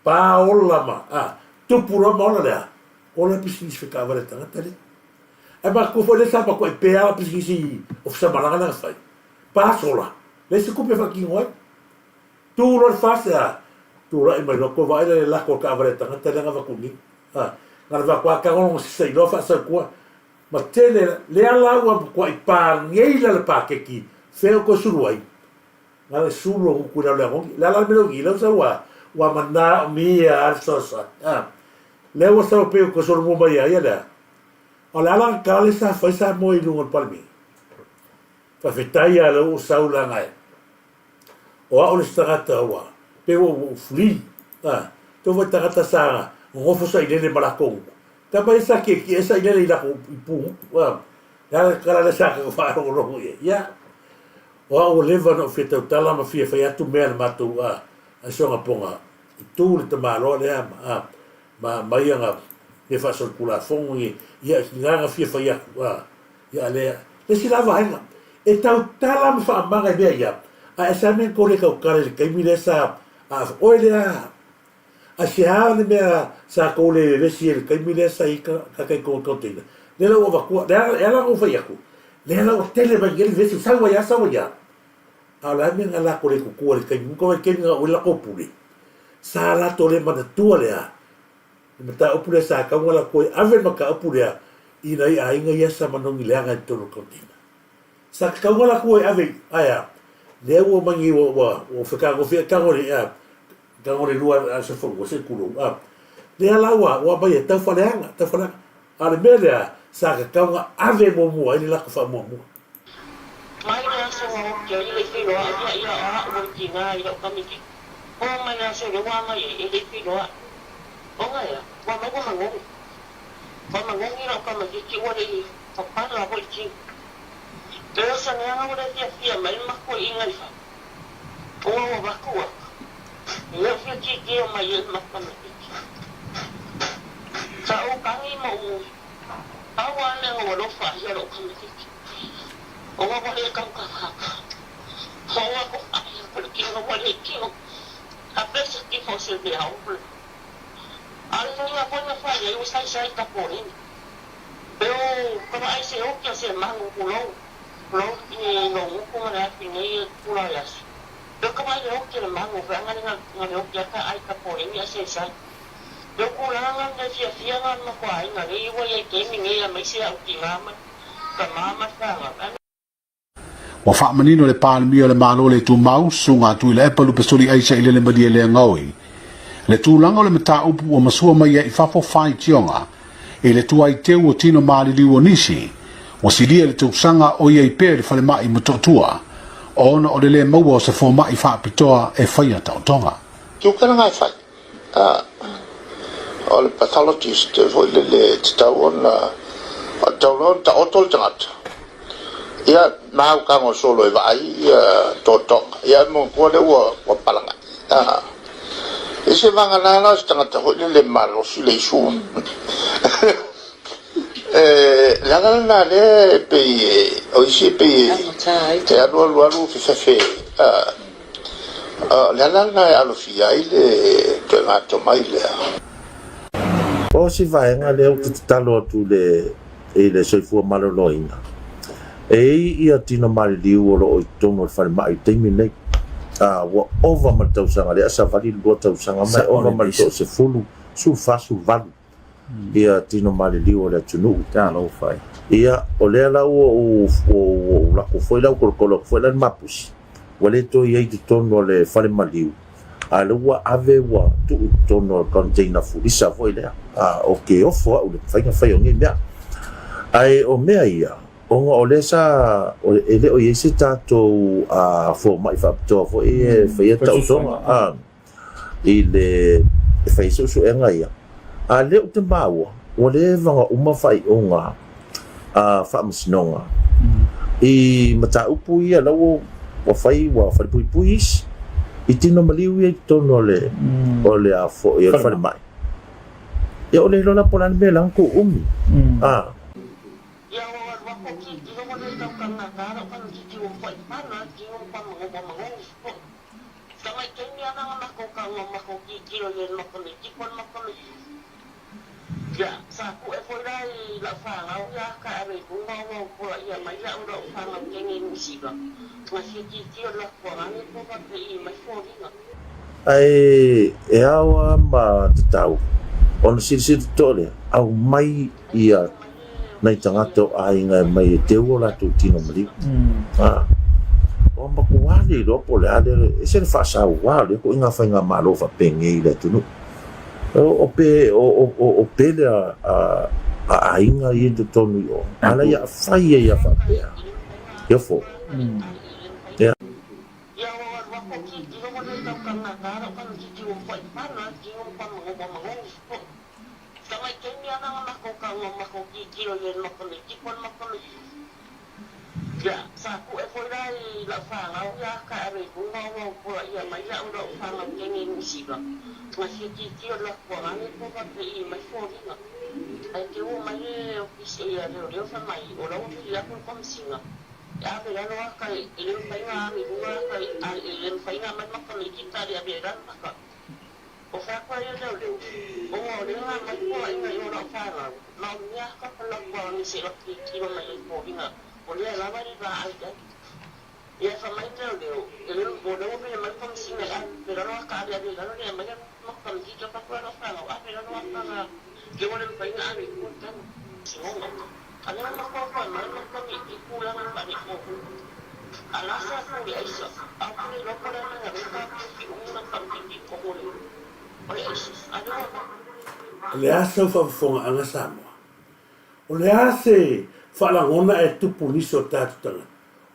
Pa ola ma, a, tupu loa ma ola le a. Ola pisinisi whakaavale tangata le. Ai ma ku foi le sa ma ku e pea pisinisi ofisa malaga na whai. Pa sola. Le isi kupe whakingo ai. Tū loa le fasi, ā, tulai mai loa, kua vaai la le lako o le taavale a tagata lea na avatu nei, ā, na le vaku a tagolongo sisa i loa faasau tua, ma tele, lea la ua matuai pagei la le paketi, fea o toe sulu ai, na le sulu o gutu i lalo le agoni, le a la le mea lea o i lau sau a, ua manaomia a le fesoasoani, ā, lea ua sau pei o toe solomua mai ia ia lea, o le a la le tala lea sa fai Samoa i luga o le Palemene? Faafetai a lea ua ou sau leaga e. O au le isi tagata ua pei ua ou free a tou foi tagata sa nonofo sailele ma latou gutu tama ia sa kiekie sailele i latou ipu gutu a le a le tala lea sa tatou faalogologo i ai ia o au ua leva ona ou fia tautala ma fia fai atu mea a le matou a soga poga i tu le tamaloa lea ma a ma aumai ana mea faasolitulafono ia na fia fai atu a Ia lea, le isi la vaega, e tautala ma faamaga i mea ia, ae sa mea tou le tautala i le taimi lea sa a oe lea a se a le mea sa tou le vevesi ai i le taimi lea sa i ai tagata i tou container. Lea la ua avatua, lea e ala ona ou fai atu, lea la ua tele mai nei le vevesi, sau ai lava sau ai lava. A o le a le mea na latou le tutua i le taimi, muta le taimi na oo ai le latou pule, sa latou le manatua le a? Le mataupu lea sa tatau ona latou e ave le mataupu lea i nai aiga ia sa manogi leaga i totonu o le container. Sa tatau ona latou e ave i, ae a? Lea ua omai nei ua ua ua fekagofie tago le a tago le lua a se fonua se kulou a. Lea la ua ua aumai e tau faleaga, tau faleaga. A o le mea lea, sa tatau ona ave muamua ai le latou faamuamua. Mai le aso ua oki ai le filoaʻi ia ia o aʻu o le tina i la'u kamiki. Oo mai le aso lea ua agai ai e le i filoaʻi. Ona ea, ua mai ua manogi. Ua manogi la'u kamaititi ua le i papala foi le tino. E osa leaga ua le fiafia mai le makuaiiga i fafo. Ona ua avatu aka, e le o fia tietie mai ai le maku kamaititi. Sa ou tagi ma ou Pau a mea ua alofa ai ia lou tamaititi, ona ua le tautagata. Ua alofa ai ko le tino ua le tino, a pese kifo o se mea ola. A o le faiga foi na fai ai ua saisai ka poleni. Pe o ka vaai se oki a se manu kulou, kulou i lou gutu ma le afi nei e kula o le aso. Pe o ka vaai le oki a le manu, feaga le nga le oki a ka ai ka poleni a saisai. Lou tulaga le fiafiaga o le makuaaiga nei ua iai taimi nei amaise au tina ma tama ma fanau. Ua faamanino le Palemia o le Malo le Tumau, Susuga Tuilaepa Lupesoli Aisa i Lele Malie Leagaoi, le tulaga o le mataupu ua masua mai ai i fafo faitioga i le tuai teu o tino maliliu o nisi ua silia i le tausaga o i ai pea i le falemai i Motootua ona o le le maua o se fomai faapitoa e faia taotoga. Kiukana e fai. A, o le pathologist foi lele e tatau ona, o tatau loa ona taoto le tagata. Ia, ma au tago solo e vaai ia totoga. Ia, e manatua lea ua, ua palaga'i. A, i se vagana la o se tagata foi lele malosi le isu. E, le ala lena lea e pei e, o isi e pei e, e alu alu alu fefefe, a, O le ala lena e alofia ai le toega atomai lea. O si vaega lea ou te tatalo atu i le soifua maloloina, e i ai ia tino maliliu o lo o i totonu o le falemai i le taimi lenei. A, ua ova ma le tausaga lea, savali le lua tausaga ma e ova ma le toasefulu, sefulufa, sefuluvalu. ia tino maliliu o le atunuu. Talofa e. Ia, o lea la ua ou, ua ou lako foi la, ua kolokolo atu foi la le mapusi, ua le toe i ai i totonu o le fale maliu, a o lea ua ave ua tuu i totonu o le container fulisa foi lea. A, o ke ofo au i le faiga fai o nei mea. Ae o mea ia, ona o lea sa, e le o i ai se tatou fomai faapitoa foi e faia taotoga, a. i le e fai ai suesuega ia, a lea ou te maua, ua leva ona uma faaiuga a Faamasinoga i mataupu ia la ua ua fai ua falepuipui isi i tino maliu ia i totonu o le o le a foi o le falemai. Ia o le iloa la po o le a le mea la na tou umi. A. Ia ua alu aku ki i loko le tau kangaka lau kanu titi ua makuai pala tino pa mango mangongi foi. Tamai taimi ana nga makou ka ua makou tilotilo i le makamiti po o le makamiti. Ia, sa pu'e foi la i la'u fanau ia ka ave i luga ua ou polaia mai a'u la'u fanau teine i Niusila, na fia tilotilo le latou agane po faapei mai foliga. Ae e ao lava ma tatau ona silasila totoa lea, aumai ia nai tagata o aiga e mai e teu o latou tino maliu. A, ua matua le iloa po o le a le, ese le faasauā o lea ituaiga faigamalo faapenei i le atunuu. O, o pe, o, o, o, o pele a, a, a aiga ia i totonu i o, a la ia fai ai a faapea. E ofo. Ia. Ia ua alu aku ki i loko le tau kangaka lau kanu titi ua makuai pala tino pa mango ua mangongi foi. Tamai taimi ana nga makou ka ua makou tilotilo i le makamiti po o le makamiti. Ia, sa pu'e foi la i la'u fanau ia ka ave i luga ua ou polaia mai a'u la'u fanau teine i Niusila, na fia tilotilo le latou agane po faapei mai foliga. Ae te ua mai le ofisa ia leoleo fai mai o la ua vili atu le Komesina e ave lalo aka e le mafai ona ave i luga aka e le mafai ona aumai le makamiti pe a le ave i lalo aka. O fea koe ia leoleo? Ona o lea na aumai polaina i o lau fanau, ma o mea ka palapu a nisi e latou tilotilo mai ai foliga, o lea lava le vaai i ai. Ia fai mai leoleo, e le o lea ua vele mai Komesina e ave lalo aka ave ave i lalo le aumai ma kamiti ka palapu lau fanau ave lalo aka na ke ua le mafai na ave i tua tanu. Sinoga. A lea makoakoa mai ma kamiti tulaga faalekohu. O le a sau faafofogaaga Samoa? O le a se faalagona e tupu nisi o tatou tagata?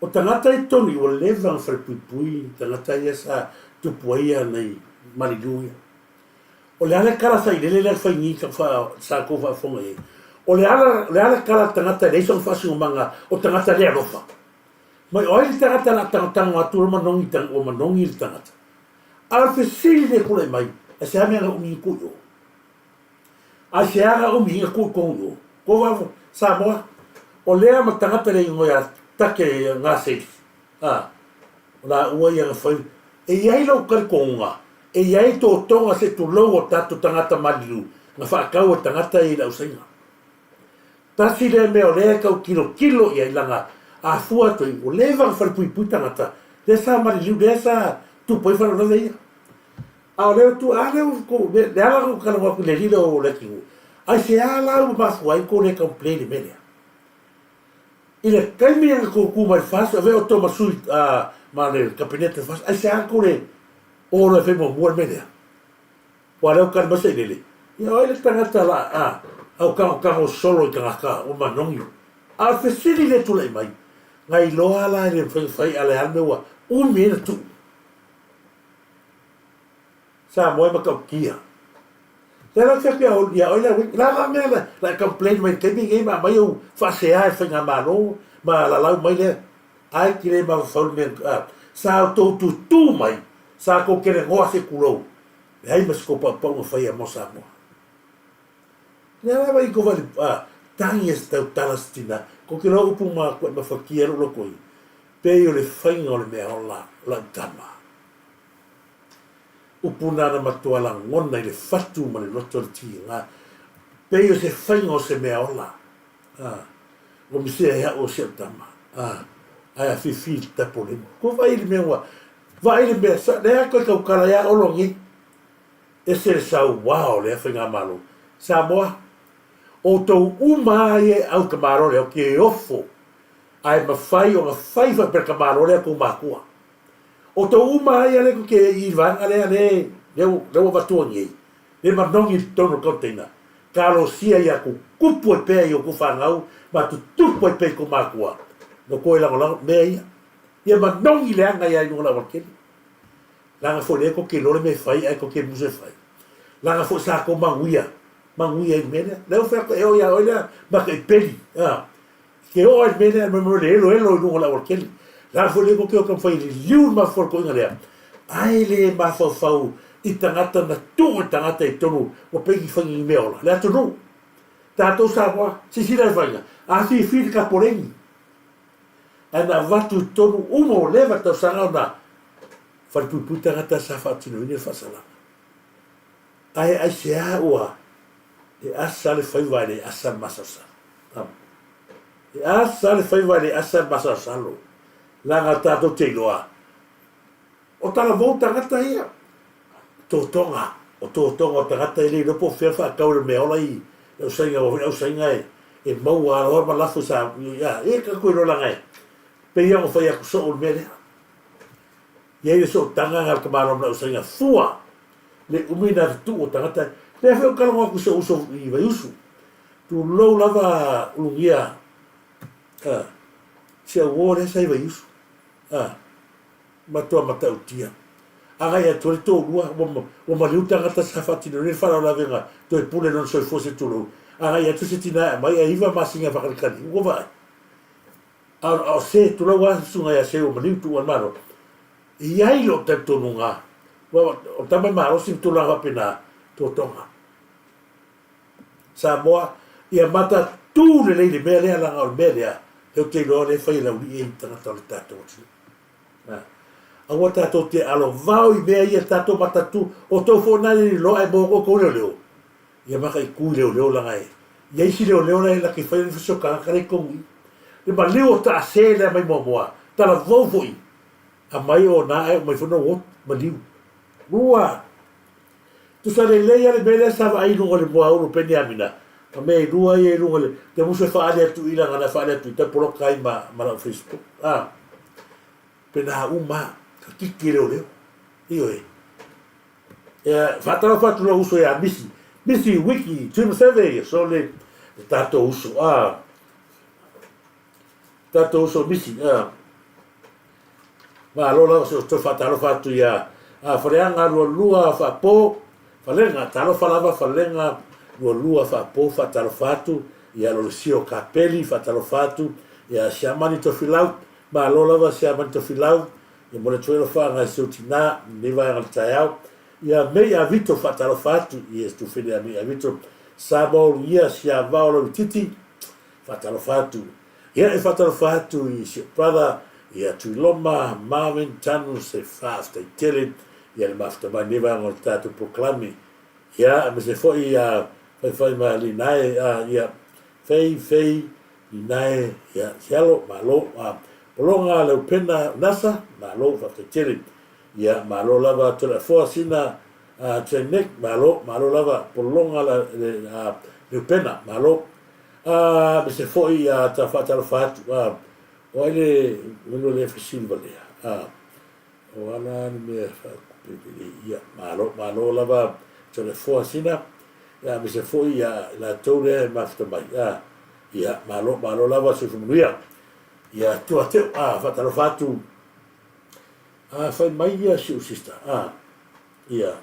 O tagata i totonu i ua leva ona falepuipui tagata ia sa tupu ai ia nai maliliu ia. O le a le kala sailele lea fai ni ka fa sa kou faafofoga i ai? O le a le a le kala tagata e leai sona faasinomaga o tagata le alofa? Mai o ai le tagata la tagotago atu ua manogi ua manogi le tagata. A o le fesili lea e tulai mai, aisea mea na umi i kou i o? Aisea na umi i kou i kou i o? Kou vavo, Samoa, o lea ma tagata le ingoa ia Take Gaseli, a, o laua ia na fai, e i ai lou talitonuga, e i ai totoga se tulou o tatou tagata maliliu na faatau e tagata ia i le ausaiga. Tasi lea mea o lea e tau tilotilo i ai lana afua atu ai, ua leva ona falepuipui tagata, lea sa maliliu, lea sa tupu ai faalavelave ia. A o lea ua tu, a lea ua tou, le ala lena ou te talanoa atu i le alii lea o Leatinuu, aisea la ua mafua ai tou le complain i le mea lea? I le taimi na tou tu mai le FAST, avea outou ma sui ma le Kapeneta o le FAST, aisea la tou le o loa e fai muamua le mea lea? Ua leo tali mai sailele, ia o ai le tagata la a au tagotago solo i tagata ua manogi? A o le fesili lea e tulai mai, na iloa la e le mafai ona fai a le a le mea ua umi ai na tuu? Samoa e matautia. Lea la ou te fai atu ia oe le Awiki, la la mea la, la e complain mai i le taimi lenei ma aumai ou faasea e le faigamalo ma lalau mai lea. Ai ki le mafaufau le mea, a, sa outou tutū mai, sa tou kelenoa se tulou, Leai ma se kou paupau na faia mo Samoa. Lea lava i kou vali a tagi e se tautala se tina, ko ke loa upu ma koe mafatia lou loko i, pei o le faiga o le mea ola lau tama. Upu nana matua lagona i le fatu ma le loto le tiga, pei o se faiga o se mea ola. A, ua misia e a'u o si a'u tama, a, ae afifi i le tapu o le inu. Ko vaai i le mea ua, vaai i le mea, sa, lea koe tautala ia Olo nei. Ese le sauā o lea faigamalo. Samoa, outou uma a ia e au i ka Malo lea, ou te ofo, ae mafai ona fai faapea le ka Malo lea tou matua. Outou uma a ia lea tou te i le vaega lea, lea, lea ua avatua nei, lea manogi i totonu o le container, Talosia ia tutupu ai pea i outou fanau ma tutupu ai pea i tou matua, no toe lagolago mea ia. Ia manogi leaga ia i luga o le aualatele. Leaga foi lea tou te iloa le mea e fai ae tou te musu e fai. Leaga foi sa tou manuia, manuia i le mea lea. Lea ua fai atu e oo ia oe lea mataipeli, a. Ke oo ai le mea lea, mea le eloelo i luga o le aualatele. Leaga foi lea tou te o taumafai e liliu le mafaufau i le toeaina lea, ae le mafaufau i tagata na tuu e tagata i totonu ua pei ni fai ni mea ola. Le atunuu, tatou Samoa, silasila i le faiga, afifi le kapoleni, ae na avatu i totonu uma ua leva tausaga ona falepuipui tagata sa faatinoina le faasalaga. Ae aisea ua e asa le faiva e le asa le masalosalo. E asa le faiva e le asa le masalosalo. Leaga tatou te iloa, o talavou tagata ia. Totoga, o totoga o tagata e le iloa po o fea faatau le meaola i le ausaiga, aua foi le ausaiga e maua loa ma lafo i sa, ia, e tatou iloa leaga e pei lava ona fai atu soo le mea lea. I ai le sootaga a le tamaloa ma le ausaiga fua le umi na tutuu o tagata. Lea foi ou talanoa atu i si ou uso i Vaiusu. Tulou lava Ulugia, a, si au uo lea sa i Vaiusu. A, matua matautia. Agai atu ai le toalua, ua, ua maliu tagata sa faatinoina le faalavelavega toe pule lona soifua se tulou. Agai atu se tina e aumai ae iva masina e faakalikali. Ua vaai. A, a o se, tulou lava se susuga ia Seu ua maliu tuua le Malo. E i ai lou talitonuga, aua o tama e malosi ma tulaga faapena, totoga. Samoa, ia matatū lelei le mea lea, leaga o le mea lea, lea ou te iloa o lea e fai e Laulii i tagata o le tatou atunuu. Aua tatou te alovao i mea ia, tatou matatū, o tou foi na e iloa ae maua tou leoleo, ia mataitu i leoleo leaga e i ai isi leoleo la e laki fai le fasi o tagata la i totonu i i. Le maliu o taase lea mai muamua, talavou foi, aumai o na ae aumai foi na ua maliu. Lua, Tusa lelei lava le mea lea sa vaai i luga o le muaulu o Peniamina, ma mea e lua ia i luga o le, te musu e faaali atu i lana na faaali atu i tau poloka ai ma, ma lau Facebook. A. Pena uma ka kiki leoleo. Ioe. Ia, faatalofa atu lou uso ia Misi, Misi Wiki Tuimaseve, ia sole le tatou uso, a, tatou uso Misi, a. Malo lava se toe faatalofa atu ia a Faleaga 22 Faapo, Falega, talofa lava Falega 22 Faapo, faatalofa atu ia Lolesio Kapeli, faatalofa atu ia Siamani Tofilau, malo lava Siamani Tofilau, Ia mo le tuelo whaanga i seu tina, nei vaega le taeao. Ia mei a Vito whaatalofa atu, i e tufene a mei a Vito. Sa maolu ia si a vao lau titi, whaatalofa atu. Ia e whaatalofa atu i si brother, ia Tuiloma, Marvin, Tanu, se whaaftai tele, ia le mafuta mai nei vaega o le tātou polokalame. Ia, aemaise foi ia Faifai ma Linae, a, ia, Fei, Fei, Linae, ia, Sialo, malo, a, Pologa, Leupena, Nasa, malo, faafetai tele. Ia, malo lava Toleafoa, Sina, a, Trainek, malo, malo lava Pologa, la, le, a, Leupena, malo. A, aemaise foi ia ta faatalofa atu, a, o ai le, o le fesili valea, a, O ala le mea e faakupe lelei ia. Malo, malo lava Toleafoa Sina, ia aemaise foi ia i latou lea e mafuta mai. A, ia, malo, malo lava soifua manuia. Ia tua teu, a, faatalofa atu, a, fai mai ia si ou sister, a, ia.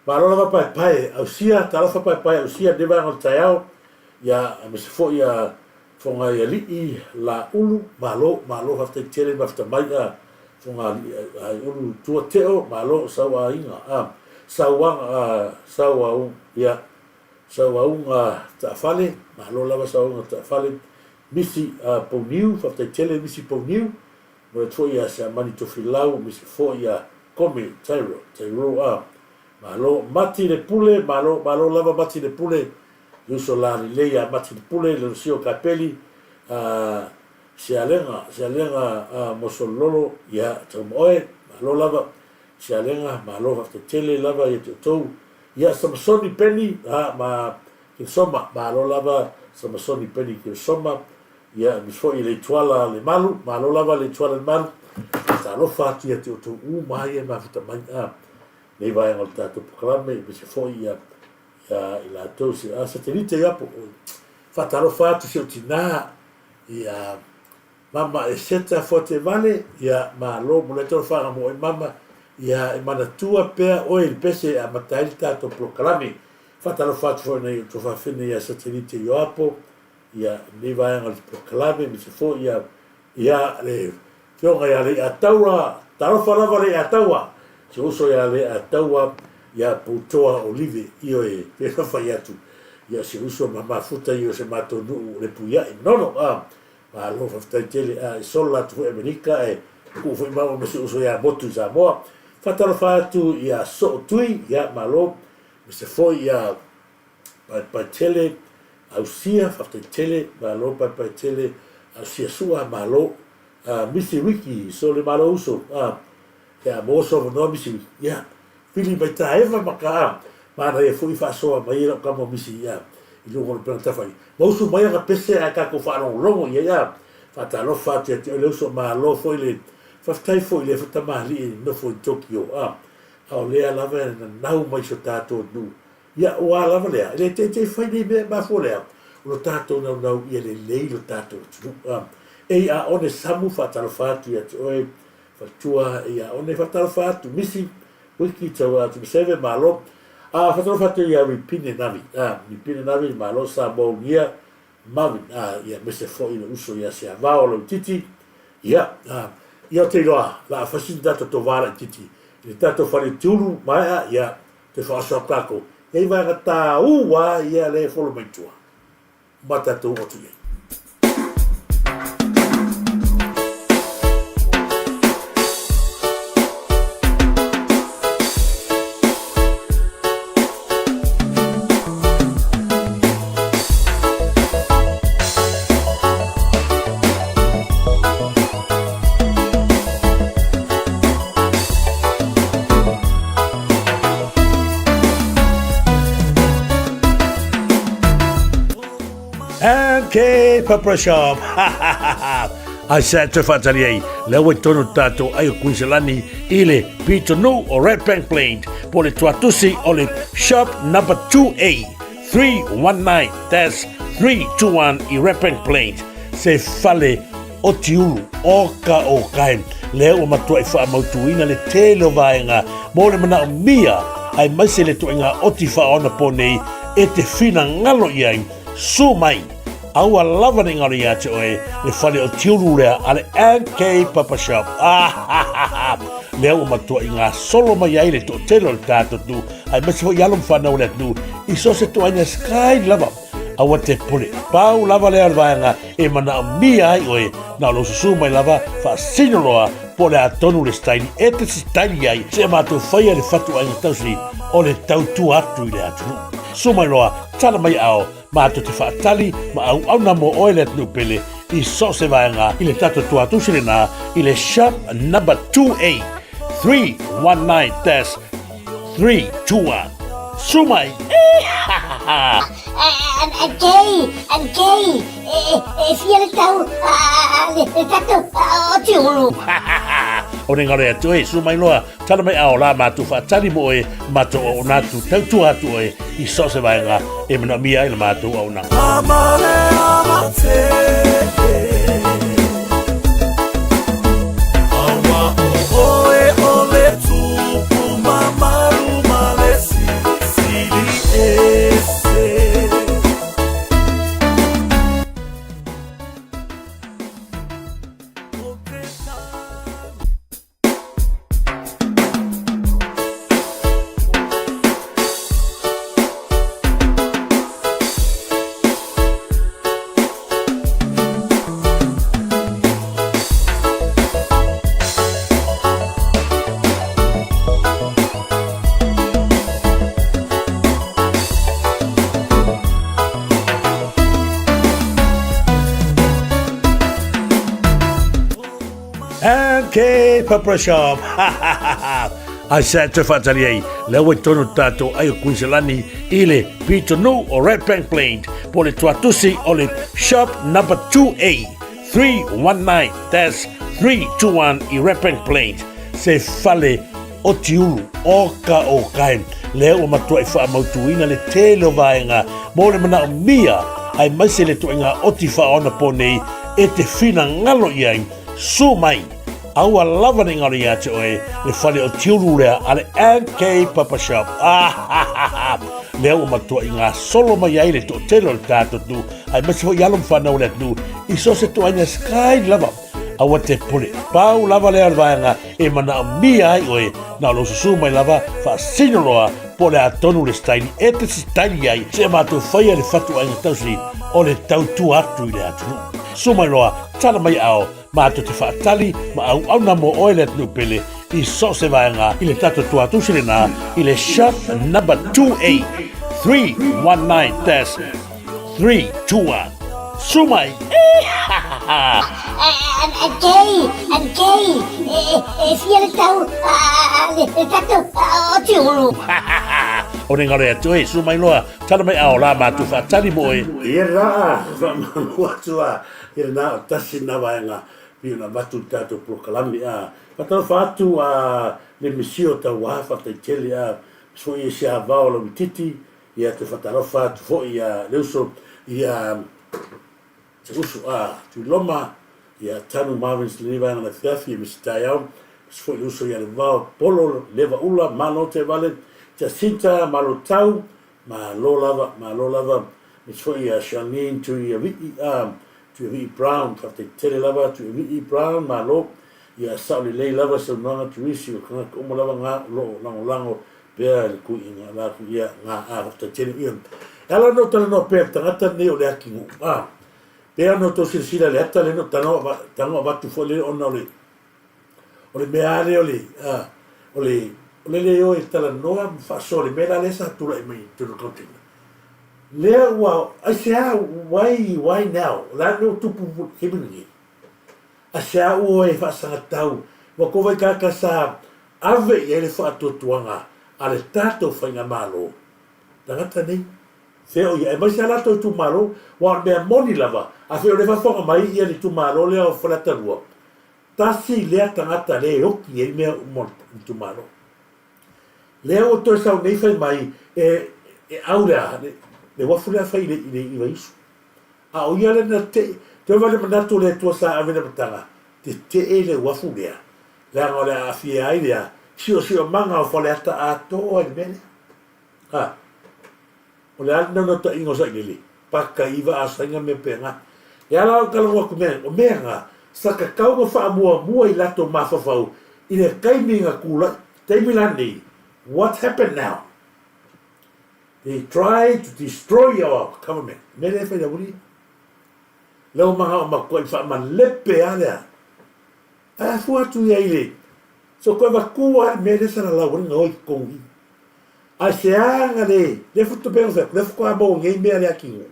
Malo lava paepae ausia, talofa paepae ausia lenei vaega o le taeao, ia aemaise foi ia Fogaialii Laulu, malo, malo faafetai tele mafuta mai a Fogaialii Tua Teo, malo Sauaiga a Sauaga a Sauau ia Sauauga Taafale, malo lava Sauauga Taafale, Misi a Pouniu, faafetai tele Misi Pouniu, momoli atu foi ia Siamani Tofilau, aemaise foi ia Kome Tyrell, Tyrell a Malo Mati le Pule, malo, malo lava Mati le Pule, le uso la lelei ia Mati le Pule, le Lusia o Kapeli, a Sialega, Sialega a Mosololo, ia tauma oe, malo lava Sialega, malo faafetai tele lava ia te outou. Ia Samasoni Peni, a ma Kirisoma, malo lava Samasoni Peni Kirisoma, ia aemaise foi le Ituala le Malu, malo lava le Ituala le Malu, talofa atu ia te outou uma ia e mafuta mai, a nei vaega o le tatou polokalame, aemaise foi ia ia i latou se a satelite ia po faatalofa atu si ou tinā ia mama e seta Foatevale ia malo mo le talofaga mo oe mama ia e manatua pea oe i le pese e amata ai le tatou polokalame. Faatalofa atu foi nai outou faafine ia Satelite Ioapo ia nei vaega o le polokalame aemaise foi ia ia le Afioga ia Leiataua, talofa lava Leiataua, si uso ia Leiataua, ia Putoa Olive, ioe, pei ona fai atu, ia si uso ma mafuta ia o se matou nuu o Lepuiai, Manono, a, malo faafetai tele, a, i sola atu foi Amerika, e kuu foi maua ma si uso ia Motu i Samoa. Faatalofa atu ia Sootui, ia, malo, aemaise foi ia Paepae tele Ausia faafetai tele malo paepae tele Ausia sua malo misi wiki sole malo uso ia mo so avanoa misi wiki ia pili mai ta eva ma ka manaia foi faasoa mai ai lau kama misi ia i luga o le upega tafai ma usu mai ana pese ae tatou faalogologo i ai a faatalofa atu ia te oe le uso malo foi le faafetai foi i le tamalii e nofo i Tokyo a a o lea lava e nanau mai so tatou nuu Ia, ua lava lea, e le teitei fai nei mea e mafua lea, o lo tatou naunau ia lelei lo tatou atunuu. A, ei a one Samu faatalofa atu ia te oe, faletua, ei a one faatalofa atu, Misi, Wiki, taua atu Maseve, malo. A, faatalofa atu ia Ripine Navi, a, Ripine Navi, malo Samoa unia, Marvin, a, ia aemaise foi le uso ia Siavao Lautiti, ia, a, ia o te iloa, la a fai sina tatou tovā laititi i le tatou fale tiulu maea, ia, Te whaaso atu tatou, hei vaega tāua ia le e folo mai tua, ma tatou o atu i ai. MK Pepper Shop. Ai sa toe faatali ai, lea ua i totonu o le tatou ai o Kuiniselani i le pitonuu o Red Bank Plains po o le tuatusi o le Shop Number 2A 319-321 i Red Bank Plains, se fale otiulu oka okae lea ua matuai faamautuina le tele o vaega mo le manaomia aemaise le ituaiga oti faaonapo nei e te finagalo i ai. Sue mai! Aua lava ne i ngaro ia te oe le fale otiulu lea a le MK Papa Shop. Ah, lea ua matuai gasolo mai ai le toatele o le tatou atunuu, aemaise foi alo ma fanau o le atunuu i so o se ituaiga sky lava. Aua te pule, pau lava lea o le vaega e manaomia ai oe, na o lou susu mai lava faasino loa po o le a tonu le staili e te sitaili ai seia matou faia le fatuaiga tausi o le tautua atu i le atunuu. Susu mai loa, tala mai ao, Matou te faatali ma auauna mo oe le atunuu pele i so o se vaega i le tatou tuatusi lena i le Shop Number 2A 319-321. Su mai! Kei, kei, e fia le tau le tatou o Tiulu. O ne ngaro atu e, su mai loa, Tala mai ao la matou faatali mo oe, matou auauna atu, tautua atu oe i so o se vaega e manaomia ai la matou auaunaga. MK Pepper Shop. Ai sa te whaatari ai, lea ua i tonu tātou ai o Kuiniselani i le pitonuu o Red Bank Plains po le tuatusi o le Shop Number 2A 319-321 i Red Bank Plains se fale otiulu oka okae lea ua matuai faamautuina le tele o vaega mo le manaomia aemaise le ituaiga oti faaonapo nei e te finagalo i ai. Sue mai! Aua lava ne i ngaro ia te oe le fale otiulu lea a le MK Papa Shop. Ah, lea ua matuai gasolo mai ai le toatele o le tatou atunuu aemaise foi alo ma fanau o le atunuu i so o se ituaiga sky lava. Aua te pule, pau lava lea o le vaega e manaomia ai oe, na o lou susu mai lava faasino loa po o le a tonu le staili e te sitaili ai seia matou faia le fatuaiga tausi o le tautua atu i le atunuu. Susu mai loa, tala mai ao, matou te faatali ma auauna mo oe le atunuu pele i so o se vaega i le tatou tuatusi lena i le Shop Number 2A 319-321. Su mai! Kei, kei, e fia le tau le tatou o Tiulu. O ne ngaro atu e, su mai loa, tala mai ao la matou faatali mo oe. Ia la, faamalo atu a, ia na o tasi na vaega pei ona avatu i le tatou polokalame a. Faatalofa atu a le misio tauaha faataitele a, foi e se avao lauititi Ia te whatalofa atu foi ia le uso ia te uso a Tuiloma ia Tanu Marvins lenei vaega na afiafi e misi taeao misi foi le uso ia le vao Polo Leva Ula malo te vale Jacinta malo tau malo lava malo lava misi foi ia Charlene Tuiavii a Tuiavii Brown whafetai tele lava Tuiavii Brown malo ia sao lelei lava saunoaga Tuisi o kangaka uma lava nga o loo lagolago Pea le kuiinga la ku ia nga a faafetai tele ia. E ala ona ou talanoa pea i le tagata lenei o le akinuu a. Pea ona outou silasila i le ata lea na ou tago ava tago avatu foi lea ona o le o le mea lava lea o le a o le o le le o e talanoa ma faasoa i le mea la lea sa tulai mai i totonu o le container. Lea ua aisea why why now? O le a le mea ua tupu i le taimi lenei? Aisea ua o e faasagatau ua kovai kaka sa Ave i ai le faatuatuaga a le tatou Faigamalo. Tagata nei. Fea o ia, aemaise lava latou itumalo, aua o le mea moni lava, afai o lea e faafofoga mai ia le itumalo lea o Faleata 2, tasi lea tagata lea e oki ai mea uma o le itumalo. Lea ua toe sau nei fai mai e e au le a, le uafu lea fai i le, i le i Vaiusu. A o ia lea na tetee, toe vaai le manatu o le Atua sa ave i le amataga, tetee le uafu lea, leaga o le a aafia ai le a, siosiomaga o Faleata atoa i le mea lea. A, o le a le naunautaiga o Sailele? Paka i vaa saiga mea pena. E ala au talanoa atu mea, o mea na, sa tatau ona faamuamua i latou mafaufau i le taimi na tulai, taimi la nei, what happened now? They try to destroy our government. Mea lea e fai aualii. Lea ua manao matuai faamalepe a lea. Ae afua atu ia i le, so toe avatua le mea lea sa lalau ai na o i totonu i. Aisea na le, lea faatoa pei ona fai atu, lea faatoa maua nei mea lea kino.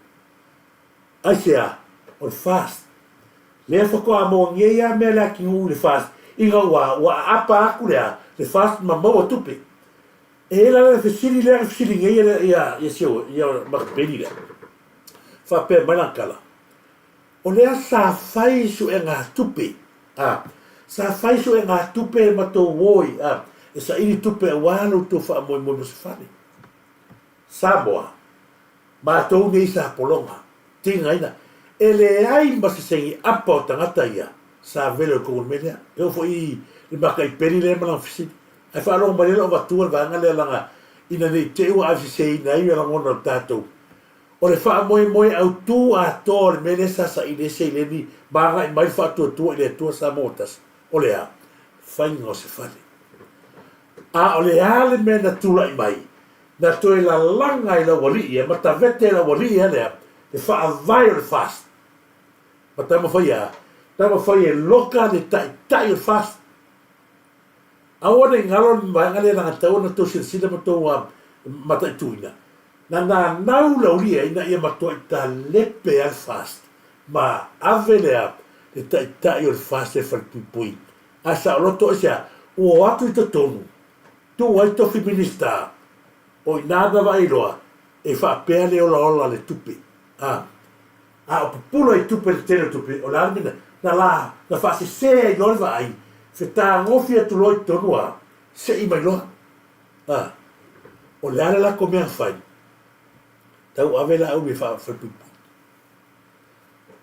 Aisea? O le FAST. Lea faatoa maua nei lava mea lea kino i le FAST, ina ua, ua aapa atu le a, le FAST ma maua tupe. E i ai la le fesili lea na fesili nei ia, ia, ia si o, ia Makapeli lea. Faapea mai lana tala, O lea sa fai suegatupe, a, sa fai suegatupe e matou oi, a, e saili tupe aua lo outou faamoemoe mo se fale. Samoa, matou nei sa pologa, tigaina, e leai ma se segi apa o tagata ia sa velo i totonu o le mea lea. E oo foi i le mataipeli lea ma lana fesili. Ae faalogo mai lea lau avatua le vaega lea leaga ina ne i te i ua aveseseina ai lagona o le tatou O le faamoemoe autū atoa o le mea lea sa saili ai seleni ma agai mai le faatuatua i le Atua Samoa ua tasi, o le a? Faiga o se fale. A o le a le mea na tulai mai? Na toe lalaga e laualii ia, matavete e laualii ia lea, le faavae o le FAST. Ma taumafai a? Taumafai e loka le taitai o le FAST. Aua ne i galo le vaega lea leaga e tatau ona tou silasila ma tou mataituina. Na nanau laulia ina ia matuai talepe ai le FAST ma ave lea le taitai o le FAST e falepuipui. Ae saoloto aisea? Ua o atu i totonu, tuu ai tofi Minista, o ina na vaai loa e faapea le olaola le tupe. A, a o pupula i tupe le tele o tupe, o le a le mea na, la, na faasese ai loa le vaai, fetagofi atu loa i totonu a, sei mai loa. A, o le a le latou mea na fai? Tau ave laau e faapuipui.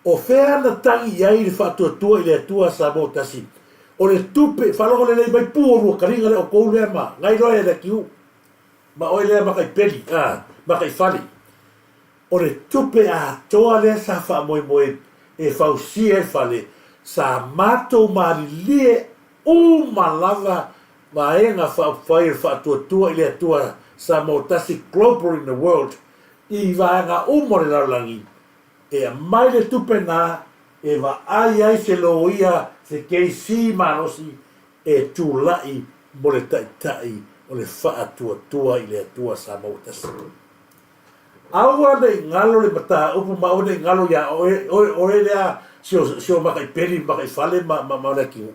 O fea na tagi i ai le faatuatua i le Atua a Samoa tasi? O le tupe, faalogo lelei mai pu o lua kaliga lea outou lea ma ngai loa e le atiu ma oe lea makaipeli, a, makaifale. O le tupe atoa lea sa faamoemoe e fausia ai le fale, sa matou malilie uma lava Vaega Faaupufai o le Faatuatua i le Atua Samoa Tasi Global in the World i vaega uma o le lalolagi e aumai le tupe na e vaai ai se loia se KC malosi e tulai mo le Taitai o le Faatuatua i le Atua Samoa Tasi. Aua ne i galo le mataupu ma aua ne i galo iā oe, oe, oe lea si o, si o makaipeli, makaifale ma, ma, ma le atunuu.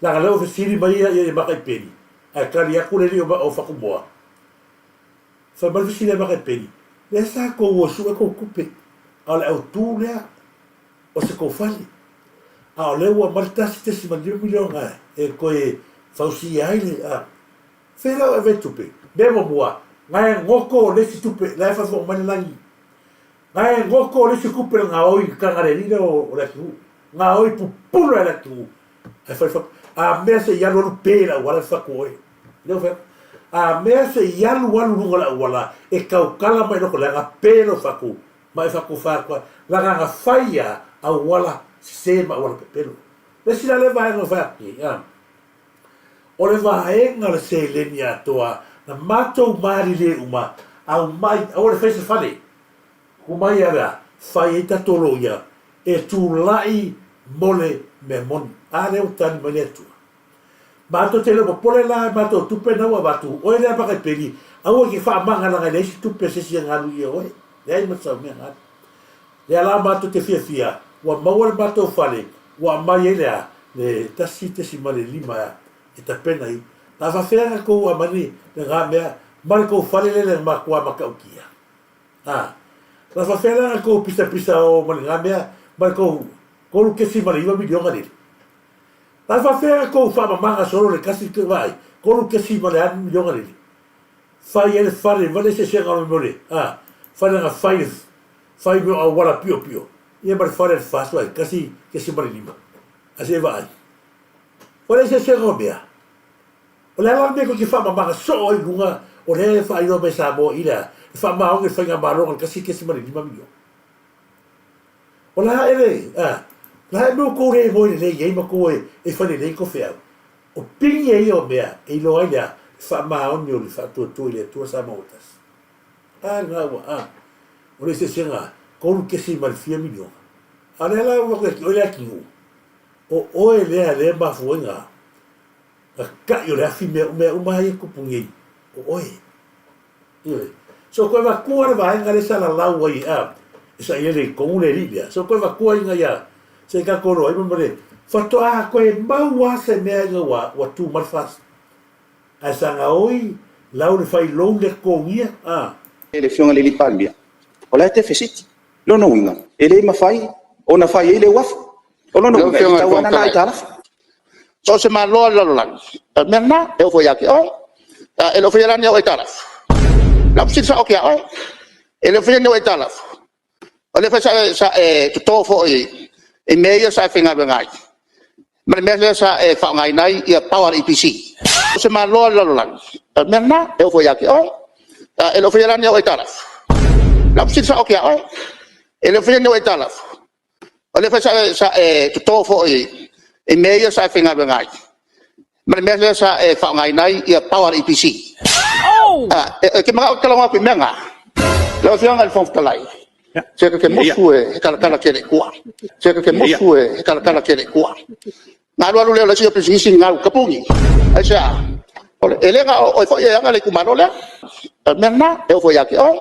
Leaga lea ua fesili mai ia ia Makaipeli, ae tali atu le alii o Fakumoa. Fai mai le fesili a Makaipeli, lea sa tou o e sue tou tupe, a o le autu lea o se tou fale. A o lea ua aumai le 1.5 miliona e toe fausia ai le, a fea la ua ave ai tupe? Mea muamua, na e goto le isi tupe, la e faafofoga mai le lagi. Na e goto le isi tupe le gaoi i le taga a le alii lea o le atunuu. Gaoi pupula e le atunuu. Ae fai fatu. A mea se i alu alu pe le auala le fatu oe. Lea ua fai atu. A mea se i alu alu luga o le auala e tautala mai loko leaga pe lou fatu ma e fatu fa atu ai. Leaga na fai a auala sese ma auala pepelo. Le isi la lea vaega ua fai atu nei, a. O le vaega o le seleni atoa na matou malilie uma, aumai, aua le fai se fale. Homai ala fai ai tatou loia e tulai mo le mea moni. A lea ua tali mai le Atua. Matou te le o popole la i matou tupe na ua avatu, oe lea makaipeli, aua e te faamagalaga i leai se tupe a se isi e galu ia oe. Leai ma sau mea galu. Lea la matou te fiafia, ua maua le matou fale, ua aumai ai le a? Le 1.5 e tapena ai. A faafefea na tou aumai le na mea ma le tou fale lea na matua matautia? A, la faafefea la na kou pisapisa o ma lena mea ma le kou 3.9 miliona lele? La faafefea na kou faamamaga solo le kasi vaai 3.6 miliona lele? Fai ai le fale ma le eseesega o le mea o le, a, fale na fai le fai mea o auala piopio, ia ma le fale a le FAST vaai 1.5. A se i vaai. O le eseesega o mea. O le a la le mea tou te faamamaga soo ai i luga o lea e faailoa mai e Samoa i le a? Le faamaoni o le faigamalo na le 1.5 miliona. O le a ele, a, o le a mea ua tou le moe lelei ai ma tou e fai lelei tou feau? O pigi ia o mea e iloa ai le a? Le faamaoni o le faatuatua i le Atua Samoa ua tasi. A lena ua, a, o le eseesega 3 ma le fia miliona. A o lea la ua ia te oe le atunuu, o oe lea lea e mafua ai na na ta'i o le afi mea mea uma lava ia e tupu nei, o oe. Ioe. So toe avatua le vaega lea sa lalau ai a e sailele i totonu le alii lea. So toe avatua ina ia se i tatou iloa ai ma le faatoa toe mau lava se mea ina ua ua tu mai le FAST. Ae sa gaoi lau le fai loan lea totogia a. Le Afioga i le Palemia, o la e tefesiti. Lona uiga, e le mafai ona fai ai le uafu. O lona Lau uiga, e Afioga i le tatau lava Fofoga ona na Fetalai, aitalafu. So o se Malo lava o le lalolagi, o le mea lena, e oo foi ia te oe. E le o faia la ni au aitalafu? O lau fesili sao atu ia oe. E le o faia ni au aitalafu? O lea foi sa e toto foi i mea ia sa e faigaluega ai, ma le mea lea sa e faaaogaina ai power a le EPC. O se Malo lava o le lalolagi, o le mea lena, e oo foi ia te oe. E le o faia la ni au aitalafu? O lau fesili sao atu ia oe. E le o faia ni au aitalafu? O lea foi sa e toto foi i mea ia sa e faigaluega ai, ma le mea lea sa e faaaogaina ai power a le EPC. E te manao ou te talanoa atu i mea na? Lau Afioga i le Fofoga Fetalai, se ta te musu e talatala tele i tua. Se ta te musu e talatala tele i tua. Ona alu alu lea o le isi au pisinisi gau, tapuni. Aisea? E le na o oe foi e ana le itumalo lea. O le mea lena, e oo foi ia te oe.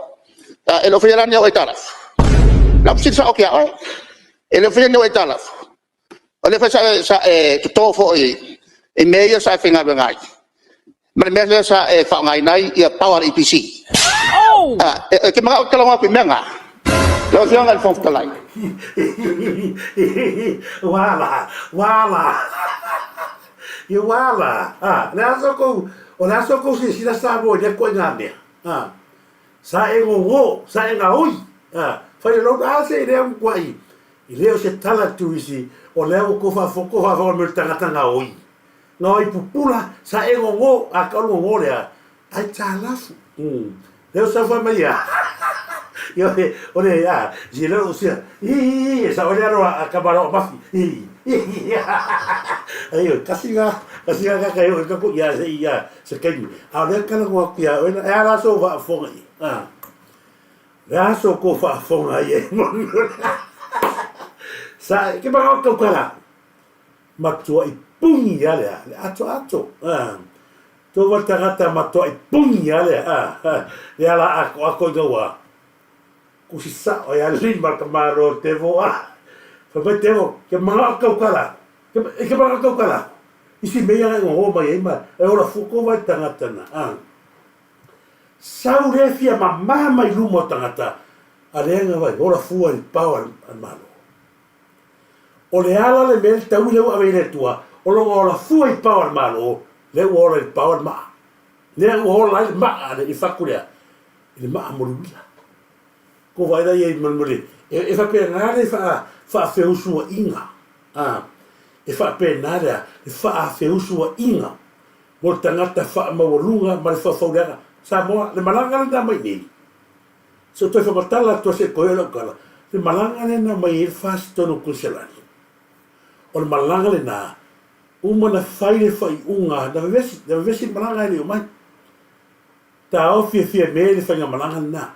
E le o faia la ni au aitalafu? O lau fesili sao atu ia oe. E le o faia ni au aitalafu? O lea foi sa e toto foi i mea ia sa e faigaluega ai, ma le mea lea sa e faaaogaina ai power a le EPC. E te manao ou te talanoa atu i mea na? Lau Afioga i le Fofoga Fetalai. Ua ala, ua ala. Ia ua ala. A, le aso kou, o le aso kou silasila Samoa i lea ituaiga mea. A, sa e gogo, sa e gaoi. A, fai le loan, a se i lea mutuai. E le o se tala Tuisi, o lea ua tou faafofoga mai o le tagata gaoi. Gaoi pupula, sa e gogo, a ka o le gogo lea, aitalafu. Lea ua saofai mai ia. Ia o le, o le, a, si lea o sia, i, i, i, e sao ai le alo a Kamala o Mafi, i, i, i, ai, kasi ngā, kasi ngā kaka e o i kako, ia, se, ia, se kaimi. A o lea talanoa atu ia oe, e a la sou faafofoga i, a. Le aso ko faafofoga ai e moni o le Sa ke manaʻo kau kala matuaʻi puni a le a le atoato a to wa tagata matuaʻi puni a le a le ala atoato ina ua kusi sao ai a lima ka malo tevo a fai mai tevo ke manaʻo kau kala ke ke manaʻo kau kala isi mea ia i ngo mai ai ma e ola fu ko vai tagata na a Sau lea fia mamā mai luma o tagata a lea vai ola fua i pao a le Malo. O le ala le mea le taui lea ua ave i le Atua, o lona ola fua i pao a le Malo, lea ua ola i le pao a le maa. Lea ua ola ai le maa le i fatu lea, i le maa mo le uila. Ko vaai la ia i mole, e faapena le faafeusuaiga, a, e faapena lea le faafeusuaiga mo le tagata faamaualuga ma le faufauleaga. Samoa, le malaga lena mai nei, se i toe faamatala atu se i toe lau tala, le malaga lena mai ai le FAST totonu o Kuiniselani, o le malaga lena, uma na fai le faaiuga, na vevesi, na vevesi le malaga e le i omai. Taofi e Fiame le faigamalaga lena.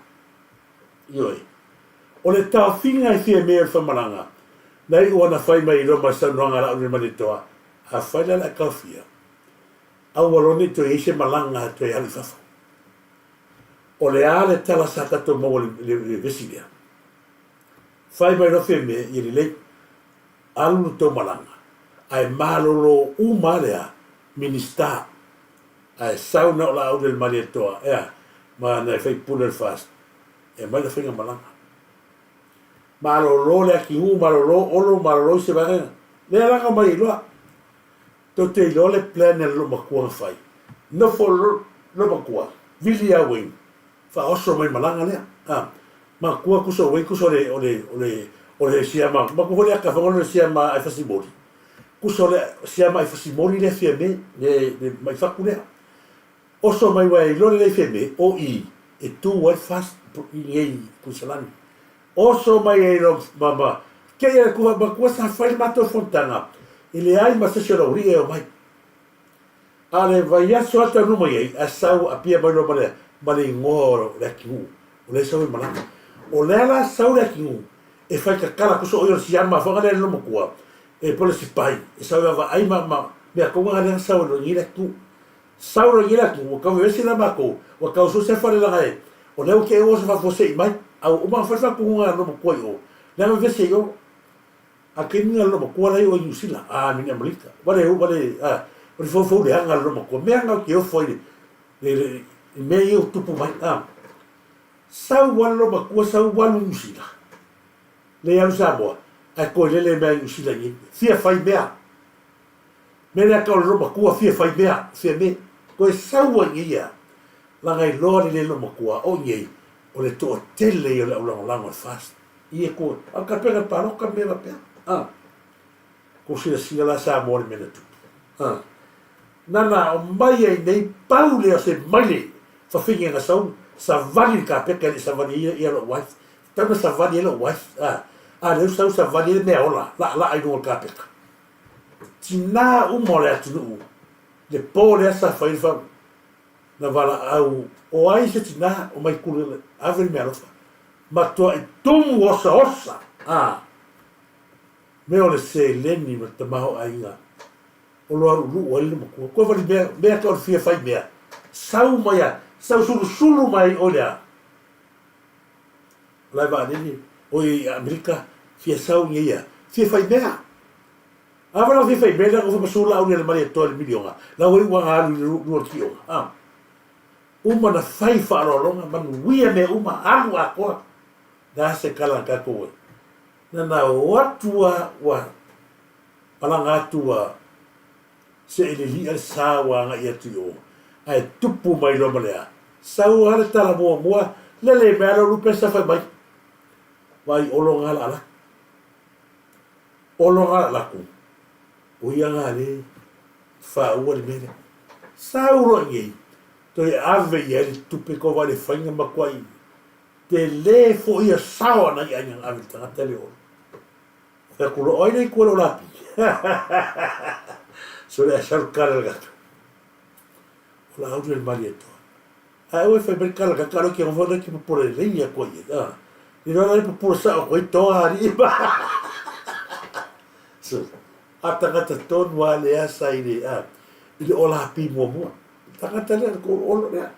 Ioe. O le taofiga e Fiame o le faimalaga, na iu ana fai mai i Roma i saunoaga a Laaulialemalietoa, Afai la le a taofia, aua loa ne i toe i ai se malaga e toe alu i fafo. O le a le tala sa tatou maua i le vevesi lea? Fai mai loa Fiame, ia lelei, alu le tou malaga, ae malolo uma lea Minista, ae sau na o Laaulialemalietoa, ea, ma nai faipule o le FAST. E aumai le faigamalaga. Malolo le Akiu, malolo Olo, malolo isi vaega. Lea la na omai ai loa. Tou te iloa le plan a le loomatua na fai. Nofo le loomatua, vili ia Wayne, faaoso mai malaga lea. A, matua kusa o Wayne kusa o le, o le, o le, o le siama, matua foi le aka fanga o le siama ai fasimoli. Kusa o le siama ai fasimoli lea Fiame, le, le maifatu lea. Oso mai ua e iloa lelei Fiame, o i e tu ai le fast i nei Kuisalani. Oso mai ai loa ma, ma, kei a kua, ma kua sa fai le matou fonotaga, e leai ma se isi o le aualii e omai. A o le vaiaso lava taunuu mai ai, ae sau apia mai loa ma le, ma le igoa o le atunuu, o lea e sau ai malaga. O lea la sau le atunuu e fai tatala tusa o ia o le siama foi lea le loomatua, e po o le sipai, e sau e vaavaai ma, ma mea tonu lava lea na sau ai loa i nei le atunuu. Sau loa i le atu, ua tau vevesi la matou, ua tau sue se fale leaga e, o lea ua te ua se faafuasei mai, a ua uma ona fai le faatonuga a le loomatua i o, lea na vevesi ai i o. A taimi na le loomatua la i o i Niu Sila, a mini Amalika, ua le, ua le, a, o le foufou leaga a le loomatua, mea na ou te ofo ai le, le, i mea ia ua tupu mai, a. Sau lava le loomatua, sau alu i Niu Sila, le alu i Samoa, ae toe lele mai lava i Niu Sila i fia fai mea. Mea lea tau le loomatua fia fai mea, fia me, toe sau ai nei ia, laga iloa le le loomatua o nei, o le toatele ia o le au lagolago a le FAST. Ia ko, a o tapena le palota mea faapea. A. Kou silasila la Samoa le mea na tupu. A. Nana o mai ai nei pau lea o se maile fafine na sau savali le kapeta e le savali ai ia lou wife. Tatau na savali ai lou wife. A. A lea ua sau savali ai le mea ola, laalaa i luga o le kapeta. Tinā uma o le atunuu, le pō lea sa fai le fa, na valaau o ai se tinā o mai kule ave le meaalofa. Matuai tumu osaosa, a, mea o le seleni ma le tamaoaiga o lo aluuluu ai le matua. Koe vali mea, mea ka o le fia fai mea, sau mai a, sau sulusulu mai ai oe le a. O la e vaalele, oi i Amerika, fia sau i ia, fia fai mea. A fa fia fai mea, lea fa masu la uli le mali atoa le miliona. La oi ua alu i le lua tioga. A. Uma na fai faaaloaloga, manuia mea uma, alu atoa. Le a se kala a tatou ai. Na na o atu a, ua malaga atu ua se i lili'a le sa ua agai atu i o, ae tupu mai loa ma le a. Sau lava le tala muamua, lele mai lava lou lupe sa fai mai, Vaai olo nga la alaku. Olo nga la alaku, o ia nga le faaua le mea lea. Sau loa i nei, toe ave i ai le tupe ko vaai le faiga matuai tele foi ia sao a nai aiga na ave i le tagata lea o Olo. Fai atu loa, o ai le itu o le lapi? Sole ae sau le kala le gata. O la auli le mali atoa. Ae ua fai mai le kala gata alo ke ngofo le ki popole lei a koe ia. Ah. Ni loa le popole sa o koe toa ali. So, a tangata tonu a le asa i le, a, i le o lapi muamua. Tangata lea, ko olo lea.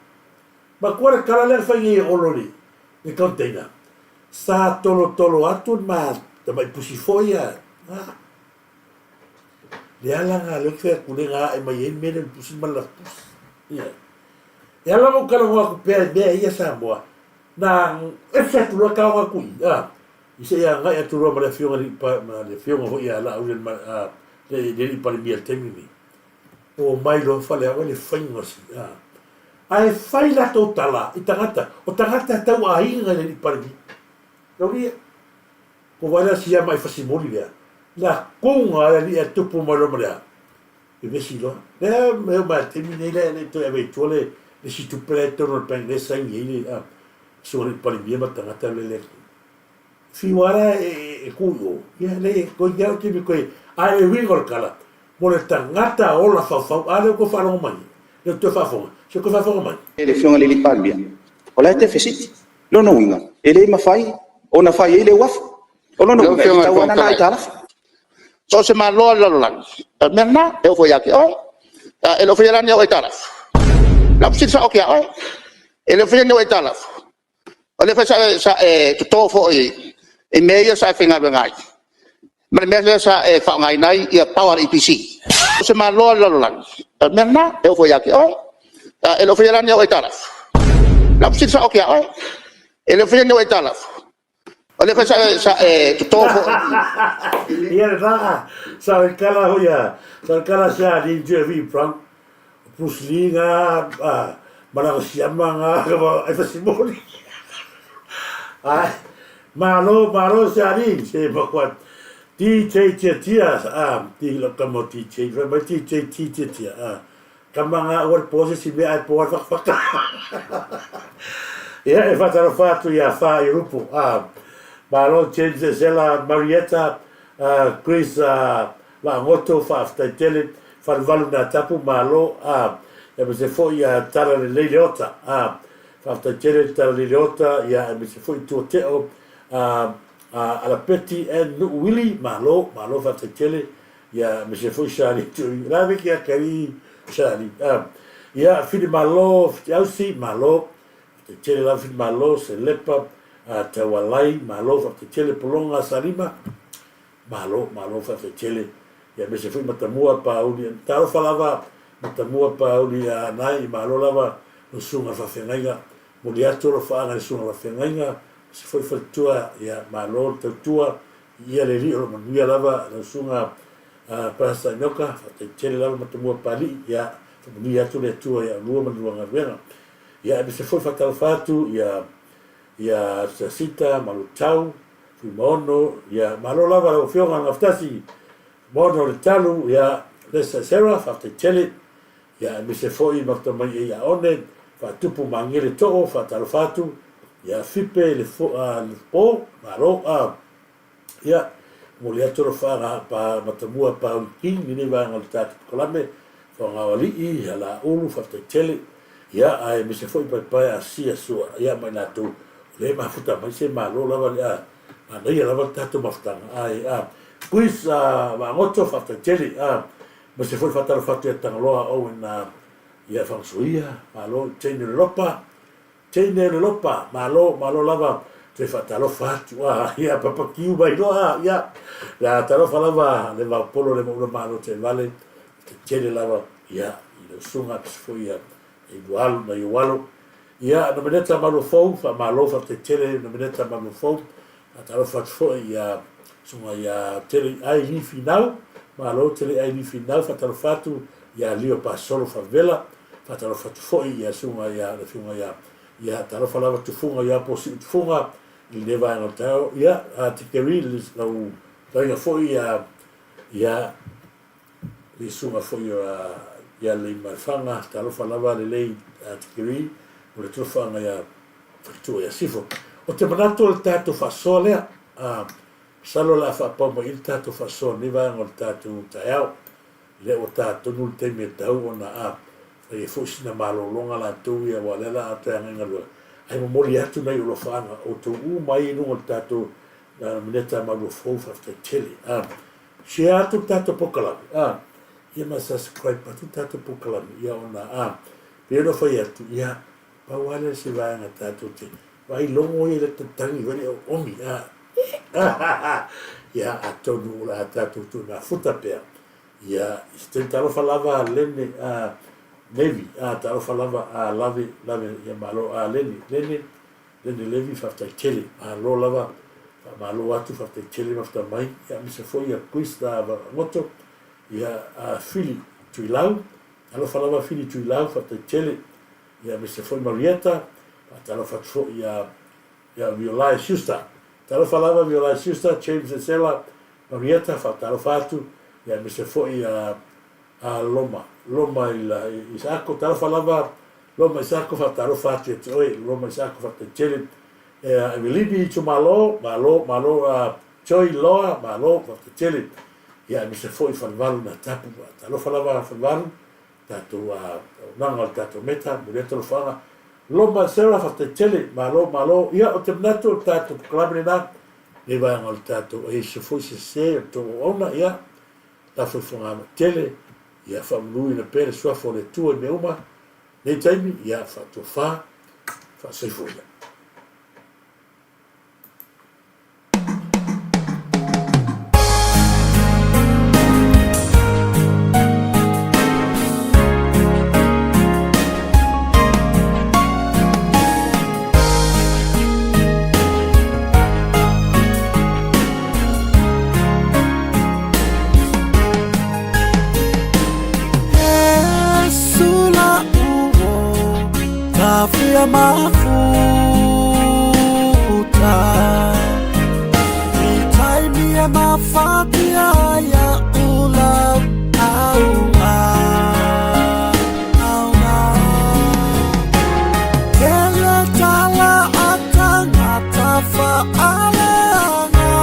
Ma kua le kala lea fai nei e olo le, le container. Sa tolotolo atu ma tamai pusi foi a, a. Le ala nga lea fai atu le nga ae mai ai le mea lea o le pusi ma le lafupusi. Ia. E ala mau talanoa atu pea i mea ia Samoa, na ese atu loa taoga atu i, a, i se i agai atu loa ma le afioga i le, ma le afioga foi ia Laauli a, le, le alii Palemia i le taimi lenei. Omai loa faleaoga le faiga o si, a. Ae fai latou tala i tagata, o tagata e tau aiga i le alii Palemia. Laulia, ko wai la sia mai fasimoli lea, la kunga le alii a tupu mai loa ma le a, vevesi loa. Lea mea mai a taimi nei lea le toe ave i tua le, le si tupe la i totonu o le bank lea saini ai le, a, susuga i le alii Palemia ma tagata le le Fiu lava la e ku i o, ia le koe ia o taimi koe, ae le uiga o le tala, mo le tagata ola faufau, a lea ua toe faalogo mai, lea ua toe faafofoga, se toe faafofoga mai. Le Afioga i le Alii Palemia, o la e tefesiti. Lona uiga, e le mafai ona fai ai le uafu. O lona uiga, e tatau lava ona aitalafu. So o se Malo lava o le lalolagi, o le mea lena, e oo foi ia te oe. E le o faia la ni au aitalafu? O lau fesili sao atu ia oe. E le o faia ni au aitalafu? O lea foi sa e toto foi i mea ia sa e faigaluega ai, ma le mea lea sa e faaaogaina ai power a le EPC. O se Malo lava o le lalolagi, o le mea lena, e oo foi ia te oe. E le o faia la ni au aitalafu? O lau fesili sao atu ia oe. E le o faia ni au aitalafu. O lea foi sa e toto foi. Ia lena, sa o kala ho ia, sa o kala sa ni Jerry Brown. Bruce Lee nga malaga siama nga ai fasimoli. Ai malo malo sa ni se makwa DJ tia tia a ti lo kamo DJ fa mai DJ tia tia a kama nga ua po se si mea ai po ai whakawhaka. Ia e whatalofa atu ia wha i rupu. A malo James Zela Marietta Chris Vaangoto faafetai tele Faluvalu na tapu malo a e me se foi a tala le leile ota a faafetai tele tala leile ota ia e me se foi tua teo a alapeti and Nu'u Wili malo malo faafetai tele ia me se foi Shari tui la me kia kari Shari a ia fili malo fiti ausi malo faafetai tele la fili malo se lepa a taualai malo faafetai tele polonga salima Malo, malo faafetai tele. Ia aemaise foi Matamua Pauli. Talofa lava Matamua Pauli a Nai, malo lava lau susuga i le faafeagaiga. Momoli atu alofaaga i le susuga i le faafeagaiga, aemaise foi faletua, ia malo le tautua, viia le Alii o lo o manuia lava lau susuga Pastor Enoka, faafetai tele lava Matamua Palii, ia faamanuia atu le Atua ia oulua ma le lua galuega. Ia aemaise foi faatalofa atu ia ia Sasita Malutau, Fuimaono, ia malo lava lau Afioga Gafatasi, Maono le Talu, ia Lesa Sarah, faafetai tele, ia aemaise foi mafuta mai e ia One, Faatupu Magele Too, faatalofa atu, ia Fipe le Po, malo, a. Ia, momoli atu alofaaga pa Matamua Pauli King i lenei vaega o le tatou polokalame, Foagaoalii, ia Laulu, faafetai tele, ia ae aemaise foi Paepae Asia Sua, ia ma i latou o lea e mafuta mai se malo lava le a manaia lava le tatou mafutaga ae a Quiz a Vaagoto, faafetai tele, a aemaise foi faatalofa atu ia Tagaloa Owen a ia Fagasoia, malo Jane Lelopa, Teine o le Lopa, malo, malo lava, toe faatalofa atu, a, ia, papakiu mai loa, a, ia, le a talofa lava le vaopolo le maula malo taivale, te tele lava, ia, i lau susuga, aemaise foi ia, i ua alo, nai ou alo. Ia, Nomeneta Maluafou, faamalo, faafetai tele, Nomeneta Maluafou, faatalofa atu foi ia susuga ia Tele Ai Li Finau, malo Tele Ai Li Finau, faatalofa atu ia Lio Pasolo Favela, Faatalofa atu foi ia susuga ia le afioga ia ia talofa lava Tufuga ia Posiu Tufuga i lenei vaega o le taeao ia a Tikeri lau taiga foi ia ia le susuga foi ia ia Leimaefaga talofa lava lelei a Tikeri mo le talofaga ia Faletua ia Sifo. O te manatu o le tatou faasoa lea a masalo o le a faapau mai i le tatou faasoa i lenei vaega o le tatou taeao. Lea ua ta tonu le taimi e tatau ona a fai ai foi sina malologa latou ia aua o lea la a toe agai i galuega ae momoli atu nai alofaaga outou uma ai i luga o le tatou mineta maluafou faafetai tele a share atu le tatou polokalame a ia ma subscribe atu le tatou polokalame ia ona a pei ona fai atu ia pau lava lea se vaega tatou te vaai logo ia i le tatagi vai le oomi a ia atonu o le a tatou toe mafuta pea Ia, i se taimi talofa lava a Lene, a Levi, a talofa lava a Lave, Lave, ia malo, a Lene, Lene, Lene Levi, faafetai tele, malo lava, faamalo atu, faafetai tele mafuta mai, ia aemaise foi ia Chris a Goto, ia a Fili Tuilau, talofa lava Fili Tuilau, faafetai tele, ia aemaise foi Marietta, faatalofa atu foi ia ia Violae Schuster, talofa lava Violae Schuster, James Esela, Marietta, faatalofa atu, ia aemaise foi a a Loma, Loma i la Isaako, talofa lava Loma Isaako, faatalofa atu ia te oe, Loma Isaako, faafetai tele. E Evelini Itumalo, malo, malo a Joy Loa, malo, faafetai tele. Ia aemaise foi Falevalu na tapu, talofa lava Falevalu, tatou auaunaga o le tatou meta, momoli atu alofaga. Loma Sarah, faafetai tele, malo, malo. Ia, ou te manatu o le tatou polokalame lena, Nei vaega o le tatou e ese foi se sese o le tou auauna, ia, lafo i Fogaava'i tele, ia faamanuina pea le Suafa o le Atua i mea uma, nei taimi, ia faatofa, faasoifua ia. mafuta I taimi e mafatia ai a ulau au au Kele tala a tangata whaaleanga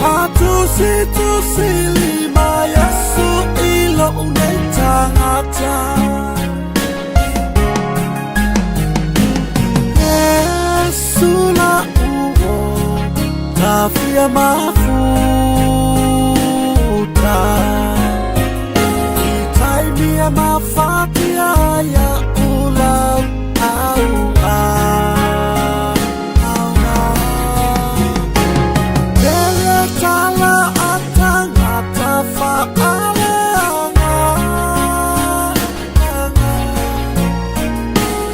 Patusi tusi lima Yesu i lou nei tagata Yesu la uo tafia mafuta I taimi e mafatia ai a ulau au au Kele tala a tangata whaaleanga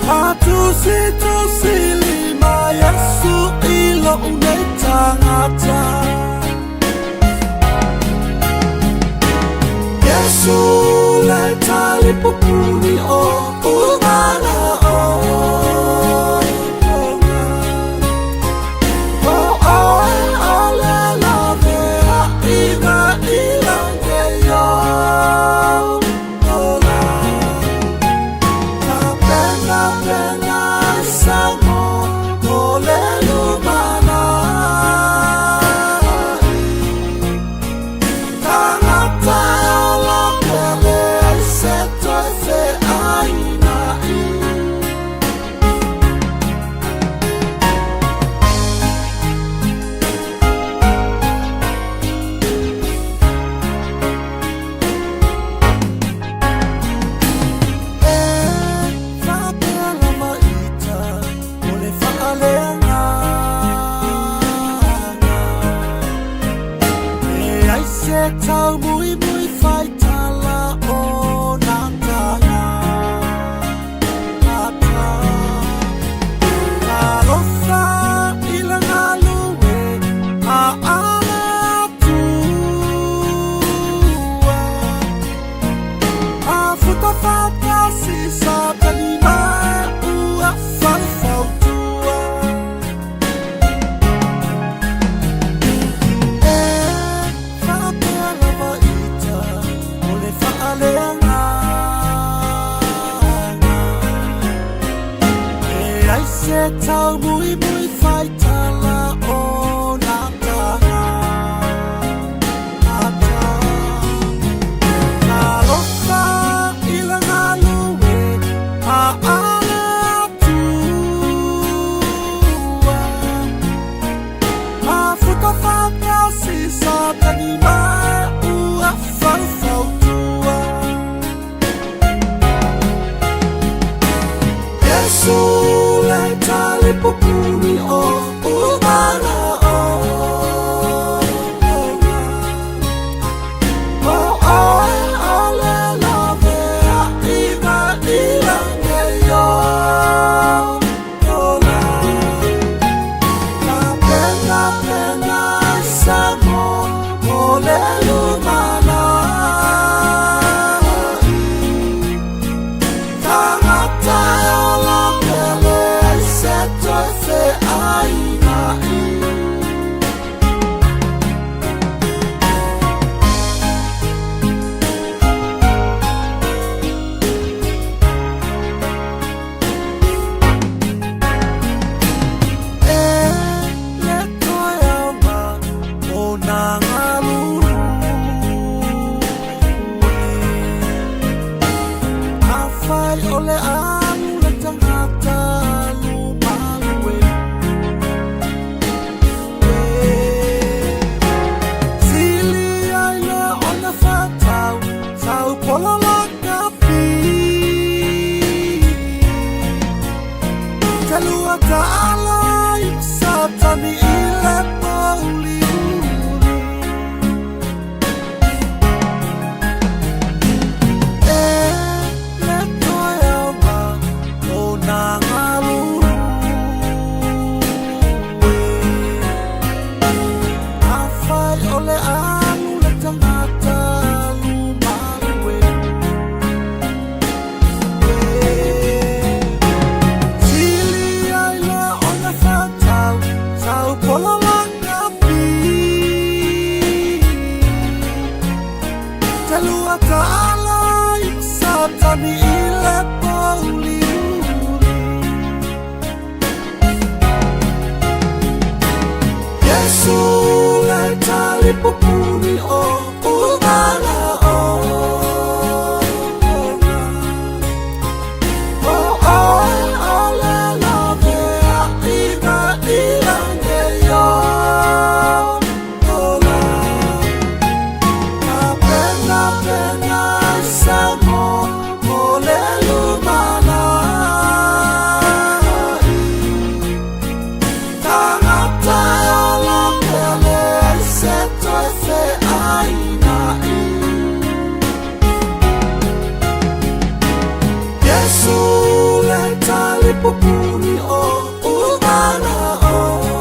Patusi tusi lima Yesu i lou nei tagata Yesu le talipupuni o umana o O oe o le lavea i na i lange yo Ola Ka pena pena sango o le lumana Tangata e ola pele ai se toe feaina i. E faapea lava ita o le faaleagaga E ai se taumuimui faitala o na taga ata Talofa i le galue a ale atua A futa faatasi Satani ma ua faufautua E faapea lava ita o le faaleagaga E ai se taumuimui faitala o na taga ata Talofa i le galue a ale atua A futa faatasi Satani ma ua faufautua Yesu le talipupuni o umana o O oe o le lavea i na i lange yo Ola Ka pena pena sango o le lumana Tangata e ola pele ai se toe feaina i. E le toe aoga o nā galulue Afai o le alu le tagata lumalue Sili ai le ona whatau tau pola ka pi Te lua taala i Satani i le pouliuli E le toe aoga o nā galulue Afai o le alu le tagata lumalue. talipupuni o umanaoga. O oe o le laveaiga i lagi ola. Tapenapena ai se mo mo le lumanai. Tagata e ola pea leai se toe feaina'i. Iesu le talipupuni o umanaoga.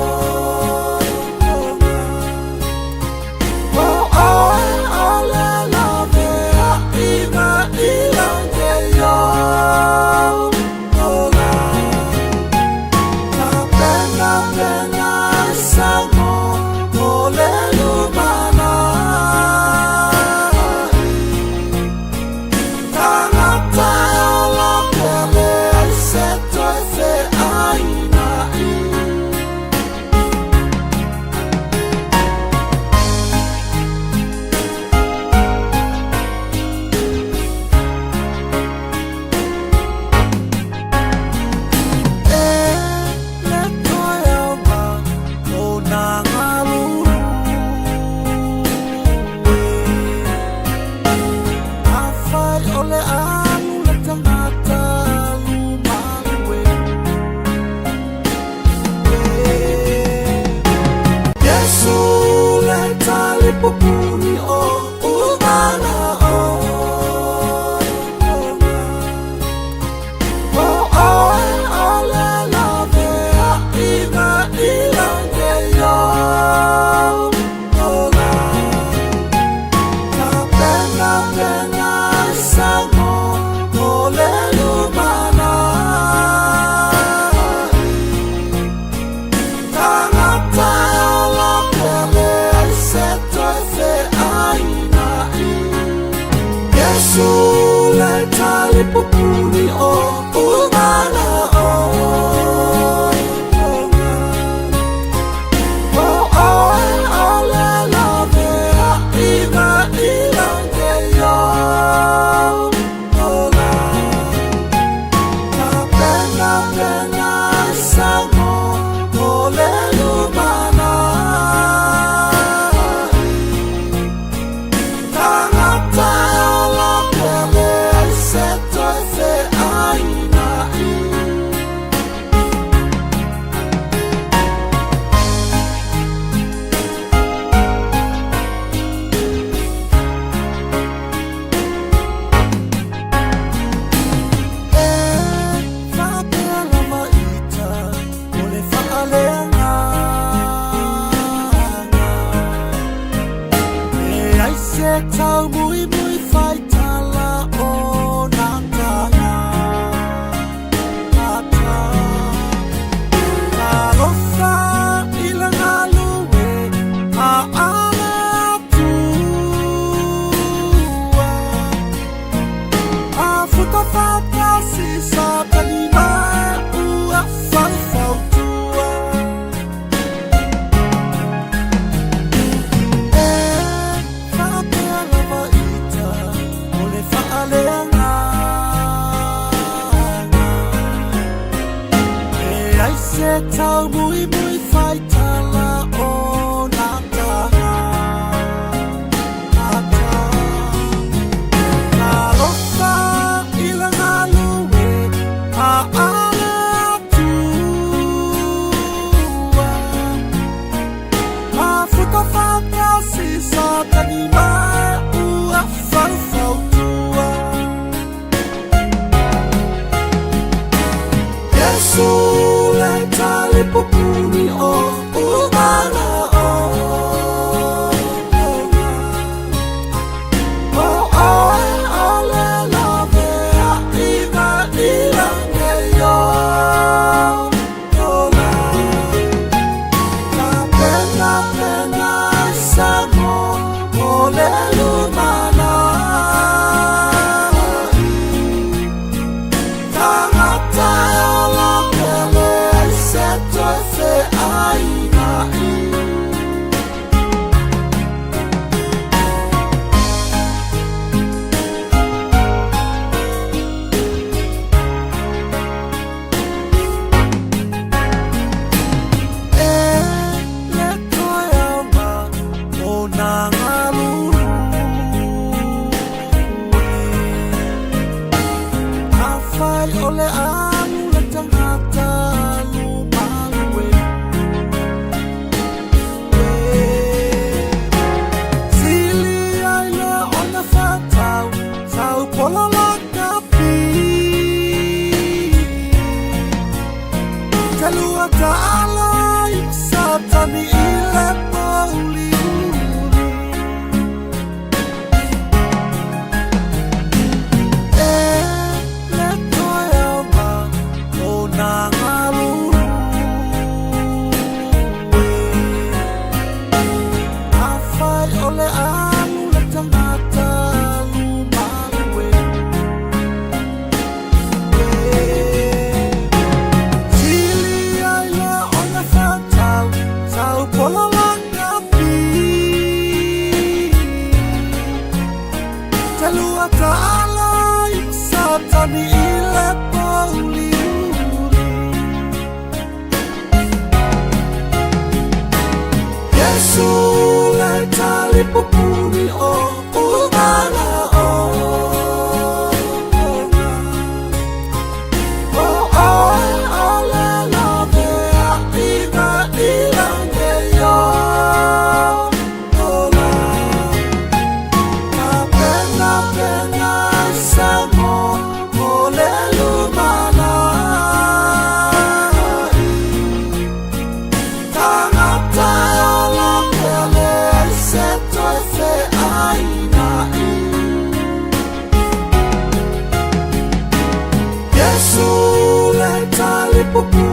O oe o le laveaiga i lagi ola. Tapenapena ai se mo mo le lumanai. Tagata e ola pea leai se toe feaina'i. E le toe aoga o nā galulue. Afai o le alu le tagata alu malue. Iesu le talipupuni o umanaoga. O oe o le laveaiga i lagi ola. Tapenapena ai se mo mo le lumanai. Tagata e ola pea leai se toe feaina'i. Iesu le talipupuni o umanaoga. O oe o le laveaiga i lagi ola. Tapenapena ai se mo mo le lumanai. Tagata e ola pea leai se toe feaina'i. E faapea lava ita o le faaleagaga. Leai se taumuimui faitala o nā tagata. Talofa i le galue a le Atua. Afuta faatasi Satani ma ua faufautua. E faapea lava ita o le faaleagaga. Leai se taumuimui faitala o nā tagata. Talofa i le galue a le Atua. Afuta faatasi Satani ma ua faufautua. Iesu le talipupuni o umanaoga. Talua taala i Satani i le pouliuli. E le toe aoga o nā galulue. Afai o le alu le tagata alu malue. Sili ai loa ona faatau sau pololaga pi. Talua taala i Satani i le pouliuli. Iesu le talipupuni o umala ona. O oe o le laveaiga i lagi ola. Tapenapena ai se mo mo le lumanai. Tagata e ola pea leai se toe feaina'i. Iesu le talipupuni.